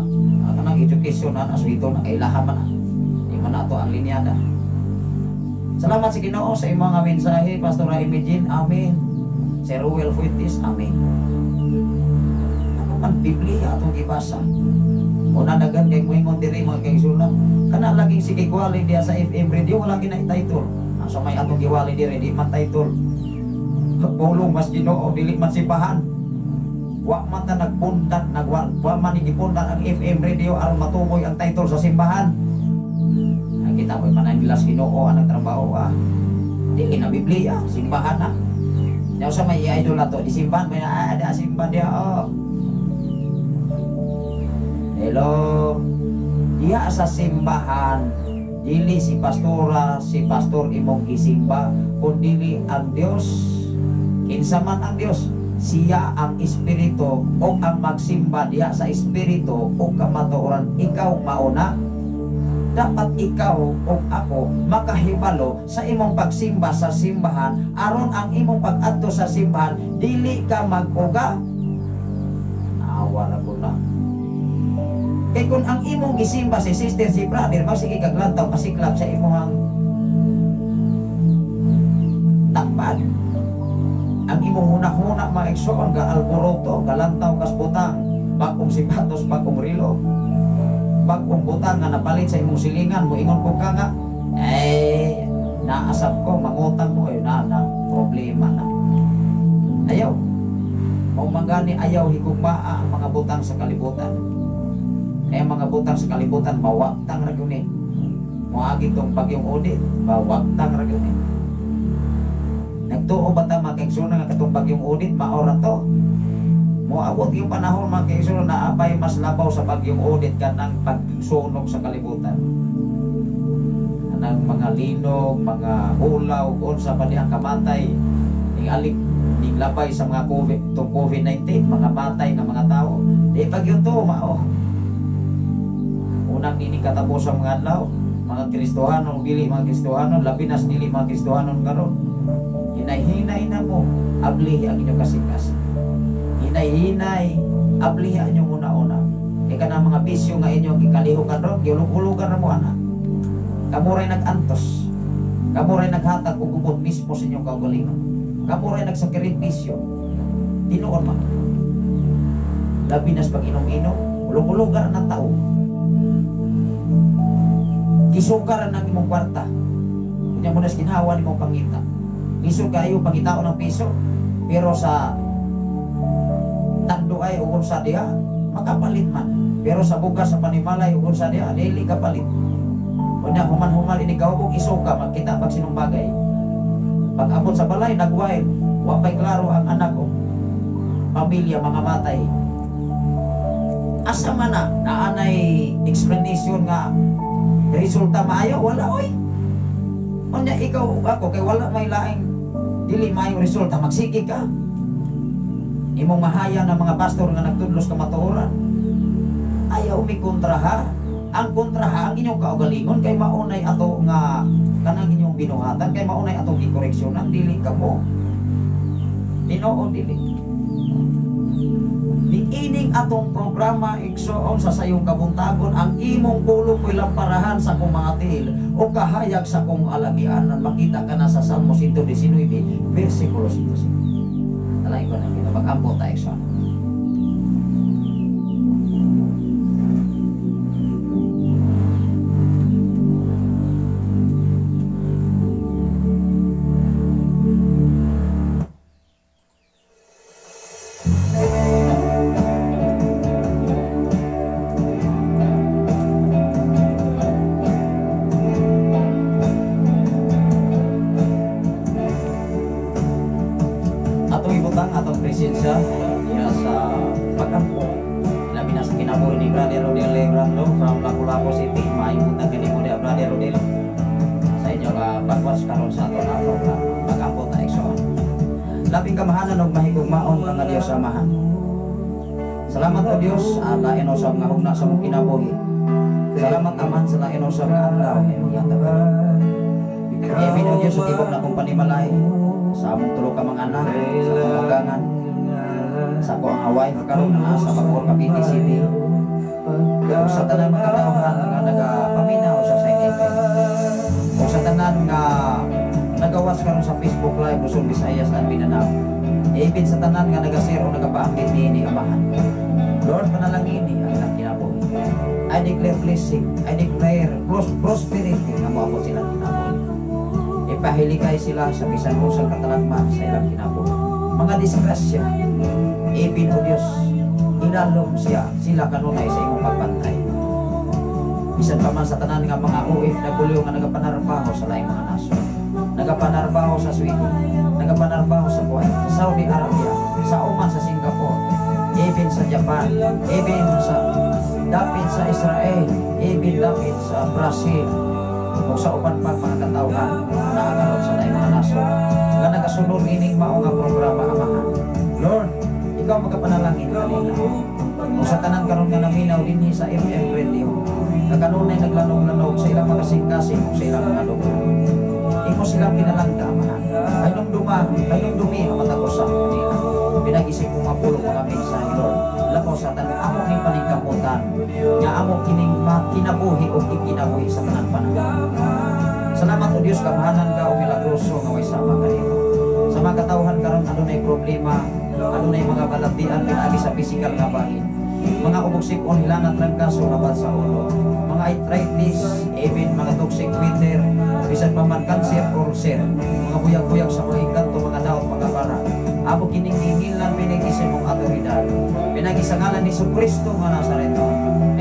kanang education na so ito na kailahan man na. Di man ato ang linyada. Salamat sa Ginoo sa imong mga mensahe, Pastor Imagine, amen. Sir Ruel Fuentes, amen. Ano man Biblia atong gibasa? Una dagan kay moingon diri mga kaigsunan, kana laging sige gwali diha sa FM radio wala gina title. Asa may atong giwali diri di man title. Pulong mas Ginoo dili man simbahan. Wa man ta nagpundat nagwa wa man gipundat ang FM radio aron matumoy ang title sa simbahan. Ay kita mo'y manangilas Ginoo ang nagtrabaho ah. Dili na Biblia, simbahan na. Nya sa may i-idol na to, di simbahan may ada simbahan diha oh. Hello. Diha sa simbahan, dili si pastora, si pastor imong gisimba, kun dili ang Dios. Kinsa man ang Dios, siya ang espiritu o ang magsimba diha sa espiritu o kamatuoran, ikaw mauna. Dapat ikaw o ako makahibalo sa imong pagsimba sa simbahan aron ang imong pag-adto sa simbahan dili ka mag-uga. Naawa ra ko na. Kay kung ang imong gisimba si sister, si brother, magsige kag lantaw pasiklab sa imong takpan. Ang imong hunahuna mga igsoon ga alboroto, galantaw kas butang, bagong sipatos, bagong rilo, bagong butang nga napalit sa imong silingan, moingon ko ka nga, eh, naasap ko, mangutang mo, eh, na problema na. Ayaw. Mao man gani ayaw higugmaa ang mga butang sa kalibutan. Kaya mga butang sa kalibutan, mawagtang ra gyud ni. Moagi tong bagyong audit, mawagtang ra gyud ni. Nagtuo ba ta mga kaigsunan nga katong bagyong audit, maora to? Moabot yung panahon mga kaigsunan na apay mas labaw sa bagyong audit kanang pagsunog sa kalibutan. Kanang mga linog, mga hulaw, unsa pa dihang kamatay, ning alik ning labay sa mga COVID, tong COVID-19, mga matay nga mga tao. Di pag yun to, mao. Unang nining katapos sa mga adlaw, mga Kristohanon, dili mga Kristohanon, labi nas dili mga Kristohanon karon. Hinay-hinay na mo, ablihi ang inyong kasikas. Hinay-hinay, ablihi ang inyong una-una. E ka na mga bisyo nga inyong gikalihukan ron, giulog-ulogan ra mo ana. Kamuray nag-antos, kamuray naghatag og gubot mismo sa inyong kaugalingon. Kamuray nagsakripisyo, tinuon man. Labi nas pag-inom-inom, ulog-ulogan ng tao. Gisukaran ang imong kwarta. Unya mo nas ginhawa nimong pangita. Lisod kayo pangitao ng piso, pero sa tanduay ug unsa diha makapalit man. Pero sa bugas sa panimalay ug unsa diha dili kapalit. Unya human-human ini gawbog isuka magkita pag sinumbagay. Pag-abot sa balay nagwild, wa pay klaro ang anak o pamilya mga matay. Asa man na naanay explanation nga resulta maayo wala oy. Unya ikaw ug ako kay wala may laing dili maayong resulta, magsige ka. Imong mahaya ng mga pastor nga nagtudlos kamatuoran. Ayaw mi kontraha. Ang kontraha ang inyong kaugalingon kay maunay ato nga kanang inyong binuhatan, kay maunay atong gikoreksyonan, dili ka mo. Tinuod dili. Niining atong programa igsoon sa sayong kabuntagon, ang imong pulong mo'y lamparahan sa akong mga tiil o kahayag sa akong alagianan. Makita ka na sa Salmo 119, versikulo 105. Talay ko na kita mag-ampo tayo igsoon. kinabuhi ni Brother Rodel Lebrando from Lapu-Lapu City. Maayong buntag kanimo diha, Brother Rodel, sa inyong pag-watch karon sa ato na programa. Mag-ampo ta, igsoon. Labing kamahalan ug mahigugmaon ka nga Dios Amahan. Salamat o Dios, lain usab nga hugna sa mong kinabuhi. Salamat, Amahan, sa lain usab nga adlaw nga imong gihatag karon. Ibin o Dios sa tibok na kong panimalay, sa among tulo ka mga anak, sa akong ugangan, sa ako ang wife karon nga naa sa Bacoor, Cavite City. Ug sa tanan mga katawhan nga nagapaminaw sa Sign FM. Ug sa tanan nga nagawas karon sa Facebook Live, Luzon, Visayas and Mindanao. Ibin sa tanan nga naga-share o nagapaambit niini, Amahan. Lord, panalangini ang ilang kinabuhi. I declare blessing, I declare prosperity nga moabot silang kinabuhi. Ipahilikay sila sa bisan usang katalagman sa ilang kinabuhi. Mga disgrasya, ibin o Diyos, ilalom sila kanunay sa imong pagbantay. Bisan pa man sa tanan nga mga OFW nga nagapanarbaho sa laing mga nasod. Nagapanarbaho sa Sweden, nagapanarbaho sa Kuwait, sa Saudi Arabia, sa Oman, sa Singapore, even sa Japan, even sa dapit sa Israel, even dapit sa Brazil, o sa uban pa mga katawhan na karon sa laing mga nasod nga nagasunod ining mao nga programa, Amahan. Lord, ikaw magapanalangin kanila. Kung sa tanan karon nga naminaw dinhi sa FM radio, nga kanunay naglanog-lanog sa ilang mga kasing-kasing o sa ilang mga lugar. Imo silang pinalangga, Amahan. Ay nung dumi ang matag usa kanila. Pinagisip mo mga pulong, mga mensahe, Lord. Labaw sa tanan amo ning paningkamutan nga amo kining kinabuhi o ikinabuhi sa tanan panahon. Salamat o Dios, kamahalan ka o milagroso nga way sama kanimo. Sa mga katawhan karon adunay problema, adunay mga balatian pinaagi sa physical nga bahin. Mga ubog-sipon, hilanat, trangkaso, habal sa ulo. Mga arthritis, even mga toxic weather, bisan pa man cancer, ulcer, mga buyag-buyag sa mga engkanto, mga daot, mga bara. Amo kining gihingilan pinagi sa imong awtoridad. Pinagi sa ngalan ni Kristo nga Nazareno.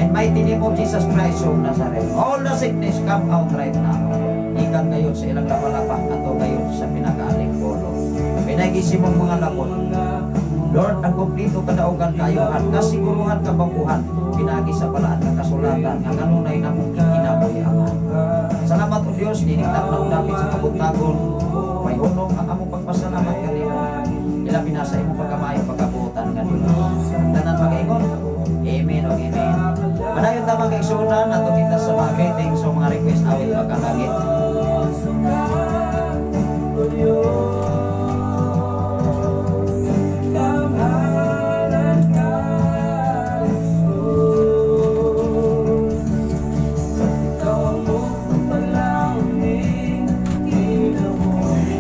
And mighty name of Jesus Christ of Nazareth. All the sickness come out right now. Ikan gayon sa ilang lapalapa ato gayon sa pinakaaling polo. Pinagi sa imong mga labot. Lord, ang kompleto kadaugan kaayuhan, kasiguruhan kabangkuhan, pinagi sa balaan nga kasulatan, nga kanunay namong kinabuhi, Ama. Salamat o Dios, ninigtak na dapit sa kabuntagon, may hunong ang among pagpasalamat kanimo. Ilabi na sa imong pagkamaayo pagkabuotan nga Dios. Tanan magaingon, Amen o Amen. Padayon ta, mga kaigsuonan, ato kita sa mga greetings o mga request awit makalangit. O Diyos, kamahalan ka, Jesus. Ikaw ang buktong panalangin, kinabuhi.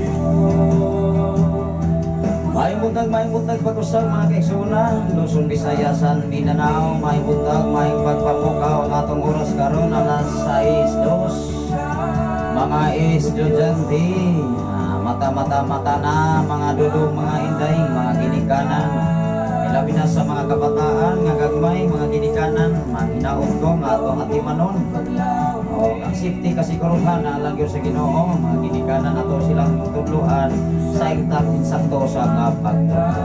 Maayong buntag pag-usab, mga kaigsuonan, Luzon, Visayas, and Mindanao, maayong buntag, maayong pagpamukaw ang atong oras karon alas 6:02. Mga estudyante, mata mata mata na, mga dudong, mga inday, mga ginikanan. Ilabi na sa mga kabataan nga gagmay, mga ginikanan, manghinaot ko nga atong atimanon. O, ang safety kasiguruhan na lang gyud sa Ginoo, mga ginikanan ato silang tudloan sa insakto sa nga pagtudlo.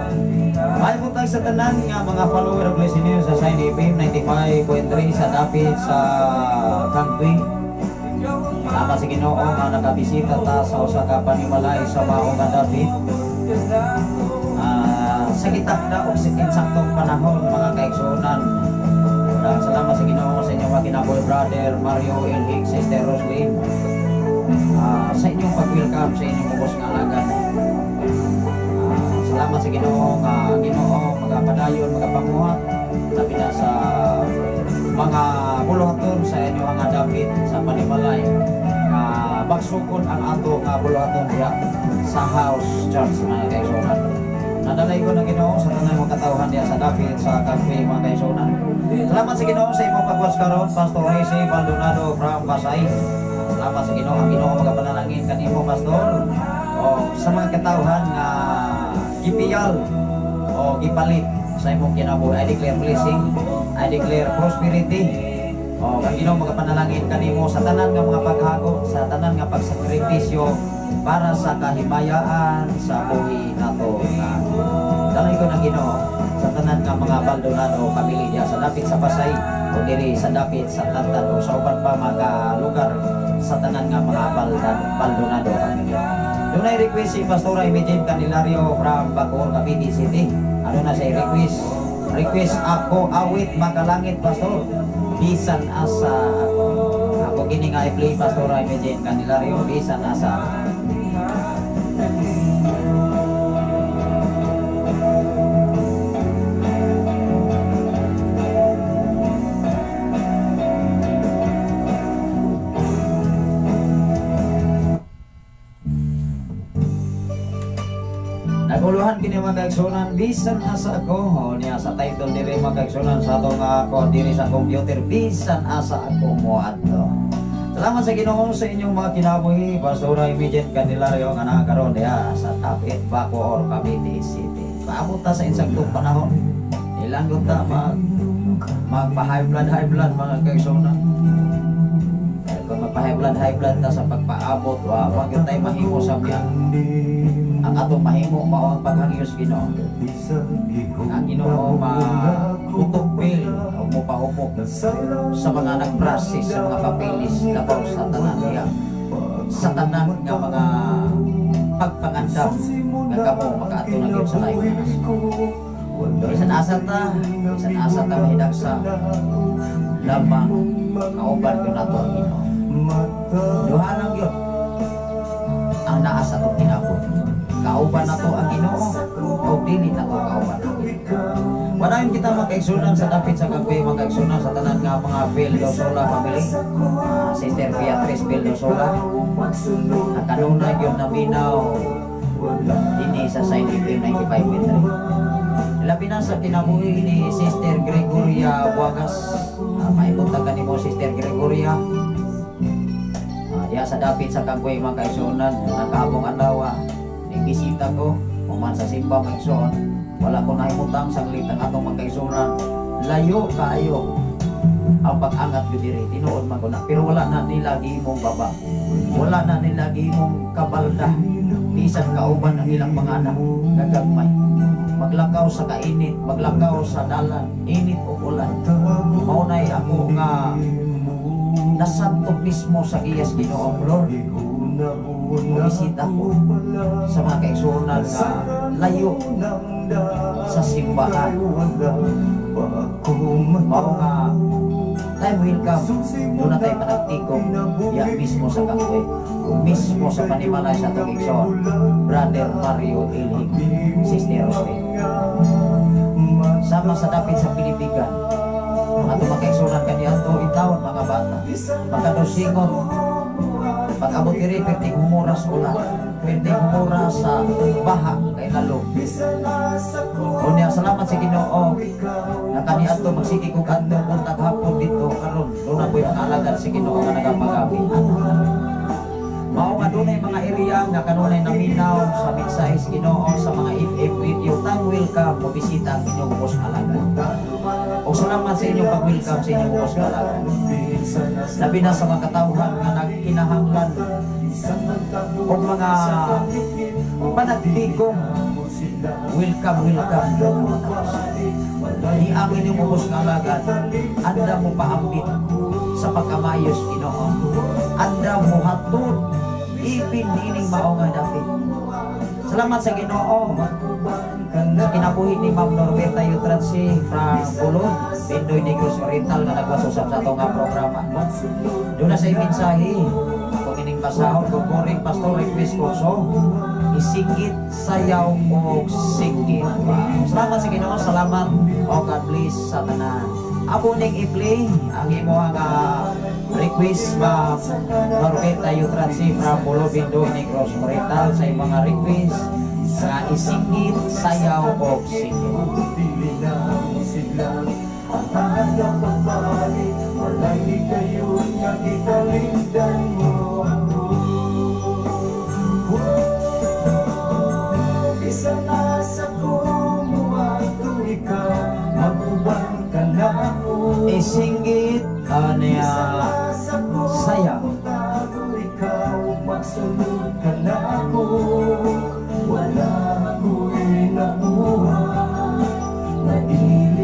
Maayong buntag sa tanan nga mga follower of listener sa Sign FM 95.3 sa dapit sa Kangtui. Salamat sa Ginoo nga nakabisita ta sa usa ka panimalay sa mao nga dapit. Sa gitakda og sa insaktong panahon, mga kaigsuonan. Daghang salamat sa Ginoo sa inyong mga kinabuhi, Brother Mario Elhig, Sister Roslyn. Sa inyong pag-welcome sa inyong ubos nga alagad. Salamat sa Ginoo nga Ginoo magapadayon magapanguhat labi na sa mga buluhaton sa inyong nga dapit sa panimalay nga bagsukon ang ato nga buluhaton diha sa house church, mga kaigsuonan. Nadalay ko ng Ginoo sa tanang mga katawhan diha sa dapit sa cafe, mga kaigsuonan. Salamat sa Ginoo sa imong pag-watch karon, Pastor Jose Maldonado from Pasay. Salamat sa Ginoo, ang Ginoo magapanalangin kanimo, Pastor. O sa mga katawhan nga gipiyal o gipalit sa imong kinabuhi, I declare blessing, I declare prosperity. O ang Ginoo magapanalangin kanimo sa tanan nga mga paghago, sa tanan nga pagsakripisyo para sa kahimayaan sa buhi nato nga dalay ko ng Ginoo sa tanan nga nga mga Baldonado family diha sa dapit sa Pasay o diri sa dapit sa Tantan o sa uban pa mga lugar sa tanan nga mga Baldonado family. Dunay request si Pastora Imagine Candelario from Bacoor, Cavite City. Ano na siya request? Request ako awit makalangit, Pastor. Bisan asa ako. Ako kini nga i-play, Pastora Imagine Candelario, bisan asa ako. Naguluhan kini mga kaigsunan, bisan asa ako. O niya sa title diri mga kaigsunan sa atong ako diri sa computer, bisan asa ako moadto. Salamat sa Ginoo sa inyong mga kinabuhi, Pastora Imagine Candelario nga naa karon diha sa Tapit, Bacoor, Cavite City. Paabot ta sa insaktong panahon. Ilanggot ta magpa-high blood, high blood mga kaigsunan. Kung magpa-high blood, high blood ta sa pagpaabot, wa gyud tay mahimo sa biya. Ang atong mahimo mao ang paghangyo sa Ginoo. Ang Ginoo mautokpil o mopahupok sa mga nagprocess sa mga papeles labaw sa tanan niya, sa tanan nga mga pagpangandam nga kamo makaadto na gyud sa laing nasod. Bisan asa ta, bisan asa ta mahidaksa lamang kauban gyud nato ang Ginoo. Duha lang gyud ang naa sa atong kinabuhi. Kauban nato ang Ginoo o dili nato kauban ang Ginoo. Padayon kita makaigsunan sa dapit sa kape, makaigsunan sa tanan nga mga Vildosola family. Sister Beatrice Vildosola, ang kanunay gyud naminaw dinhi sa Sign FM 95.3. Labi na sa kinabuhi ni Sister Gregoria Buagas. Maibuntag ka nimo, Sister Gregoria. Diha sa dapit sa Kagway mga kaigsunan, nakaabong adlaw nagbisita ko human sa simba mga kaigsunan. Wala ko nahimutang saglit ang atong mga kaigsunan. Layo kaayo ang pag-angat gyud diri, tinuod man ko na, pero wala na nila gihimong baba, wala na nila gihimong kabalda, bisan kauban ang ilang mga anak gagagmay. Maglakaw sa kainit, maglakaw sa dalan, init o ulan. Mao nay ako nga nasantog mismo sa giyas Ginoo, Lord. Bumisita ko sa mga kaigsunan nga layo sa simbahan. Mao nga time will come, doon na tayo panagtikom ya mismo sa Kangwe, mismo sa panimalay sa atong igsoon, Brother Mario Ilhig Cisneros. Sama sa dapit sa Pilipigan, mga atong mga kaigsunan kaniadto intawon mga bata, pagkadusingon, pag-abot diri perting humuras ulan, perting humuras sa baha kay lalong. Unya salamat sa Ginoo nga kaniadto magsige kog adto buntag hapon dito karon doon na po'y mga alagad sa Ginoo nga nagapagabi. Mao nga dunay mga area nga kanunay naminaw sa mensahe sa Ginoo sa mga FM radio. Time will come, mobisita ang inyong ubos nga alagad. O salamat sa inyong pag-welcome sa inyong ubos nga alagad. Labi na sa mga katawhan nga nagkinahanglan og mga panagtigong welcome, welcome doon ang matapos. Di ang inyong ubos nga alagad, anda mo paambit sa pagkamayos Ginoo. Anda mo hatod ipin niining mao nga dapit. Salamat sa Ginoo sa kinabuhi ni Ma'am Norberta Yutransi from Pulod, Bindoy Negros Oriental nga nagwasusap sa atong nga programa. Doon na sa mensahe kung ining basahon, good morning Pastor, request ko so isingit, sayaw o singgit. Wow. Salamat sa Ginoo, salamat o God bless sa tanan. Amo ning i-play ang imo nga request Ma'am Norberta Yutransi from Pulod, Bindoy Negros Oriental sa imong mga request nga isingit, sayaw o singgit. Isinggit kanya sayaw. Magsunod ka na ako, wala ako'y nakuha. Nailan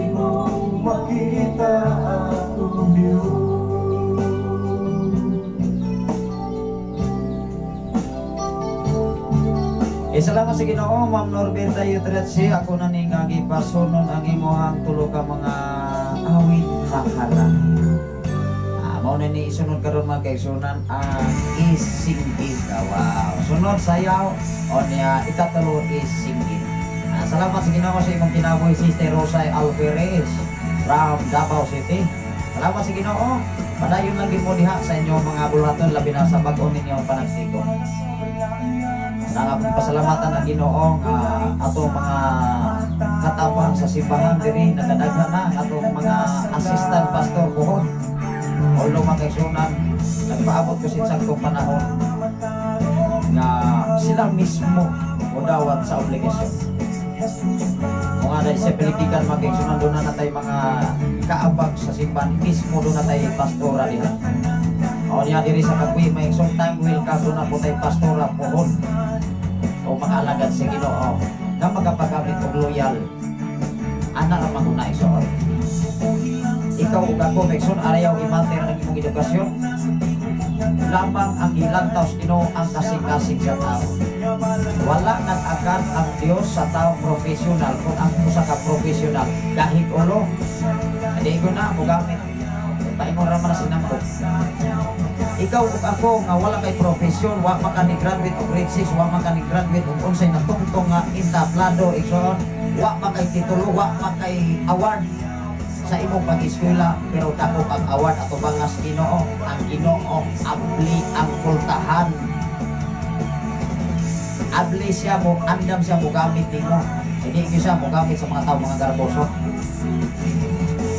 Salamat sa Ginoo, Ma'am Norberta Yutretsi. Ako na ning gipasunon ang imuhang tulo ka mga awit makalangit. Mao na ni isunod karon, mga kaigsunan, ang isinggit. Wow. Sunod sayaw o niya ikatulo isinggit. Salamat sa Ginoo sa imong kinabuhi, Sister Rosa Alvarez from Davao City. Salamat sa Ginoo. Padayon lang gid mo diha sa inyong mga buluhaton, labi na sa bag-o ninyong panagsigo. Pasalamatan ang Ginoo atong mga katapang sa simbahan diri, nagadaghan na ang atong mga assistant pastor buhon. Although, mga kaigsunan, nagpaabot ko sa saktong panahon nga sila mismo modawat sa obligasyon. Kung nga dahil sa Pilipikan, mga kaigsunan, doon na natay mga kaabag sa simbahan mismo, doon na tayo pastora diha. O niya diri sa Kagwi, may some time will come, doon na po tayo pastora pohon o mga alagad sa Ginoo nga magapagamit og loyal ana ra man una, igsoon. Ikaw ug ako, igsoon, ayaw i-matter ang imong edukasyon. Lamang ang gilantaw sa Ginoo ang kasing-kasing sa tao. Wala nag-agad ang Dios sa taong professional kung ang usa ka professional dahig ulo hindi ko na mogamit, paingon ra man na sinambot. Ikaw ug ako nga wala kay profession, wa man ka ni graduate og grade 6, wa man ka ni graduate og unsay natungtong nga entablado, igsoon, wa man kay titulo, wa man kay award sa imong pag-eskwela, pero dako kag award ato bangas Ginoo. Ang Ginoo abli ang kultahan, abli siya mo, andam siya mo gamit nimo, hindi gyud siya mo gamit sa mga tao mga garboso.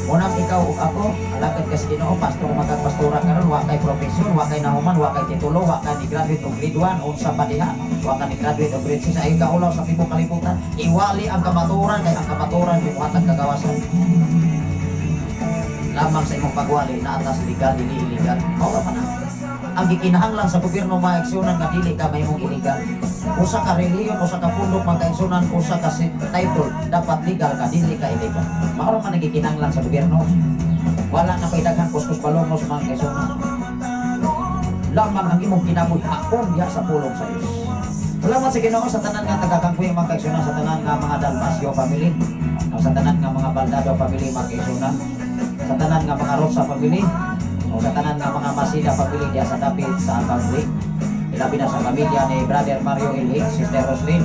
Unang ikaw ug ako, alagad ka sa Ginoo, pastor man kag pastora karon, wa kay profession, wa kay nahuman, wa kay titulo, wa kay ni graduate og grade 1, unsa pa diha, wa ka ni graduate og grade 6, ay kaulaw sa tibuok kalibutan. Iwali ang kamaturan kay ang kamaturan gibuhatag kagawasan. Lamang sa imong pagwali na atas legal, dili illegal. Mao ra man na. Ang gikinahanglan sa gobyerno, maeksyonan, nga dili ka mahimong illegal. Usa ka relihiyon, usa ka pundok, makaeksyonan, usa ka title, dapat legal ka, dili ka illegal. Mao ra man ang gikinahanglan sa gobyerno. Wala na pa'y daghan kuskus palongos, mga kaigsunan. Lamang ang imong kinabuhi hakon diha sa pulong sa Dios. Salamat sa Ginoo sa tanan nga taga-Kangkuy, mga kaigsunan, sa tanan nga mga Dalmasio family, o sa tanan nga mga Baldado family, mga kaigsunan, sa tanan nga mga Rosa family, o sa tanan nga mga Masida family diha sa dapit sa Kangkuy. Ilabi na sa pamilya ni Brother Mario Ilhig, Sister Roslyn.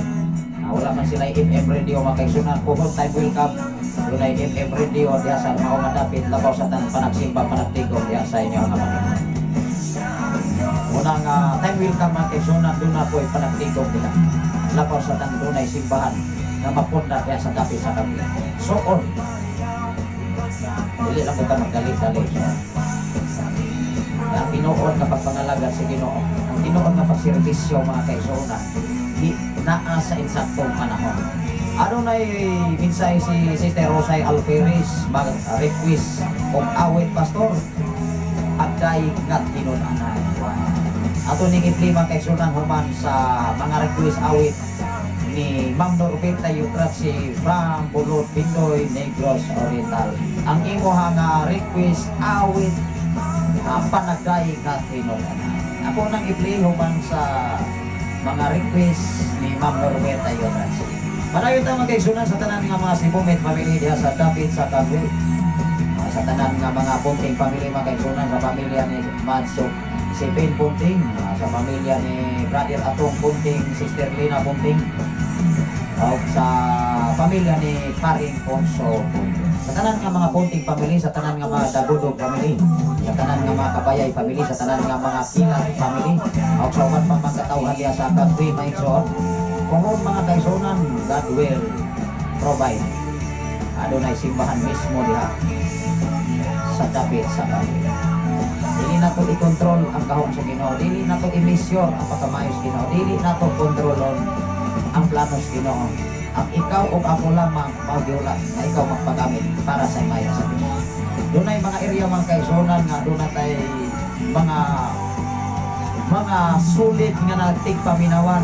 Wala man sila FM radio, mga kaigsunan. Puhon, time will come. Dunay FM radio diha sa mao nga dapit, labaw sa tanan panagsimba, panagtigom diha sa inyo ang Panginoon. Unang time will come, mga kaigsunan, doon na po panagtigom nila. Labaw sa tanan dunay simbahan nga mapunda diha sa dapit sa kami. So on. Dili lang kita magdali-dali. Ang tinuod nga pagpangalagad sa Ginoo, ang tinuod nga pagserbisyo, mga kaigsunan, di naa sa insaktong panahon. Ano na mensahe si Sister Rosay Alferes, mag-request og awit, pastor, "Agday nga Tinun-anay." Wow. Ato ning i-play, mga kaigsunan, human sa mga request awit ni Ma'am Norberta Yutratsi from Bulot, Bindoy, Negros Oriental. Ang imo nga request awit, "Panagday nga Tinun-anay." Ako nang i-play human sa mga request ni Ma'am Norberta Yutratsi. Padayon ta, mga kaigsunan, sa tanan nga mga Sibumit family diha sa dapit sa Kagwe. Sa tanan nga mga Punting family, mga kaigsunan, sa pamilya ni Matso Sipin Punting, sa pamilya ni Brother Atong Punting, Sister Lina Punting, o sa pamilya ni Paring Ponso Punting. Sa tanan nga mga Punting family, sa tanan nga mga Dagudog family, sa tanan nga mga Kabayay family, sa tanan nga mga Kilat family, o sa uban pa mga katawhan diha sa Kagwe, mga igsoon. Kung mga kaigsunan, God will provide. Adunay simbahan mismo diha sa dapit sa Kagwe. Dili nato i-control ang gahom sa Ginoo, dili nato i-measure ang pagkamayo sa Ginoo, dili nato kontrolon ang plano sa Ginoo. Ang ikaw o ako lamang mao gihulat na ikaw magpagamit para sa himaya sa Dios. Dunay mga area, mga kaigsunan, nga doon tay mga sulit nga natigpaminawan,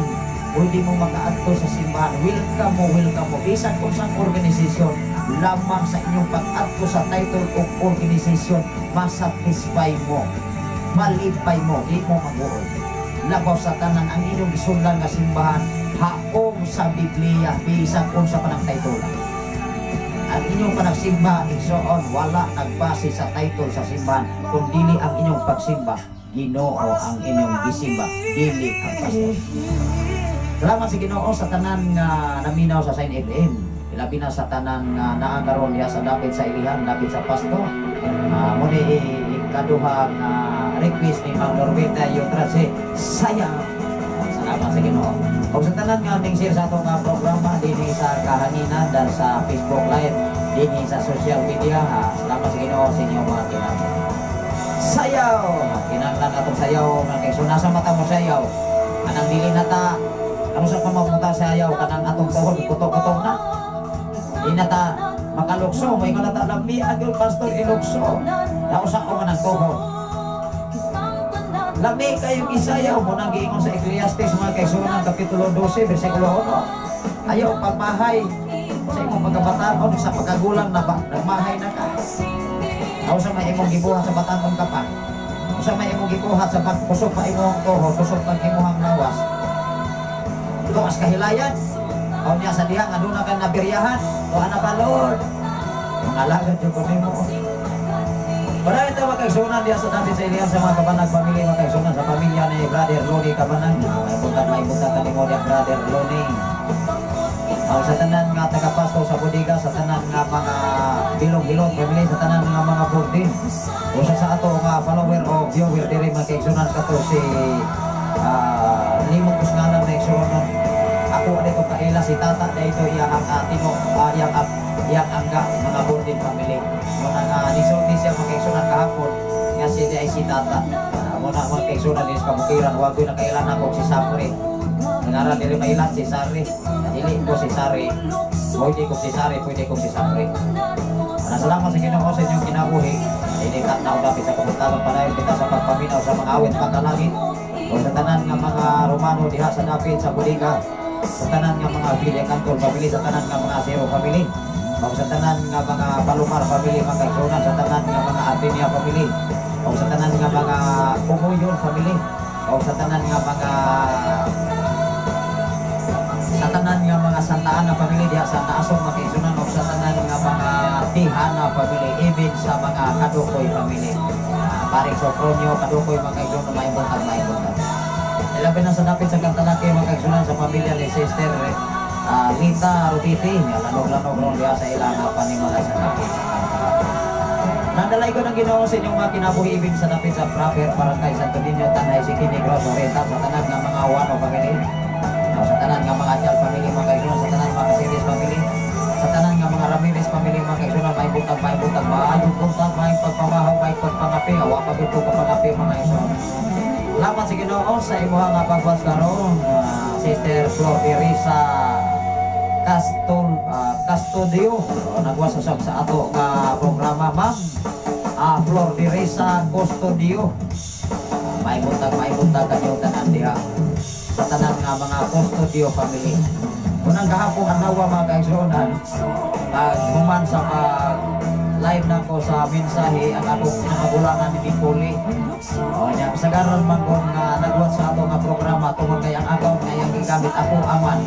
pwede mo makaadto sa simbahan. Welcome mo, welcome mo. Bisan kung saan organisasyon, lamang sa inyong pag-adto sa title of organization, masatisfy mo, malipay mo, di mo mag-uol. Labaw sa tanan, ang inyong gisundan nga simbahan, Haom sa Biblia, bisan unsa pa ng title. Ang inyong panagsimba, igsoon, wala nagbase sa title sa simbahan, kung dili ang inyong pagsimba, Ginoo ang inyong gisimba, dili ang pastor. Salamat sa Ginoo sa tanan nga naminaw sa Sign FM. Ilabi na sa tanan nga naa karon diha sa dapit sa ilihan, dapit sa pastor. Mo ni ikaduha nga request ni Ma'am Norvita Yutrase, sayang. Salamat sa Ginoo. Ug sa tanan nga ning share sa atong nga programa dinhi sa kahanginan dan sa Facebook Live, dinhi sa social media, ha. Salamat sa Ginoo sa inyong mga kinabuhi. Sayaw! Kinahanglan atong sayaw mga kay. So nasa mata mo sayaw. Anang dili na ta ano sa pamapunta sayaw kanang atong tuhod kuto-kuto na. Di na ta makalukso, may na ta lami agil pastor ilukso. Nausa ko man ang tuhod. Lami kayong isayaw mo nang giingon sa Ecclesiastes mga kaigsuonan, kapitulo 12 bersikulo 1. Ayaw pagmahay sa imong pagkabataan sa pagkagulang na ba, nagmahay na ka. Aw sa may imong gibuhat sa batanon ka pa. Usa may imong gibuhat sa pagkusog pa imong tuhod, kusog pag imong lawas. Tuas kahilayan. Aw niya sa diha nga duna kang nabiryahan, tuwa na pa Lord. Mga alagad jud ko nimo. Maraming tayo mga kaigsuonan diya sa dapit sa ilihan sa mga Kabanag family, mga kaigsuonan sa pamilya ni Brother Loni Kabanag. May buntag kanimo diya, Brother Loni. Aw sa tanan nga tagapasto sa bodega, sa tanan nga mga bilog-bilog family, sa tanan nga mga bordin. Usa sa ato nga follower o viewer diri mga kaigsuonan kato si limot ko sa ngalan na igsuonan. Ako dito kaila si tata dito iya ang tino iyang iyang angga mga bordin family. Muna nga nisulti siya mga kaigsuonan kahapon nga si ay si tata. Muna mga kaigsuonan is kabukiran wa ko'y nakailan ako si Safri. Ngaran diri mailan si Sari. Dili ko si Sari. Pwede ko si Sari, pwede ko si Safri. Ana, salamat sa Ginoo sa inyong kinabuhi. Ini na dapit sa kabuntagon, padayon kita sa pagpaminaw sa mga awit pagkalangit. O sa tanan nga mga Romano diha sa dapit sa bodega, sa tanan nga mga Villa Cantor family, sa tanan nga mga Zero family, o sa tanan nga mga Palomar family mga kaigsuonan, sa tanan nga mga Artemia family, o sa tanan nga mga Pumoyon family, o sa tanan nga mga Santa Ana family diha sa Naasong mga kaigsuonan, o sa tanan nga mga Tihana family, even sa mga Kadukoy family. Paring Sofronio, Kadukoy mga kaigsuonan, may buntag, may buntag. Ilabi na sa dapit sa Kantalaki mga kaigsuonan sa pamilya ni Sister Lita Rutiti, nga lanog-lanog ron diha sa ilang panimalay sa dapit sa Kantalaki. Nandalay ko ng Ginoo sa inyong mga kinabuhi ibig sa dapit sa proper Barangay Santo Niño, Tanay City, Negros Oriental, sa tanan nga mga Wano family, sa tanan nga mga Ajal family mga kaigsuonan, sa tanan mga Casiris family, sa tanan nga mga Ramirez family mga kaigsuonan, may buntag, may buntag, maayong buntag, may pagpamahaw, may pagpangapi, awa pa ko kapangapi mga kaigsuonan. Salamat sa Ginoo sa imuha nga pagwas karon, Sister Flor Teresa Castol Custodio. Nagwas usab sa ato nga programa, Ma'am Flor Teresa Custodio. May buntag kanyo tanan diha sa tanan nga mga Custodio family. Unang gahapon adlaw mga kaigsuonan, pag human sa pag live na ko sa mensahe, ang akong pinamagulangan ni Pipuli. O nya kasagaran man kon nga nagwat sa ato nga programa tungod kay ang account nga iyang gigamit ako aman.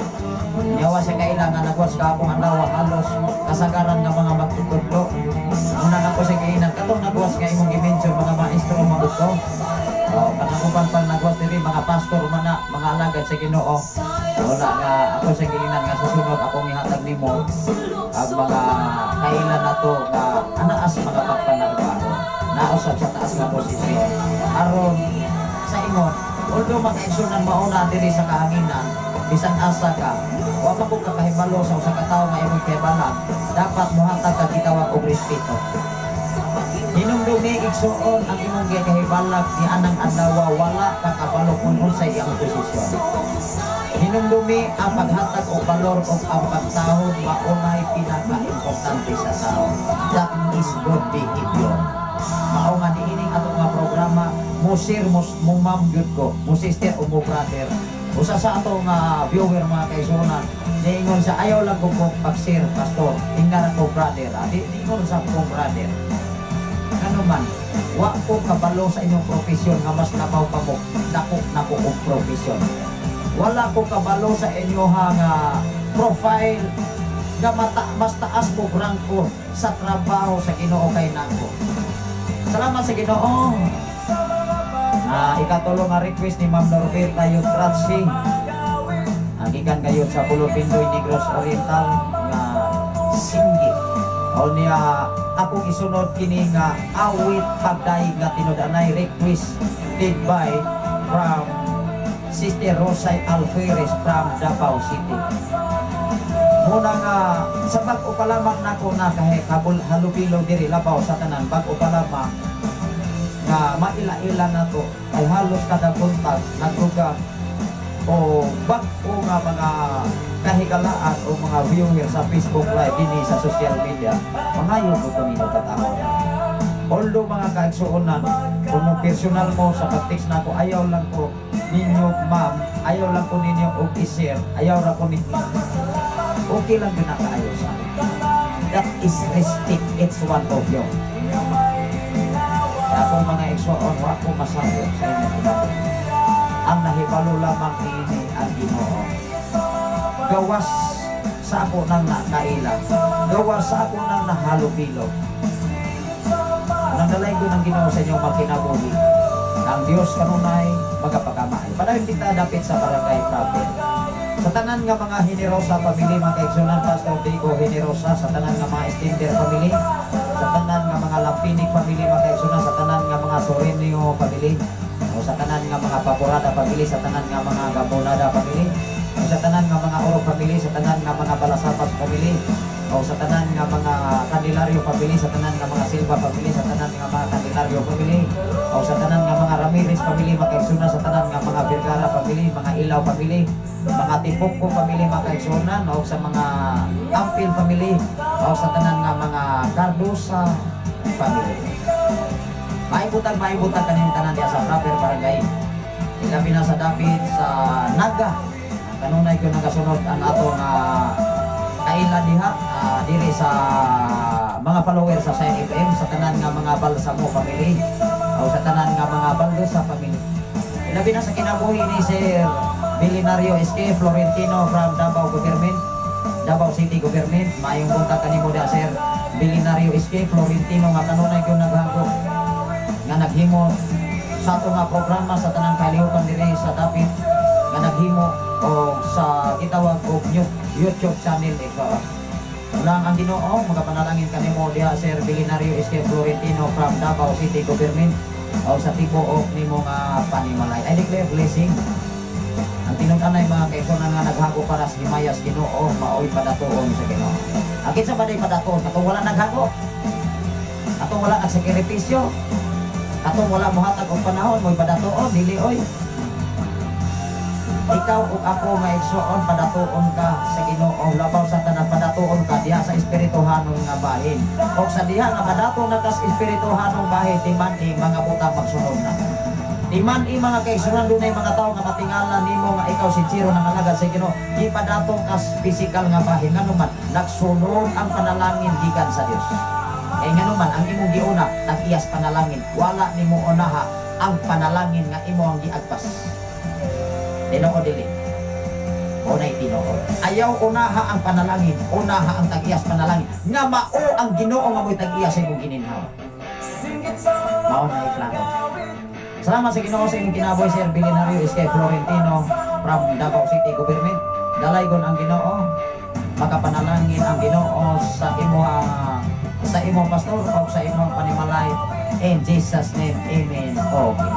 Yawa sa kailangan nagwat sa akong adlaw halos kasagaran nga mga magtutudlo. Una ako sa kainan katong nagwas nga imong gi-mention mga maestro man ko. O kanang uban pang nagwas diri mga pastor man na, mga alagad sa Ginoo. Wala nga ako sa kainan nga sa sunod akong ihatag nimo ang mga kailan nato nga anaas mga pagpanarbaho nausab sa taas nga posisyon aron sa ingon, although mga igsunan mauna diri sa kahanginan, bisan asa ka, wa pa ko kakahibalo sa usa ka tawo nga imong kahibalan, dapat mohatag ka gitawag og respeto. Hinumdumi, igsuon, ang imong gikahibalag ni anang adlaw wala ka kabalo kung unsay iyang posisyon. Hinumdumi ang paghatag og balor ug ang pagtahod maunay pinaka-importante sa tao. That is good behavior. Mao nga niining ato nga programa mo sir mo, mo ma'am gyud ko, mo sister o mo brother. Usa sa ato nga viewer mga kaigsuonan, niingon sa ayaw lang ko pag-sir pastor, ingnar ko brother. Di niingon sa kong brother. Ano man, wa ko kabalo sa inyong profesyon nga mas labaw pa mo, dako na ko og profesyon. Wala ko kabalo sa inyo ha nga profile nga mata, mas taas mo rangko sa trabaho sa Ginoo kay nako. Salamat sa Ginoo. Ikatulo nga request ni Ma'am Norberta Yutratsi. Ang gikan kayo sa Bulupindoy, Negros Oriental nga singgi. O niya akong isunod kini nga awit pagdayeg nga tinud-anay, request did by from Sister Rosay Alferes from Davao City. Muna nga sa bag-o pa lamang nako na kahit habol halubilo diri labaw sa tanan, bag-o pa lamang nga maila-ila nato ay halos kada buntag nagruga o bag-o nga mga kahigalaan o mga viewer sa Facebook Live dinhi sa social media, mangayo ko kami katao. Although, mga kaigsuonan, kung mo personal mo sa pag-text nako, "Ayaw lang ko ninyo, ma'am, ayaw lang ko ninyo og i-share, ayaw ra ko ninyo," okay lang din na kaayo sa akin. That is respect each one of you. Kaya akong mga igsuon, wa ko masabi sa inyo kinabuhi. Ang nahibalo lamang ini ang Ginoo. Gawas sa ako nang nakaila. Gawas sa ako nang nahalubilo. Nang dalaygon ng Ginoo sa inyong makinabuhi. Ang Dios kanunay magapakamaay. Padayon kita dapit sa barangay proper. Sa tanan nga mga Generosa family, mga kaigsunan, Pastor Diego Generosa, sa tanan nga mga Stender family, sa tanan nga mga Lampinig family, mga kaigsunan, sa tanan nga mga Sorenio family, o sa tanan nga mga Paborada family, sa tanan nga mga Gabonada family, o sa tanan nga mga Oro family, sa tanan nga mga Balasapas family, o sa tanan nga mga Candelario family, sa tanan nga mga Silva family, sa tanan nga mga Candelario family, o sa tanan nga mga Ramirez family, mga kaigsunan, sa tanan nga mga Vergara family, mga Ilaw family, mga Tipokko family, mga kaigsunan, o sa mga Ampil family, o sa tanan nga mga Cardosa family. Maibutag, maibutag kaning tanan diya sa proper barangay. Ilabi na sa dapit sa Naga. Kanunay ko nagasunod ang ato nga kaila diha diri sa mga follower sa Sign FM, sa tanan nga mga Balsamo family o sa tanan nga mga Baldosa family. Ilabi na sa kinabuhi ni Sir Billionario SK Florentino from Davao Government, Davao City Government. Maayong buntag kanimo diha, Sir Billionario SK Florentino, nga kanunay ko naghago nga naghimo sa ato nga programa sa tanang kalihukan diri sa dapit nga naghimo o sa gitawag og YouTube channel ito. Unang ang Ginoo magapanalangin kanimo diha, Sir Billionario SK Florentino from Davao City Government, o sa tibuok nimo nga panimalay. I declare blessing. Ang tinud-anay, mga kaigsunan, nga naghago para sa himayas Ginoo, maoy padatuon sa Ginoo. Ang kinsa ba day padatuon? Katong wala naghago. Katong wala nagsakripisyo. Katong wala mohatag og panahon, mo'y padatuon, dili oy. Ikaw ug ako nga igsuon, padatuon ka sa Ginoo, labaw sa tanan padatuon ka diha sa espirituhanon nga bahin. Og sa diha nga padato na ka sa espirituhanong bahin, timan-i mga butang magsunod na. Timan-i, mga kaigsunan, dunay mga tao nga matingala nimo nga ikaw si Chiro nang alagad sa Ginoo, ipadato ka sa physical nga bahin, ngano man nagsunod ang panalangin gikan sa Dios. Kay ngano man ang imong giuna tag-iyas panalangin, wala nimo unaha ang panalangin nga imo ang giagpas. Tinuod dili? Unay tinuod. Ayaw unaha ang panalangin, unaha ang tag-iyas panalangin nga mao ang Ginoo nga mo'y tag-iya sa imong gininhawa. Mao na iklaro. Salamat sa Ginoo sa imong kinabuhi, Sir Billionario SK Florentino from Davao City Government. Dalaygon ang Ginoo, makapanalangin ang Ginoo sa imong pastor o sa imong panimalay. In Jesus' name, amen. Okay.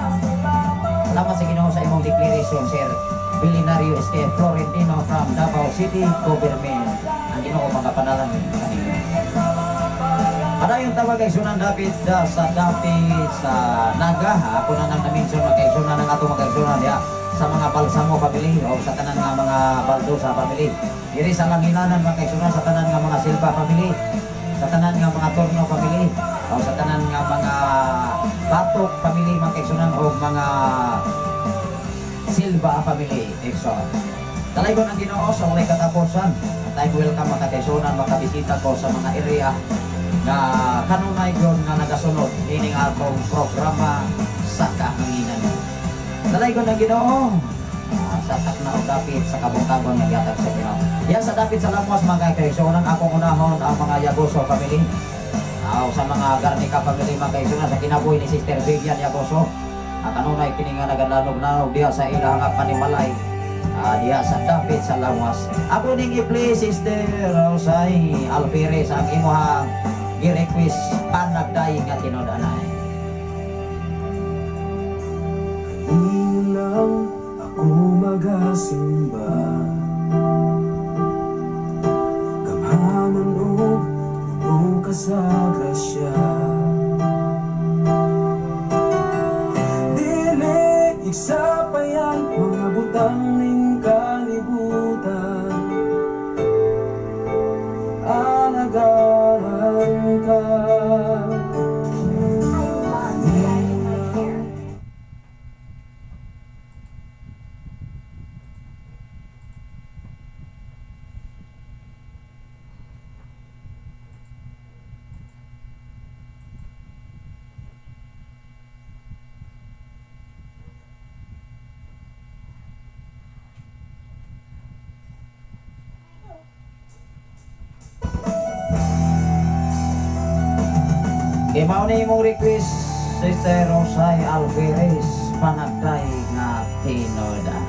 Salamat sa Ginoo sa imong declaration, Sir Billionario SK Florentino from Davao City Government. Ang Ginoo makapanalangin kanino. Padayon tawag kay Sunan dapit da sa dapit sa Naga. Ako na nang na-mention, mga kaigsunan, ang ato mga kaigsunan diha sa mga Balsamo family o sa tanan nga mga Baldosa family. Diri sa Langilanan, mga kaigsunan, sa tanan nga mga Silva family, sa tanan nga mga Torno family, o sa tanan nga mga Batok family, mga kaigsunan, o mga Silva family. Exo. Dalaygon ang Ginoo sa walay katapusan. At time welcome, mga kaigsunan, makabisita ko sa mga area nga kanunay gyud nga nagasunod nining atong programa sa kahanginan. Dalaygon ang Ginoo. sa takna o dapit sa kabungkagon nga gihatag sa Ginoo. Diyan sa dapit sa Lamwas mga kaigsuonan, akong unahon ang mga Yagoso family. Sa mga Garnica family mga kaigsuonan, sa kinabuhi ni Sister Vivian Yagoso. At kanunay kini nga nagalanog-nanog diha sa ilang panimalay. Diha sa dapit sa Lamwas. Ako ning i-play Sister Rosay Alferez ang imuhang gi-request panagday nga tinud-anay. Kanino lang ako magasimba, gamhanan og puno ka sa grasya. Dili iksapayan mga butang ning kalibutan, alagaran ka. Kay mao ni imong request Sister Rosay Alferez, panagday nga tinud-anay.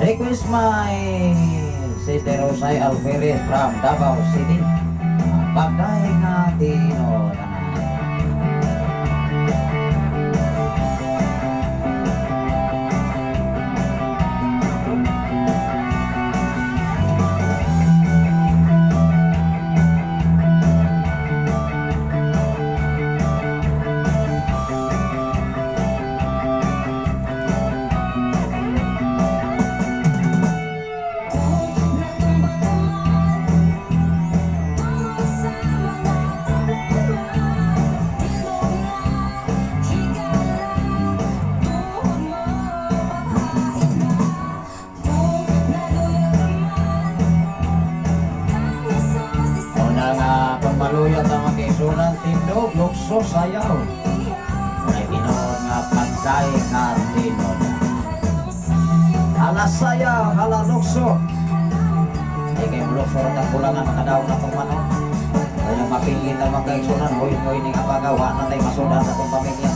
Request my Sister Rosay Alferez from Davao City, pagday nga tinud-anay. Lukso sayaw ay tinuod nga pagday nga tinuod. Hala sayaw, hala lukso. Ay kay lukso rin ang kulangan makadaw na itong manok. Kaya mapingin ang mga kaigsunan, huy-huy ni nga pagawa na tayo masudan sa itong pamilya.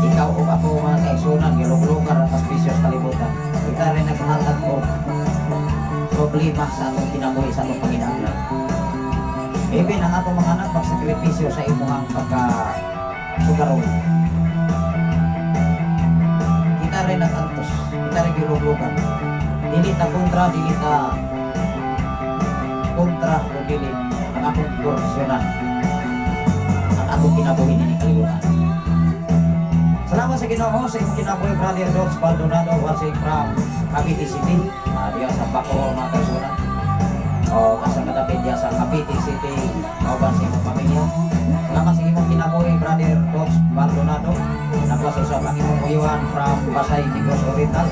Ikaw o ako mga kaigsunan, giluglugar at aspisyo sa kalibutan. Kita rin naghatag ko problema sa atong kinabuhi sa atong panginahanglan. Even ang atong mga anak pagsakripisyo sa imong pagka-sugarol. Kita rin nagantos, kita rin giluglugan. Dili ta kontra, dili ta kontra o dili ang atong korupsyonan, ang atong kinabuhi ni kalibutan. Salamat sa Ginoo sa imong kinabuhi, Brother Dots Baldonado watching from Cavite City. Diya sa Bacoor mga kaigsunan. O sa kadapit diya sa Cavite City, kauban sa imong pamilya. Salamat sa imong kinabuhi, Brother Dots Baldonado. Nakuha sa ang imong uyuhan from Pasay, Negros Oriental.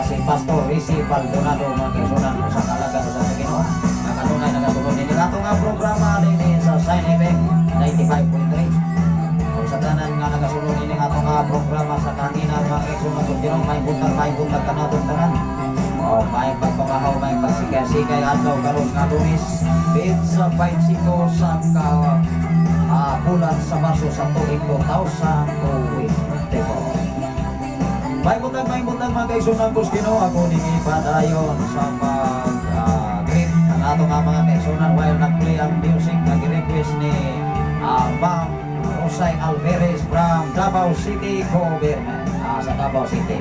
Si Pastor Rizzy Baldonado mga kaigsunan, usa ka alagad usa sa Ginoo. Nga kanunay nagasunod nini ato nga programa dinhi sa Shine FM 95.3. O sa tanan nga nagasunod nini ato nga programa sa kahanginan mga kaigsunan, kung Ginoo may buntag kanatong tanan. O may pagpamahaw, may pagsikay-sikay adlaw karon nga Lunes, petsa 25 sa bulan sa Marso sa tuig 2024. May buntag mga kaigsunan ko sa Ginoo, ako ning ipadayon sa pag-greet ang ato nga mga kaigsunan while nag-play ang music nga gi-request ni Ma'am Rosay Alvarez from Davao City, Government. Sa Davao City.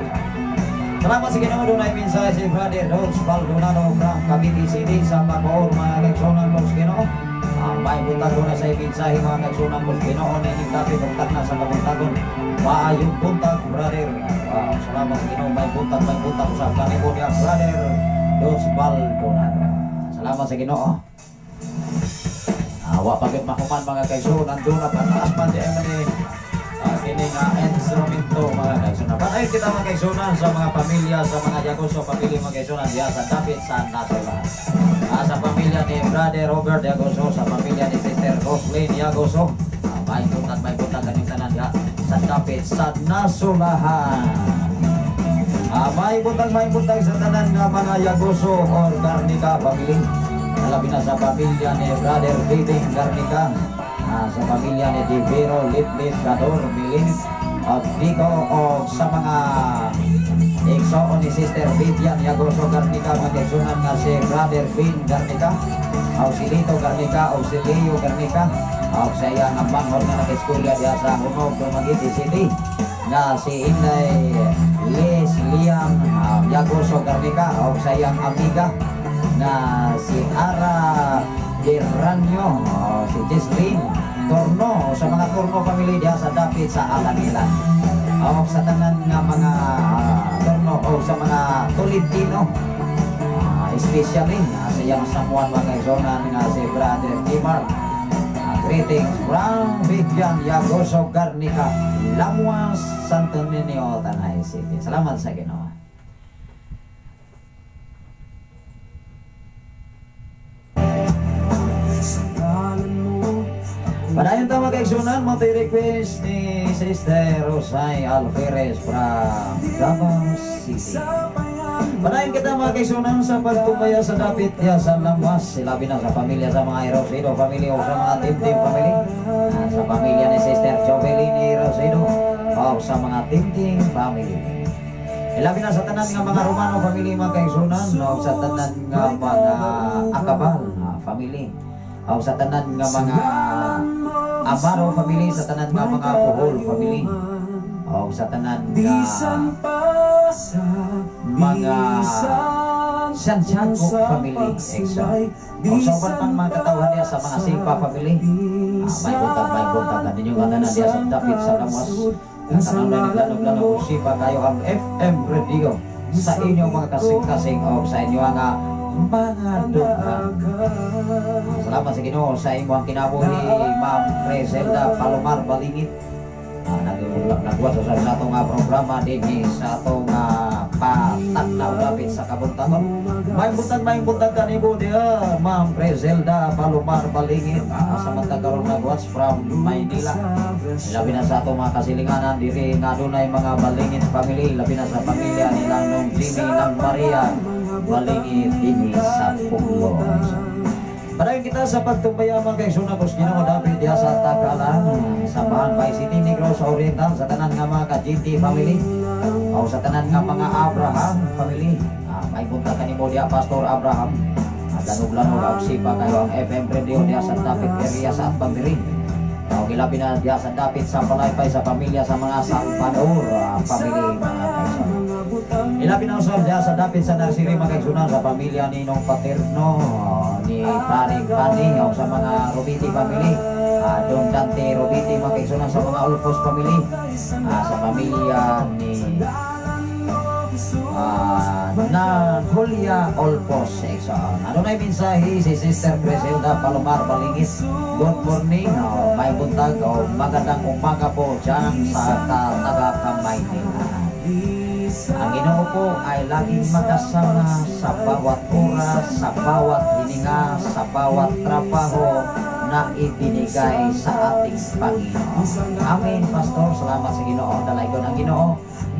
Salamat sa Ginoo, dunay mensahe si Brother Rose Baldonado from Cavite City sa Bacoor mga kaigsunan ko sa Ginoo. May buntag dunay sa mensahe mga kaigsunan ko sa Ginoo nining dapit og takna sa kabuntagon. Maayong buntag, brother. Salamat sa Ginoo, may buntag usab kanimo niya, Brother Rose Baldonado. Salamat sa Ginoo. Wa pa gyud mahuman mga kaigsunan, nandun na pataas pa di man ni kini nga instrumento mga kaigsunan. Padayon kita mga kaigsunan sa mga pamilya, sa mga Yagoso pamilya mga kaigsunan diha sa dapit sa Nasolahan. Sa pamilya ni Brother Robert Yagoso, sa pamilya ni Sister Roslyn Yagoso. May buntag kaning tanan diha sa dapit sa Nasulahan. May butang sa tanan nga mga Yagoso or Garnica family. Labi na sa pamilya ni Brother Bibing Garnica, sa pamilya ni Divero Litlit Gador Milin at Dico o sa mga igsoon ni Sister Vivian Yagoso Garnica, mga kaigsunan nga si Brother Vin Garnica o si Lito Garnica o si Leo Garnica o sa iya nga manghor nga nag-eskwela diya sa Hunog, Dumaguete City nga si Inday Les Liam Yagoso Garnica o sa iyang amiga na si Ara Geranyo o si Jesslyn Torno o sa mga Torno family diya sa dapit sa Alangilan o sa tanan nga mga Torno o sa mga Tolentino, especially sa iyang Samuan, mga kaigsunan nga si Brother Kimar. Greetings from Vivian Yagoso Garnica, Lamuas, Santo Niño, Tanay City. Salamat sa Ginoo. Sa ngalan mo. Padayon ta, mga kaigsunan, mo request ni Sister Rosay Alferez from Davao City. Padayon kita, mga kaigsunan, sa pagtumaya sa dapit ya sa Lamas. Silabi na sa pamilya sa mga Rosido family o sa mga Team Team family. Sa pamilya ni Sister Jovelyn Rosido o sa mga Team Team family. Ilabi na sa tanan nga mga Romano family, mga kaigsunan, o sa tanan nga mga Akabal family o sa tanan nga mga Amaro family, sa tanan nga mga Puhol family o sa tanan nga Bisan pa sa mga bisan Santiago sa family pagsulay, o sa uban pang mga katawhan niya sa mga Simpa family. May buntag ninyo nga tanan diya sa dapit sa Lamas. Tanan na naglanog-lanog kung sipa kayo ang FM radio sa inyong mga kasing-kasing o sa inyong mga mga dughan. Salamat sa Ginoo sa imong kinabuhi, Ma'am Preselda Palomar Balingit. Nagwa sa sa atong programa dinhi sa atong patagnaw dapit sa kabuntagon. May buntag kanimo diha, Ma'am Preselda Palomar Balingit. Samantang karon nagwatch from Maynila. Labi na sa atong mga kasilinganan diri nga adunay mga Balingit family, labi na sa pamilya nilang nung Jimmy ng Maria Balingit dinhi sa Puglo. Padayon kita sa pagtumbaya, mga kaigsunan ko sa Ginoo, dapit diha sa Tagalan, sa Bahanbay City, Negros Oriental, sa tanan nga mga ka-GT family o sa tanan nga mga Abraham family. May buntag kanimo diha, Pastor Abraham. Lanog-lanog ang sipa kayo ang FM radio diha sa dapit area sa Atbang. O gilabi na diha sa dapit sa Palaypay sa pamilya sa mga Salvador family, mga kaigsunan. Ilabi na usab diha sa dapit sa nursery, mga kaigsunan, sa pamilya ni Nong Paterno, ni Paring Pani o sa mga Robiti family, Don Dante Robiti, mga kaigsunan, sa mga Ulfos family, sa pamilya ni na Julia Olpos Exxon. Ano na yung mensahe si Sister Griselda Palomar Balingit? Good morning, oh, may buntag o magandang umaga po dyan sa taga Maynila. Ang Ginoo po ay laging makasama sa bawat oras, sa bawat hininga, sa bawat trabaho na ibinigay sa ating Panginoon. Amen, Pastor. Salamat sa Ginoo. Dalaygon ang Ginoo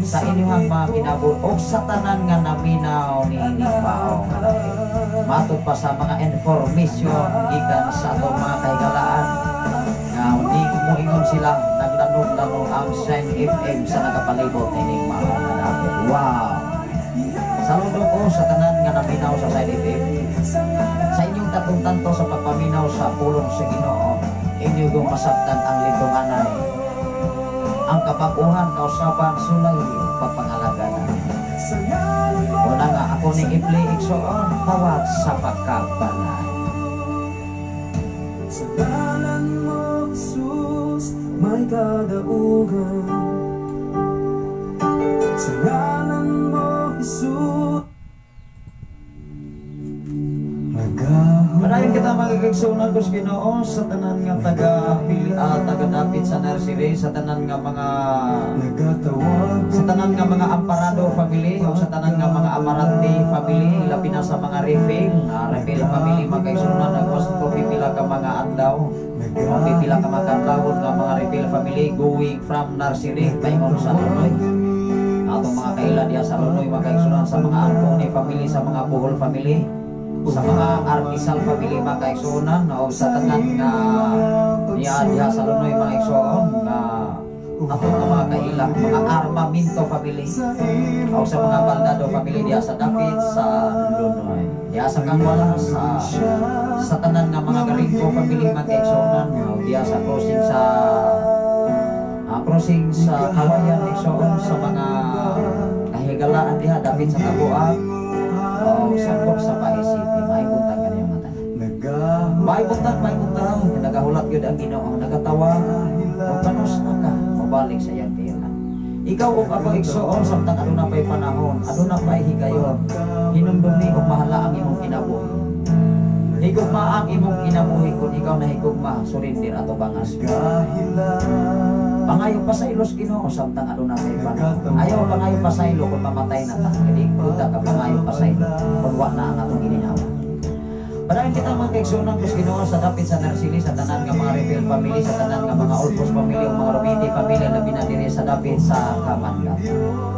sa inyong mga kinabuhi o sa tanan nga naminaw ni ining maong adlaw. Matod pa sa mga information gikan sa atong mga kahigalaan nga di moingon sila naglanog-lanog ang Shine FM sa nagapalibot nining maong adlaw. Wow! Saludo ko sa tanan nga naminaw sa Shine FM. Sa inyong tatlong tanto sa pagpaminaw sa pulong sa Ginoo, inyo kong masabtan ang lindunganay. Ang kapakuhan, kausaban, sulay, pagpangalaga. Una nga ako ni i-play, igsoon, tawag sa pagkabanal. Sa ngalan mo, Jesus, may kadaugan. Sa ngalan mo, Jesus. Padayon kita, mga kaigsunan ko sa Ginoo, sa tanan nga taga pili taga dapit sa nursery, sa tanan nga mga Nagatawag sa tanan nga mga Amparado family o sa tanan nga mga Amarante family, labi na sa mga Refill family, mga kaigsunan, nagwas ko pipila ka mga adlaw. Aldaw. Ang pipila ka mga kadlawon nga mga Repil family going from nursery paingon sa Lunoy. Atong mga kaila diha sa Lunoy, mga kaigsunan, sa mga Alpone family, sa mga Bohol family, sa mga Artisal family, mga kaigsunan, o sa tanan nga niya diha sa Lunoy, mga igsoon, nga atong nga mga kaila, mga Armamento family, o sa mga Baldado family diha sa dapit sa Lunoy, diha sa Kangwala, sa tanan nga mga Garingko family, mga kaigsunan, o diha sa crossing sa Kawayan, igsoon, sa mga kahigalaan diha dapit sa Tabuag o sa sa Pasay City. May buntag kaniyong mga tanan. May buntag, may buntag. Nagahulat gyud ang Ginoo, nagatawa o kanus ka mabalik sa iyang kaila. Ikaw ug ako, igsoon, samtang aduna pay panahon, aduna pay higayon, hinumdumi ug mahala ang imong kinabuhi. Higugma ang imong kinabuhi. Kung ikaw nahigugma, surrender ato bangas. Pangayo pasaylo sa Ginoo samtang aduna pay panahon. Ayaw pangayo pasaylo kung mamatay na ta. Kay di ka pangayo pasaylo kung wa na ang atong gininhawa. Padayon kita, mga kaigsuonan ko sa Ginoo, sa dapit sa Narsili, sa tanan nga mga Refil family, sa tanan nga mga Olfos family o mga Romiti family, labi na diri sa dapit sa Kamandag.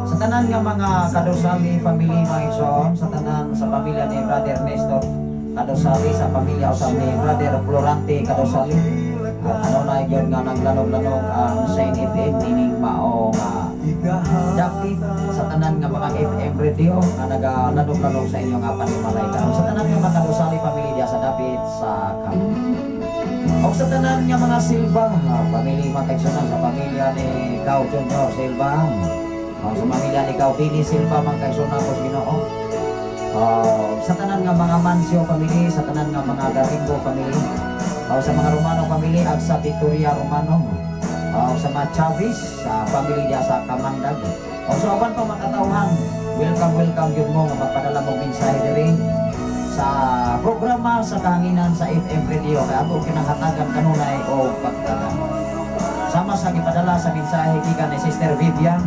Sa tanan nga mga Kadosali family, mga igsoon, sa tanan sa pamilya ni Brother Nestor Kadosali, sa pamilya usab ni Brother Florante Kadosali. At ano na yun nga naglanog-lanog ang Shine FM nining mao nga dapit sa tanan nga mga FM radio nga nagalanog-lanog sa inyong nga panimalay karon. Sa tanan nga mga Kadosali family diya sa dapit sa Kam. O sa tanan nga mga Silva family, mga kaigsunan, sa pamilya ni Cao Junior Silva. O sa pamilya ni Cao Bini Silva, mga kaigsunan ko sa Ginoo. O sa tanan nga mga Mancio family, sa tanan nga mga Garingo family. O sa mga Romano family ag sa Victoria Romano. O sa mga Chavez sa family diya sa Kamandag. O sa uban pa mga katawhan, welcome, welcome yun mo nga magpadala mo mensahe diri sa programa sa kahanginan sa FM radio kay ato kinahatagan kanunay o pagtanan. Sama sa gipadala sa mensahe gikan ni Sister Vivian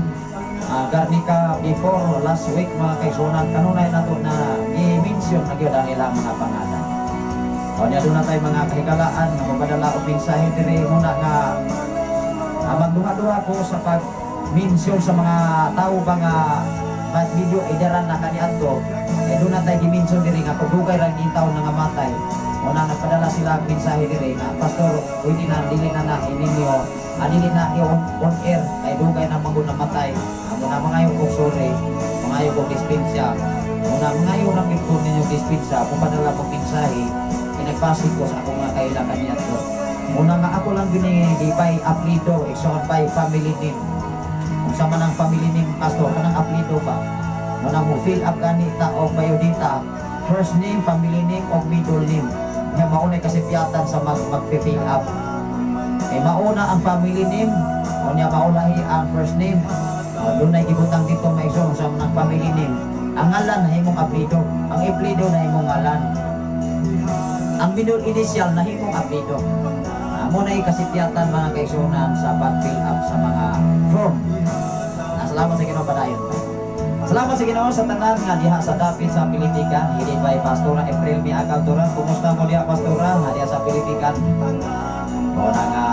Garnica before last week, mga kaigsunan, kanunay nato na gi-mention na gyud ang ilang mga pangalan. O niya doon na tayo mga kahigalaan nga mapadala og mensahe diri muna nga magduha-duha ko sa pag-mention sa mga tao ba nga video idaran na kaniadto eh doon na tayo gi-mention diri nga kung dugay ra ni taon na nga matay. Una nagpadala sila og mensahe diri nga, "Pastor, pwede na dili na na ininyo dili na i-on on air kay dugay na manggod namatay." Amo na mangayo kog sorry, mangayo kog dispensa. Una mangayo lang gyud ko ninyo dispensa kung padala kog mensahe kay nagpasig ko sa akong mga kaila kaniadto. Una nga ako lang gini gipay apelyido, igsoon, by family name. Kung sa man ang family name, Pastor, kanang apelyido ba? Muna mo fill up gani ta og biodata, first name, family name og middle name. Nga mauna kasipyatan sa mag-fill up. Eh mauna ang family name, o niya maulahi ang first name. O, doon na gibutang dito, may igsoon, sa mga family name. Ang ngalan na himong apelyido, ang apelyido na himong ngalan. Ang middle initial na himong apelyido. Amo na ikasipyatan, mga kaigsunan, sa pag-fill up sa mga form. Salamat sa Ginoo, padayon. Salamat sa Ginoo sa tanan nga diha sa dapit sa Pilipikan. Headed by Pastora April Miacal Duran. Kumusta mo diha, Pastora? Nga diha sa Pilipikan. O na nga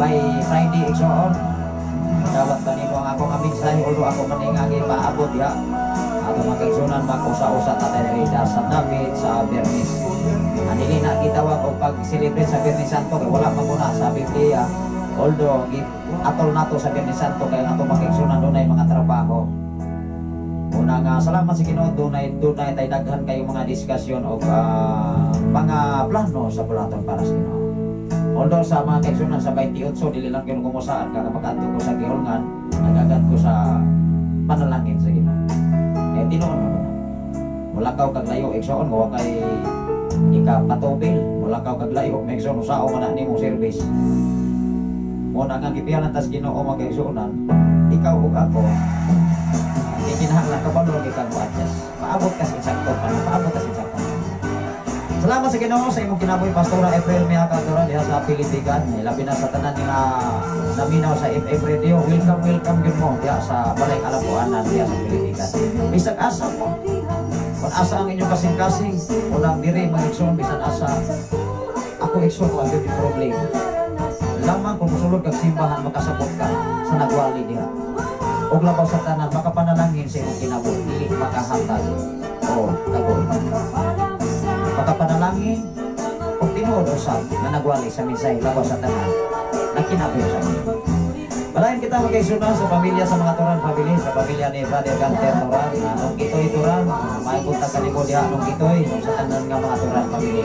by Friday, igsoon. Dawat ba nimo ang akong mensahe, although ako man nga paabot diha. Ato, mga kaigsunan, mag-usa-usa ta diri sa dapit sa Biyernes. Dili na gitawag og pag-celebrate sa Biyernes Santo kay wala man muna sa Biblia. Although atol nato sa Biyernes Santo kay ang ato, mga kaigsunan, dunay mga trabaho. Una nga salamat sa Ginoo, dunay tay daghan kayo mga diskusyon og mga plano sa bulaton para sa Ginoo. Although sa mga kaigsunan sa 28 dili lang gyud kumusaan ka kapag adto ko sa gihulngan, nagagad ko sa panalangin sa Ginoo. Eh tinuod man na. Wala kaw kaglayo, igsoon, wa kay ikapatubil, wala kaw kaglayo, may igsoon, usao man na nimo service. Muna nga gipiyalan tas Ginoo, mga kaigsuonan, ikaw ug ako di kinahanglan kabalo gikan mo adjust. Paabot ka sa insakto pa, paabot ka sa insakto. Salamat sa Ginoo sa imong kinabuhi, Pastora April Miaka Dora diha sa Pilipigan. Labi na sa tanan nga naminaw sa FM Radio. Welcome, welcome gyud mo diha sa Balay Kalabuanan diha sa Pilipigan. Bisag asa mo. Kung asa ang inyong kasing-kasing, unang diri mga igsoon, bisan asa ako. ko igsoon, wa gyud problema. Lamang kung musulod kag simbahan, makasabot ka sa nagwali diha. Og labaw sa tanan, makapanalangin sa imong kinabuhi, dili makahatag o kagoy. Makapanalangin og tinuod usab nga nagwali sa mensahe, labaw sa tanan, nagkinabuhi sa Ginoo. Padayon kita, mga kaigsuonan, sa pamilya sa mga Turan family, sa pamilya ni Brother Ganter Turan, nung Kitoy Turan, may buntag kanimo diha, nung Kitoy, sa tanan nga mga Turan family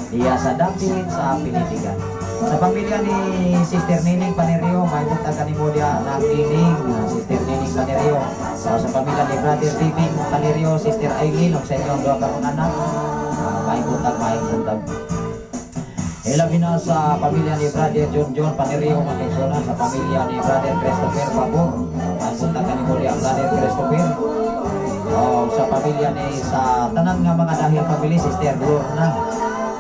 diya sa dapit sa Pilitigan. Sa pamilya ni Sister Nining Panerio, may buntag kanimo diha ng Nining, Sister Nining Panerio. So, sa pamilya ni Brother Bibing Panerio, Sister Eileen, ug sa inyong duha ka mga anak, may buntag, may buntag. Ilabi na sa pamilya ni Brother John John Panerio, mga kaigsuonan, sa pamilya ni Brother Christopher Babor. May buntag kanimo diha, Brother Christopher. O, sa pamilya ni sa tanan nga mga Dahil family, Sister Lorna.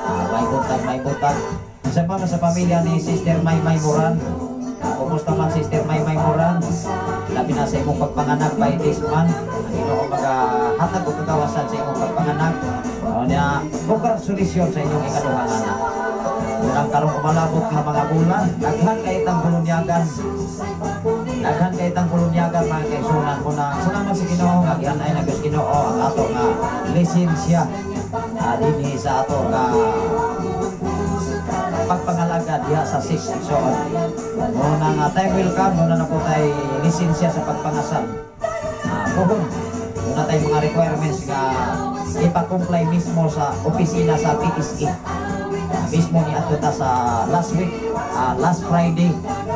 May buntag, may buntag. Isa pa sa pamilya ni Sister Maymay Moran. Kumusta man, Sister Maymay Moran? Labi na sa imong pagpanganak by this month. Ang Ginoo magahatag og kagawasan sa imong pagpanganak. O niya, congratulations sa inyong ikaduhang anak. Unang karong umalabot nga mga bulan, daghan kay itang bulunyagan. Daghan kay itang bulunyagan, mga kaigsuonan mo na. Salamat sa Ginoo nga gianay na Diyos Ginoo ang ato nga lisensya dinhi sa ato nga pagpangalaga diha sa six igsoon. Muna nga time will come, muna na po tay lisensya sa pagpangasal. Puhon. Muna tay mga requirements nga ipa-comply mismo sa opisina sa PSA. Mismo ni adto ta sa last week, last Friday,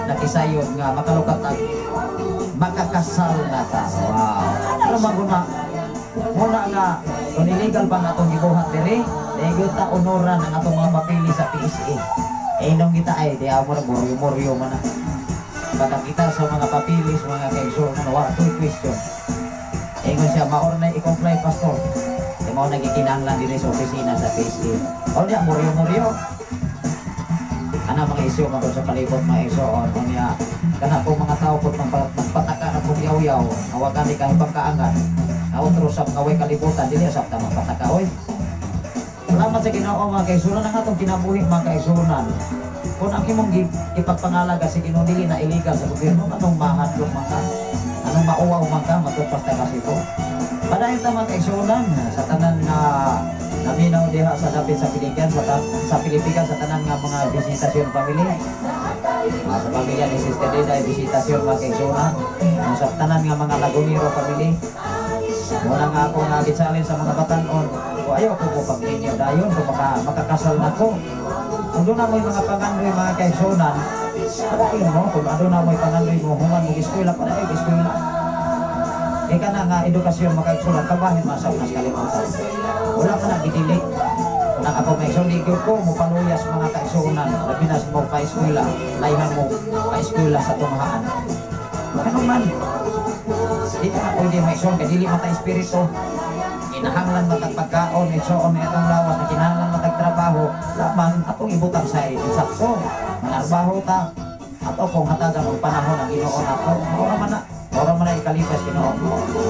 nakisayon nga makalukat ang makakasal na ta. Wow. Ano man guna? Muna nga kung illegal pa nga atong gibuhat diri, dahil ta honoran ang atong mga papili sa PSA. Eh nung kita ay di amo na muryo-muryo man na. Pagkakita sa mga papilis, mga kaigsoon, wa to'y question. Ingon siya, maor na i-comply, pastor. Di mo nagikinahanglan diri sa opisina sa PSA. O niya, muryo-muryo. Ana mga isyu man sa palibot, mga igsoon. O niya, kana po mga tao po magpataka na po yaw-yaw. Awagan ni kahit pagkaangat. Outro sa mga way kalibutan, dili sa ta magpataka oy. Salamat sa Ginoo, mga kaigsuonan, ang atong kinabuhi, mga kaigsuonan. Kung ang imong ipagpangalaga sa Ginoo dili na illegal sa gobyerno, anong mahadlok man ka? Anong mauwaw man ka matugpas ta kasi po. Padayon ta, mga kaigsuonan, sa tanan nga naminaw diha sa dapit sa Pilipinas, sa Pilipinas, sa tanan nga mga Visitasyon family. Sa pamilya ni Sister Dida, Visitasyon, mga kaigsuonan. Ang sa tanan nga mga Lagunero family. Muna nga ako nga gi-challenge sa mga batanon. O ayaw ko mo pagminyo dayon kung makakasal na ko. Kung doon na mo'y mga pangandoy, mga kaigsuonan, padayon mo. Kung doon na mo'y pangandoy mo, human mo eskwela, padayon eskwela. Ika na nga edukasyon, mga kaigsuonan, kabahin masap nas kalimutan. Wala pa nang gidili. Kung ako may igsoon, ko mo paluyas, mga kaigsuonan, labi na mo pa-eskwela, layhan mo pa-eskwela sa tunghaan. Ano man, di ka pwede maigsoon kay dili mata espiritu. Kinahanglan matag pagkaon, igsoon, itong lawas na kinahanglan matag trabaho, lamang atong ibutang sa insakto. Manarbaho ta, ato kung hatagan og panahon ang Ginoo nato. Ora man na, ora man na ikalipas Ginoo.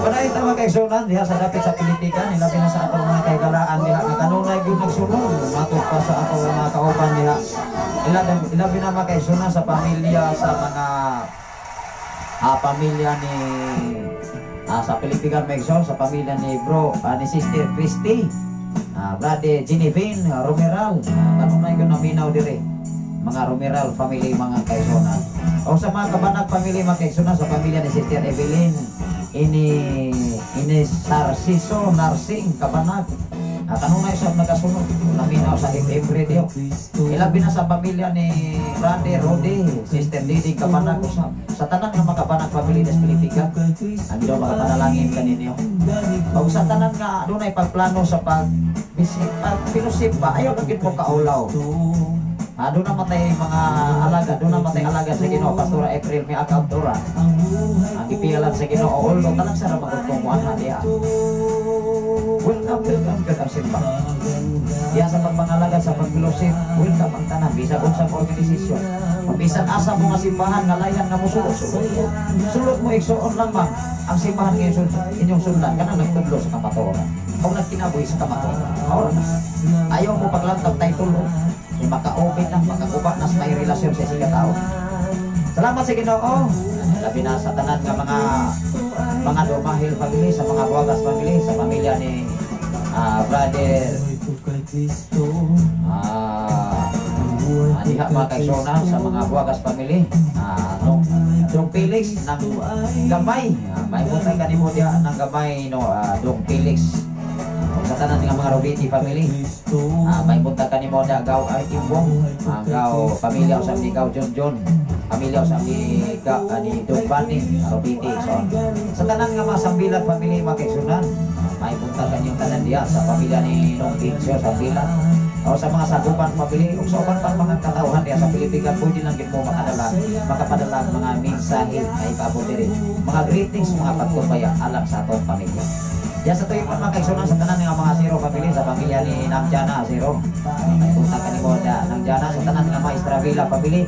Padayon ta, mga kaigsuonan, diha sa dapit sa Pilipinas, ilabi na sa atong mga kahigalaan diha nga kanunay gyud nagsulod, matod pa sa atong mga kauban diha. Ilabi na, mga kaigsuonan, sa pamilya sa mga pamilya ni sa Pilipinas Megson, sa pamilya ni bro ni Sister Christy, Brother Genevine Romeral, kanunay ko naminaw dire mga Romeral family, mga kaigsuonan. O sa mga Kabanag family, mga kaigsuonan, sa pamilya ni Sister Evelyn ini ini Sarciso Narsing Kabanag. Kanunay sa nagasunod naminaw sa FM Radio. Ilabi na sa pamilya ni Brother Rodi, Sister Didi Kabanag, sa tanan nga mga Kabanag family des Pilipinas. Ang daw makapanalangin kaninyo. O sa tanan nga adunay pagplano sa pag pag fellowship ba, ayaw na gyud mo kaulaw. Doon na matay mga alaga, doon na matay alaga sa Ginoo, Pastora April may akautora. Ang gipialan sa Ginoo, although tanan sa ramagod kong muan na diha. Welcome, welcome gyud ang simba. Diya sa pagpangalaga sa pag-fellowship, welcome ang tanan bisan unsang organisasyon. Bisan asa mo nga simbahan nga layhan nga mosulod, sulod mo. Sulod mo, igsuon lang man ang simbahan nga inyong sundan kanang nagtudlo sa kamatuoran. O nagkinabuhi sa kamatuoran. Mao na. Ayaw mo paglantag titulo. Makaupit na, makaguba na sa may relasyon sa isang tao. Salamat sa Ginoo. Labi na sa tanan nga mga Dumahil family, sa mga Buagas family, sa pamilya ni brother diha mga kaigsoon sa mga Buagas family, Dong Felix ng Gamay. May buntag kanimo diha ng Gamay, no, Dong Felix. Sa tanan nga mga Robiti family, may buntag kanimo diha, Gaw ay Timbong, Gaw pamilya usab ni Gaw John John, pamilya usab ni Ga ni Dong Bani Robiti. So sa tanan nga mga Sambilan family, mga kaigsunan, may buntag kanyong tanan diha sa pamilya ni Nong Pincio Sambilan. O sa mga Sagupan family, ug sa uban pang mga katawhan diha sa Pilipinas, pwede lang gid mo makadala, makapadala ang mga mensahe na ipaabot diri. Mga greetings, mga pagkumbaya alang sa atong pamilya. Diya sa tuyo mga kaigsunan, sa tanan nga mga Zero family, sa pamilya ni Nang Jana Zero. May buntag kanimo da Nang Jana, sa tanan nga mga Estravilla family.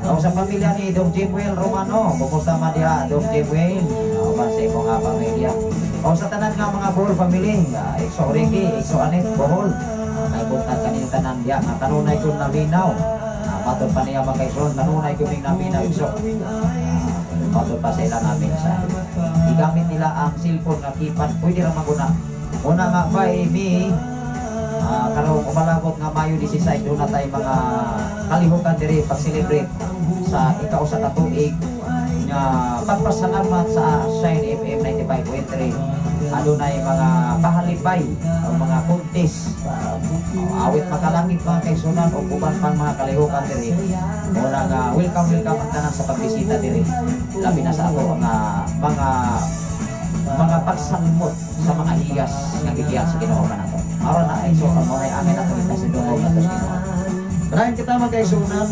O sa pamilya ni Dong Jimuel Romano, kumusta man diha, Dong Jimuel? O ba sa imong nga pamilya? O sa tanan nga mga Bohol family, Exo Ricky, Exo Anet, Bohol. May buntag kanino tanan diha nga kanunay kun naminaw. Matod pa niya mga kaigsoon, kanunay kun naminaw, Exo. Matod pa sa ilang mensahe. Gigamit nila ang cellphone nga keypad, pwede ra maguna. Una nga by me, karong umalabot nga Mayo 16, doon na tayo mga kalihukan diri pag-celebrate sa ikausa ka tuig nga pagpasalamat sa Shine FM 95.3. Adunay mga pahalibay o mga contest. O, awit makalangit mga kaigsunan o uban pang mga kalihukan diri. Muna nga welcome, welcome ang tanan sa pagbisita diri. Labi na sa ato nga mga pagsalmot sa mga hiyas nga gigiyak sa Ginoo kanato. Aron na ay so mo na amin ato itasidungog nato sa Ginoo. Padayon kita, mga kaigsunan.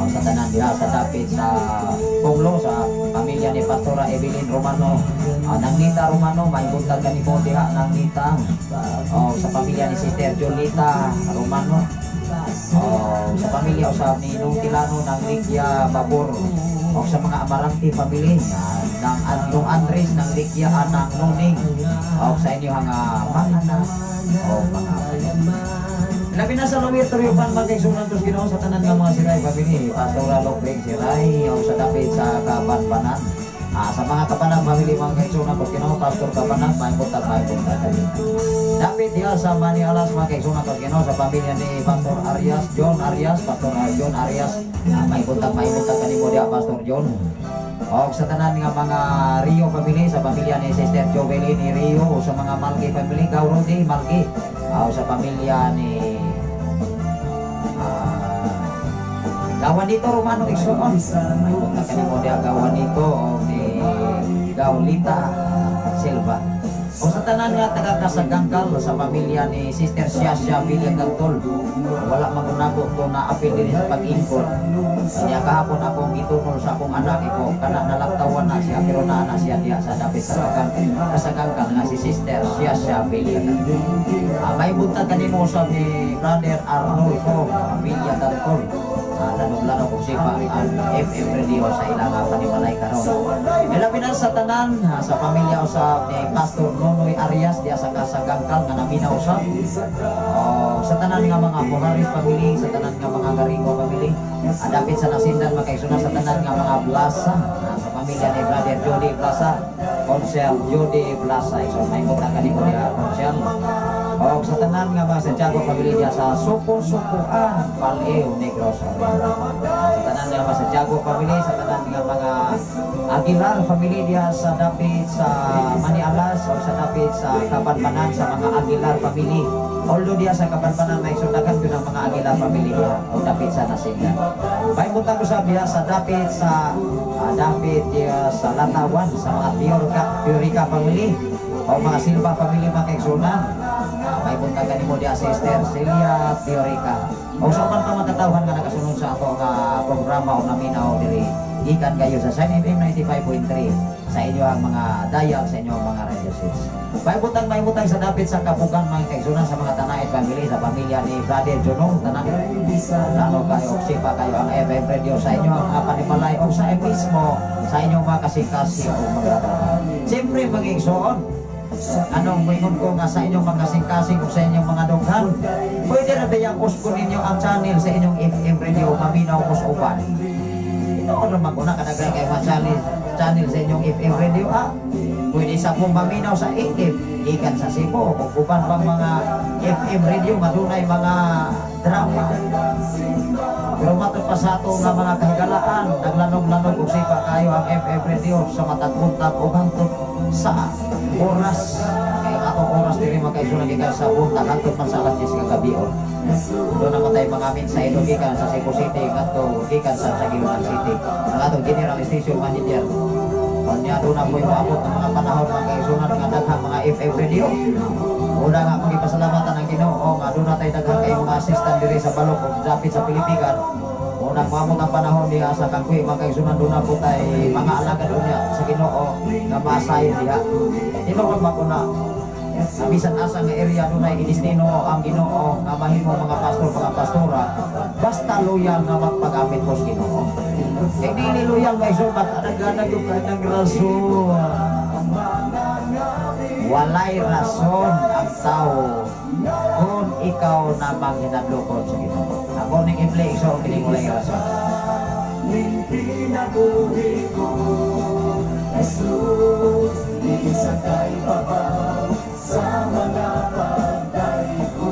Sa tanan diha sa dapit sa Ponglo, sa pamilya ni Pastora Evelyn Romano, nang Nita Romano, may buntag kanimo diha nang Nita. Sa pamilya ni Sister Jolita Romano. Sa pamilya usab ni Nung Tilano ng Ligya Babor. O sa mga Amarante family, ng Nung Andres ng Ligya anang Nuning. O sa inyo nga mga anak o mga. Labi na sa Luwir Turiyupan, mga kaigsunan tos Ginoo, sa tanan nga mga Siray family, Pastora Lopeng Siray, o sa dapit sa Kabanbanan. Sa mga Kabanag family, mga kaigsunan tos Ginoo, Pastor Kabanag, may buntag kami. Dapit diha sa Manialas, mga kaigsunan tos Ginoo, sa pamilya ni Pastor Arias, John Arias, Pastor John Arias, may buntag kanimo diha, Pastor John. O sa tanan nga mga Rio family, sa pamilya ni Sister Jovelyn ni Rio, o sa mga Malgi family, Gaw Rudy Malgi, o sa pamilya ni Gawanito Romano Igsoon. May buntag kanimo diha, Gawanito, o ni Gaulita Silva. O sa tanan nga taga Kasagangkal, sa pamilya ni Sister Siasya Villa Gantol. Wala magunako to na apil din sa pag-ingkod. Kanya kahapon akong gitunol sa akong anak ko kana nalaktawan na siya, pero naa na siya diha sa dapit sa Kasagangkal nga si Sister Siasya Villa Gantol. May buntag kanimo usab ni Brother Arnolfo Villa Gantol. Lanong-lanong kung sipa ang FM radio sa ilang panimalay karon. Ilabi na sa tanan sa pamilya usab ni Pastor Nonoy Arias diha sa Kasagangkal nga naminaw usab. Oh, sa tanan nga mga Buharis family, sa tanan nga mga Garingo family, adapit sa Nasindan, mga kaigsunan, sa tanan nga mga Plaza, sa pamilya ni Brother Jody Plaza, Consel Jody Plaza, so may buntag kanimo diha, Consel. O sa tanan nga mga Santiago family diha sa Suko-Sukuan, Paleo, Negros Oriental. Sa tanan nga mga Santiago family, sa tanan nga mga Aguilar family diha sa dapit sa Manialas o sa dapit sa Kapanpanan, sa mga Aguilar family. Although diha sa Kapanpanan may sundagan yun ang mga Aguilar family diha o dapit sa Nasindan. May buntag ko sa diha sa dapit sa dapit diha sa Latawan, sa mga Tiorica family o mga Silva family, mga kaigsunan. May buntag kanimo diha, Sister Celia Teorica. O sa uban pa mga katawhan nga nakasunod sa ato nga programa o naminaw diri gikan kayo sa Shine FM 95.3 sa inyo ang mga dial, sa inyo ang mga radio sets. May butang sa dapit sa Kapugan, mga kaigsunan, sa mga Tanait family, sa pamilya ni Brother Junong Tanait. Lalo kayo, sipa kayo ang FM radio sa inyo ang mga panimalay o sa mismo sa inyong mga kasikasi o mga trabaho. Siyempre, mga igsoon, Anong moingon ko nga sa inyong mga kasing-kasing o sa inyong mga dughan, pwede na ba yung usbon ninyo ang channel sa inyong FM radio, maminaw ko sa uban. Ito naman ko na kadaghan kay mga channel sa inyong FM radio, ah. Pwede sa kong maminaw sa AM, gikan sa Cebu, o uban pang mga FM radio nga dunay mga drama. Pero matod pa sa ato nga mga kahigalaan, naglanog-lanog og sipa kayo ang FM radio sa matag buntag o hangtod sa oras. Kaya ang atong oras diri mga kaigsunan gikan sa buntag hangtod man sa alas 10 nga gabi. Doon naman tayo mga mensahe doon gikan sa Cebu City ngadto gikan sa Gilonan City. Ang atong General Station Manager. Kanya doon na po yung maabot ng mga panahon mga kaigsunan nga daghang mga FM radio. Una nga akong ipasalamatan ang Ginoo nga doon na tayo daghang kay mga assistant diri sa Balok ug dapit sa Pilipigan. Unang maabot ang panahon diha sa Kangkuy mga kaigsunan, doon na po tayo mga alagad unya sa Ginoo nga maasayon diha. Tinuod man ko na bisan asa nga area dunay gidestino ang Ginoo nga mahimo mga pastor, mga pastora, basta loyal nga magpagamit ko sa Ginoo. Kay dili loyal may sumat anag-anag yung kanang rason. Walay rason ang tao kung ikaw na manghinadlokon sa Ginoo. Ako ning i-play iso kining walay rason. Pinabuhi ko, Jesus, isa kay babaw sa mga pagday ko.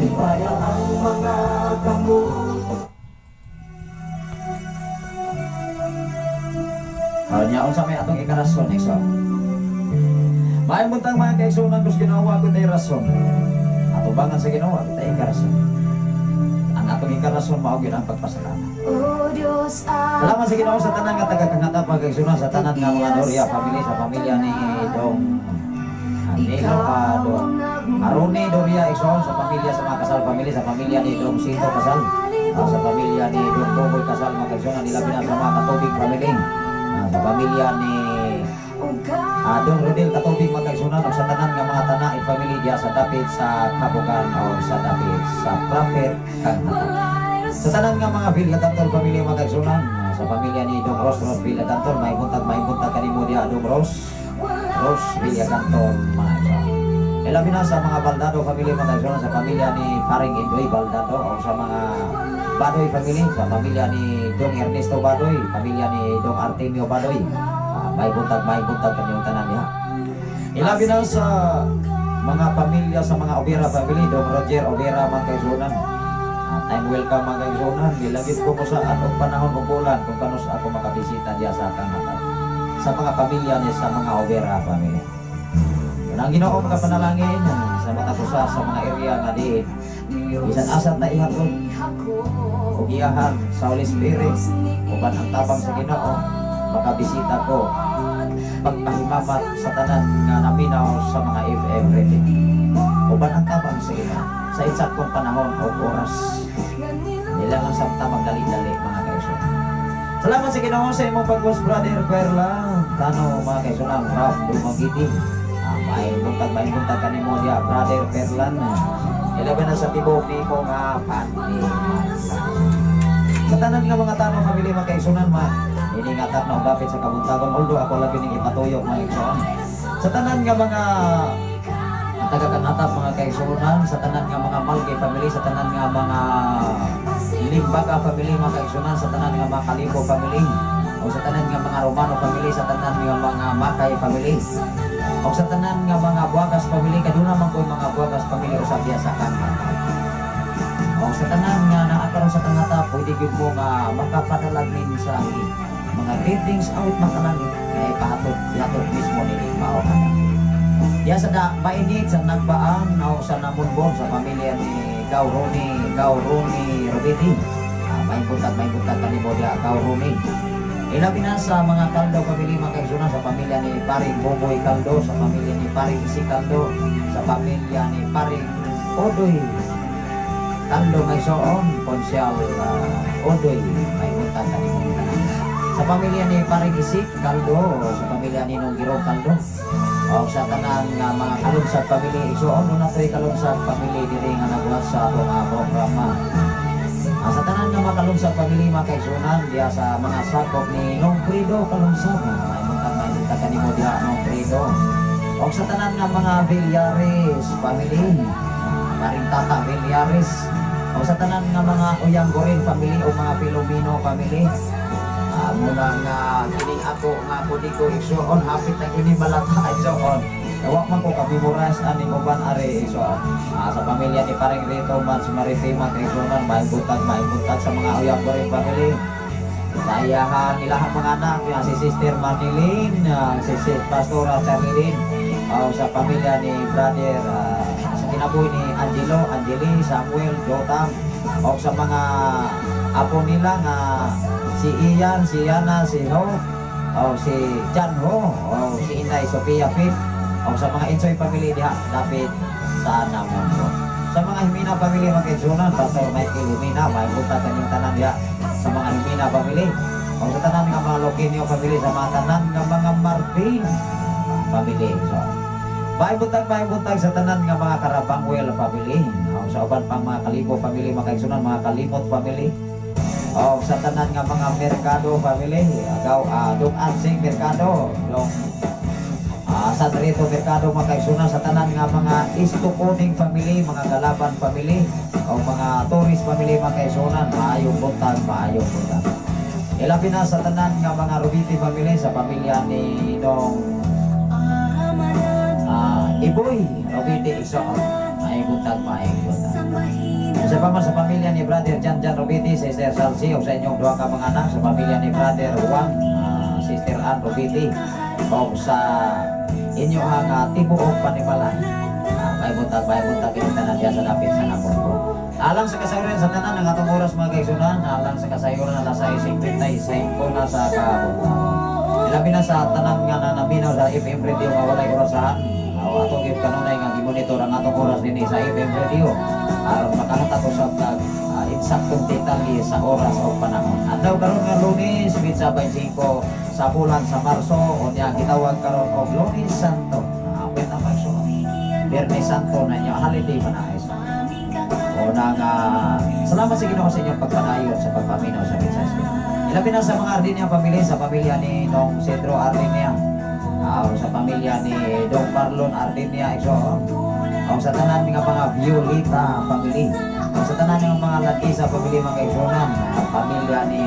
Ipaya ang mga kamot. Nya unsa may atong ikarason iso. Maayong buntag mga kaigsuonan ko sa Ginoo, ako tay rason. Atubangan sa Ginoo, ako tay ikarason. Ang atong ikarason mao gyud ang pagpasalamat. O Diyos, Salamat sa Ginoo sa tanan nga taga-kangatap mga kaigsuonan, sa tanan nga mga Doria family, sa pamilya ni Dong Nilo Dong Arone Doria igsoon, sa pamilya sa mga Kasal family, sa pamilya ni Dong Sinto Kasal, sa pamilya ni Dong Boboy Kasal mga kaigsuonan, nilabi na sa mga Katubig family, sa pamilya ni Dong Rodel Katubig mga kaigsuonan, ug sa tanan nga mga Tanaid family diha sa dapit sa Kabugan o sa dapit sa proper Kanghatap. Sa tanan nga mga Villacantol family mga kaigsuonan, sa pamilya ni Dong Ros Ros Villacantol, may buntag kanimo diha Dong Ros Ros Villacantol mga kaigsuonan. Ilabi na sa mga Baldado family mga kaigsuonan, sa pamilya ni Paring Indoy Baldado, o sa mga Badoy family, sa pamilya ni Dong Ernesto Badoy, pamilya ni Dong Artemio Badoy. May buntag kanyang tanan diha. Ilabi na sa mga pamilya sa mga Obera family, Dong Roger Obera mga kaigsuonan. Time welcome mga kaigsuonan. Gilagid ko mo sa atong panahon ug bulan kung kanus ako makabisita diha sa Kanghatap. Sa mga pamilya ni sa mga Obera family. Ang Ginoo mga panalangin sa mga usa sa mga area nga diin bisan asa ta ihatod ug iyahan sa Holy Spirit uban ang tabang sa Ginoo makabisita ko pagpahimamat sa tanan nga naminaw sa mga FM radio. Uban ang tabang sa Ginoo sa insaktong panahon o oras. Nilangan sa tamang dali-dali mga kaigsuonan. Salamat sa Ginoo sa imong pag-host, Brother Perla. Tano mga kaigsuonan, Rap Dumagiti. May buntag kanimo diha, Brother Perlan. Ilabi na sa tibok nimo nga family. Sa tanan nga mga tanong family mga kaigsuonan, ma iningatap na dapit sa kabuntagon, although ako lagi ning ipatuyok mga kaigsuonan. Sa tanan nga mga taga-kangatap mga kaigsuonan, sa tanan nga mga Malgay family, sa tanan nga mga Limbaga family mga kaigsuonan, sa tanan nga mga Kalibo family, o sa tanan nga mga Romano family, sa tanan nga mga Makay family, o sa tanan nga mga Buagas family, kaduna man ko'y mga Buagas family usab diha sa Kanghatap. O sa tanan nga naa karon sa Kanghatap, pwede gyud mo nga makapadalag mensahe, mga greetings awit makalangit kay pahatod ihatod mismo nining mao kada. Diha sa da mainit sa Nagbaan o sa Namunbon, sa pamilya ni Gaw Roni Robiti. May buntag kanimo diha Gaw Roni. Ilabi na sa mga Caldo family mga kaigsuonan, sa pamilya ni Paring Boboy Caldo, sa pamilya ni Paring Isi Caldo, sa pamilya ni Paring Odoy Caldo may soon, Ponsyal Odoy, may buntag kanimo tanan. Sa pamilya ni Paring Isik Caldo, sa pamilya ni Nong Giro Caldo, o sa tanan nga mga Kalunsad family, igsoon doon na to'y Kalunsad family diri nga nagbuhat sa atong programa. Sa tanan nga mga Kalunsad family mga kaigsuonan, diha sa mga sakop ni Nong Credo Kalunsad, may buntag buntag kanimo diha, Nong Fredo. Og sa tanan nga mga Villares family, paring Tata Villares. O sa tanan nga mga Uyanggorin family o mga Filomeno family. Muna nga kining ako nga kodigo, igsuon, hapit na kini malata, igsuon. Wa man ko ka-memorize aning uban ari, igsuon. Sa pamilya ni Paring Rito man si Marifima, igsuon, maayong buntag sa mga Uyanggorin family. Sa iyahan ilahang mga anak, ya, si Sister Manilyn, si Pastora Charlene, sa pamilya ni Brother, sa kinabuhi ni Angelo, Angeli, Samuel, Jotam, o sa mga apo nila nga si Ian, si Yana, si Ho, o si Jan Ho, o si Inday Sofia Fit, o sa mga Insoy family diha dapit sa Namungo. Sa mga Himina family, mga kaigsuonan, Pastor Michael Himina, may buntag kanyang tanan diha sa mga Himina family. O sa tanan nga mga Loquinio family, sa mga tanan nga mga Martin family. So, maayong buntag sa tanan nga mga Karabangwell family. O sa uban pang mga Kalibo family, mga kaigsuonan, mga Kalimot family. O sa tanan nga mga Mercado family, agaw Dong Ansing Mercado, Dong San Rito Mercado, mga kaigsuonan, sa tanan nga mga Istukuning family, mga Galaban family, o mga Torres family, mga kaigsuonan, maayong buntag, maayong buntag. Ilabi na sa tanan nga mga Rubiti family, sa pamilya ni Dong Iboy Rubiti igsoon. Maayong buntag, maayong buntag. Sa pa man sa pamilya ni Brother Jan Jan Rubiti, Sister Salsi, o sa inyong duha ka mga anak, sa pamilya ni Brother Juan, Sister Ann Rubiti, o sa inyong tibuok panimalay. Maayong buntag kini tanan diya sa dapit sa Napunto. Alang sa kasayuran sa tanan ang atong oras, mga kaigsuonan, alang sa kasayuran, alas 6:55 na sa kabuntagon. Ilabi na sa tanan nga nanaminaw sa FM Radio nga walay orasahan. Atong gyud kanunay nga gimonitor ang atong oras dinhi sa FM Radio aron makahatag usab tag insaktong detalye sa oras o panahon. Adlaw karon nga Lunes, pitsa 25 sa bulan sa Marso, unya gitawag karon og Lunes Santo. Apit na Marso. Biyernes Santo na inyo, holiday pa na is. Una nga salamat sa Ginoo sa inyong pagpadayon sa pagpaminaw sa mensahe. Ilabi na sa mga Ardinia family, sa pamilya ni Nong Cedro Ardinia, sa pamilya ni Dong Marlon Ardinia, igsoon. Sa tanan nga mga Violeta family. Sa tanan nga mga Ladisa family, mga kaigsuonan, pamilya ni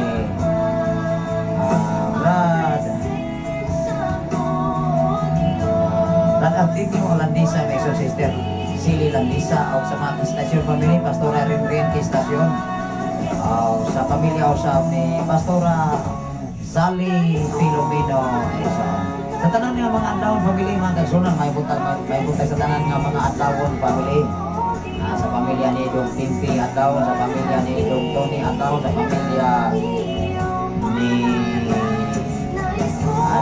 Brad Artinio Landisa, may so Sister Sili Landisa, o sa mga Station family, Pastora Rinrin Station, sa pamilya usab ni Pastora Sally Filomeno isa. Sa tanan nga mga Adlawon family, mga kaigsuonan, may buntag sa tanan nga mga Adlawon family. Sa pamilya ni Dong Timpi Adlawon, sa pamilya ni Dong Tony Adlawon, sa pamilya ni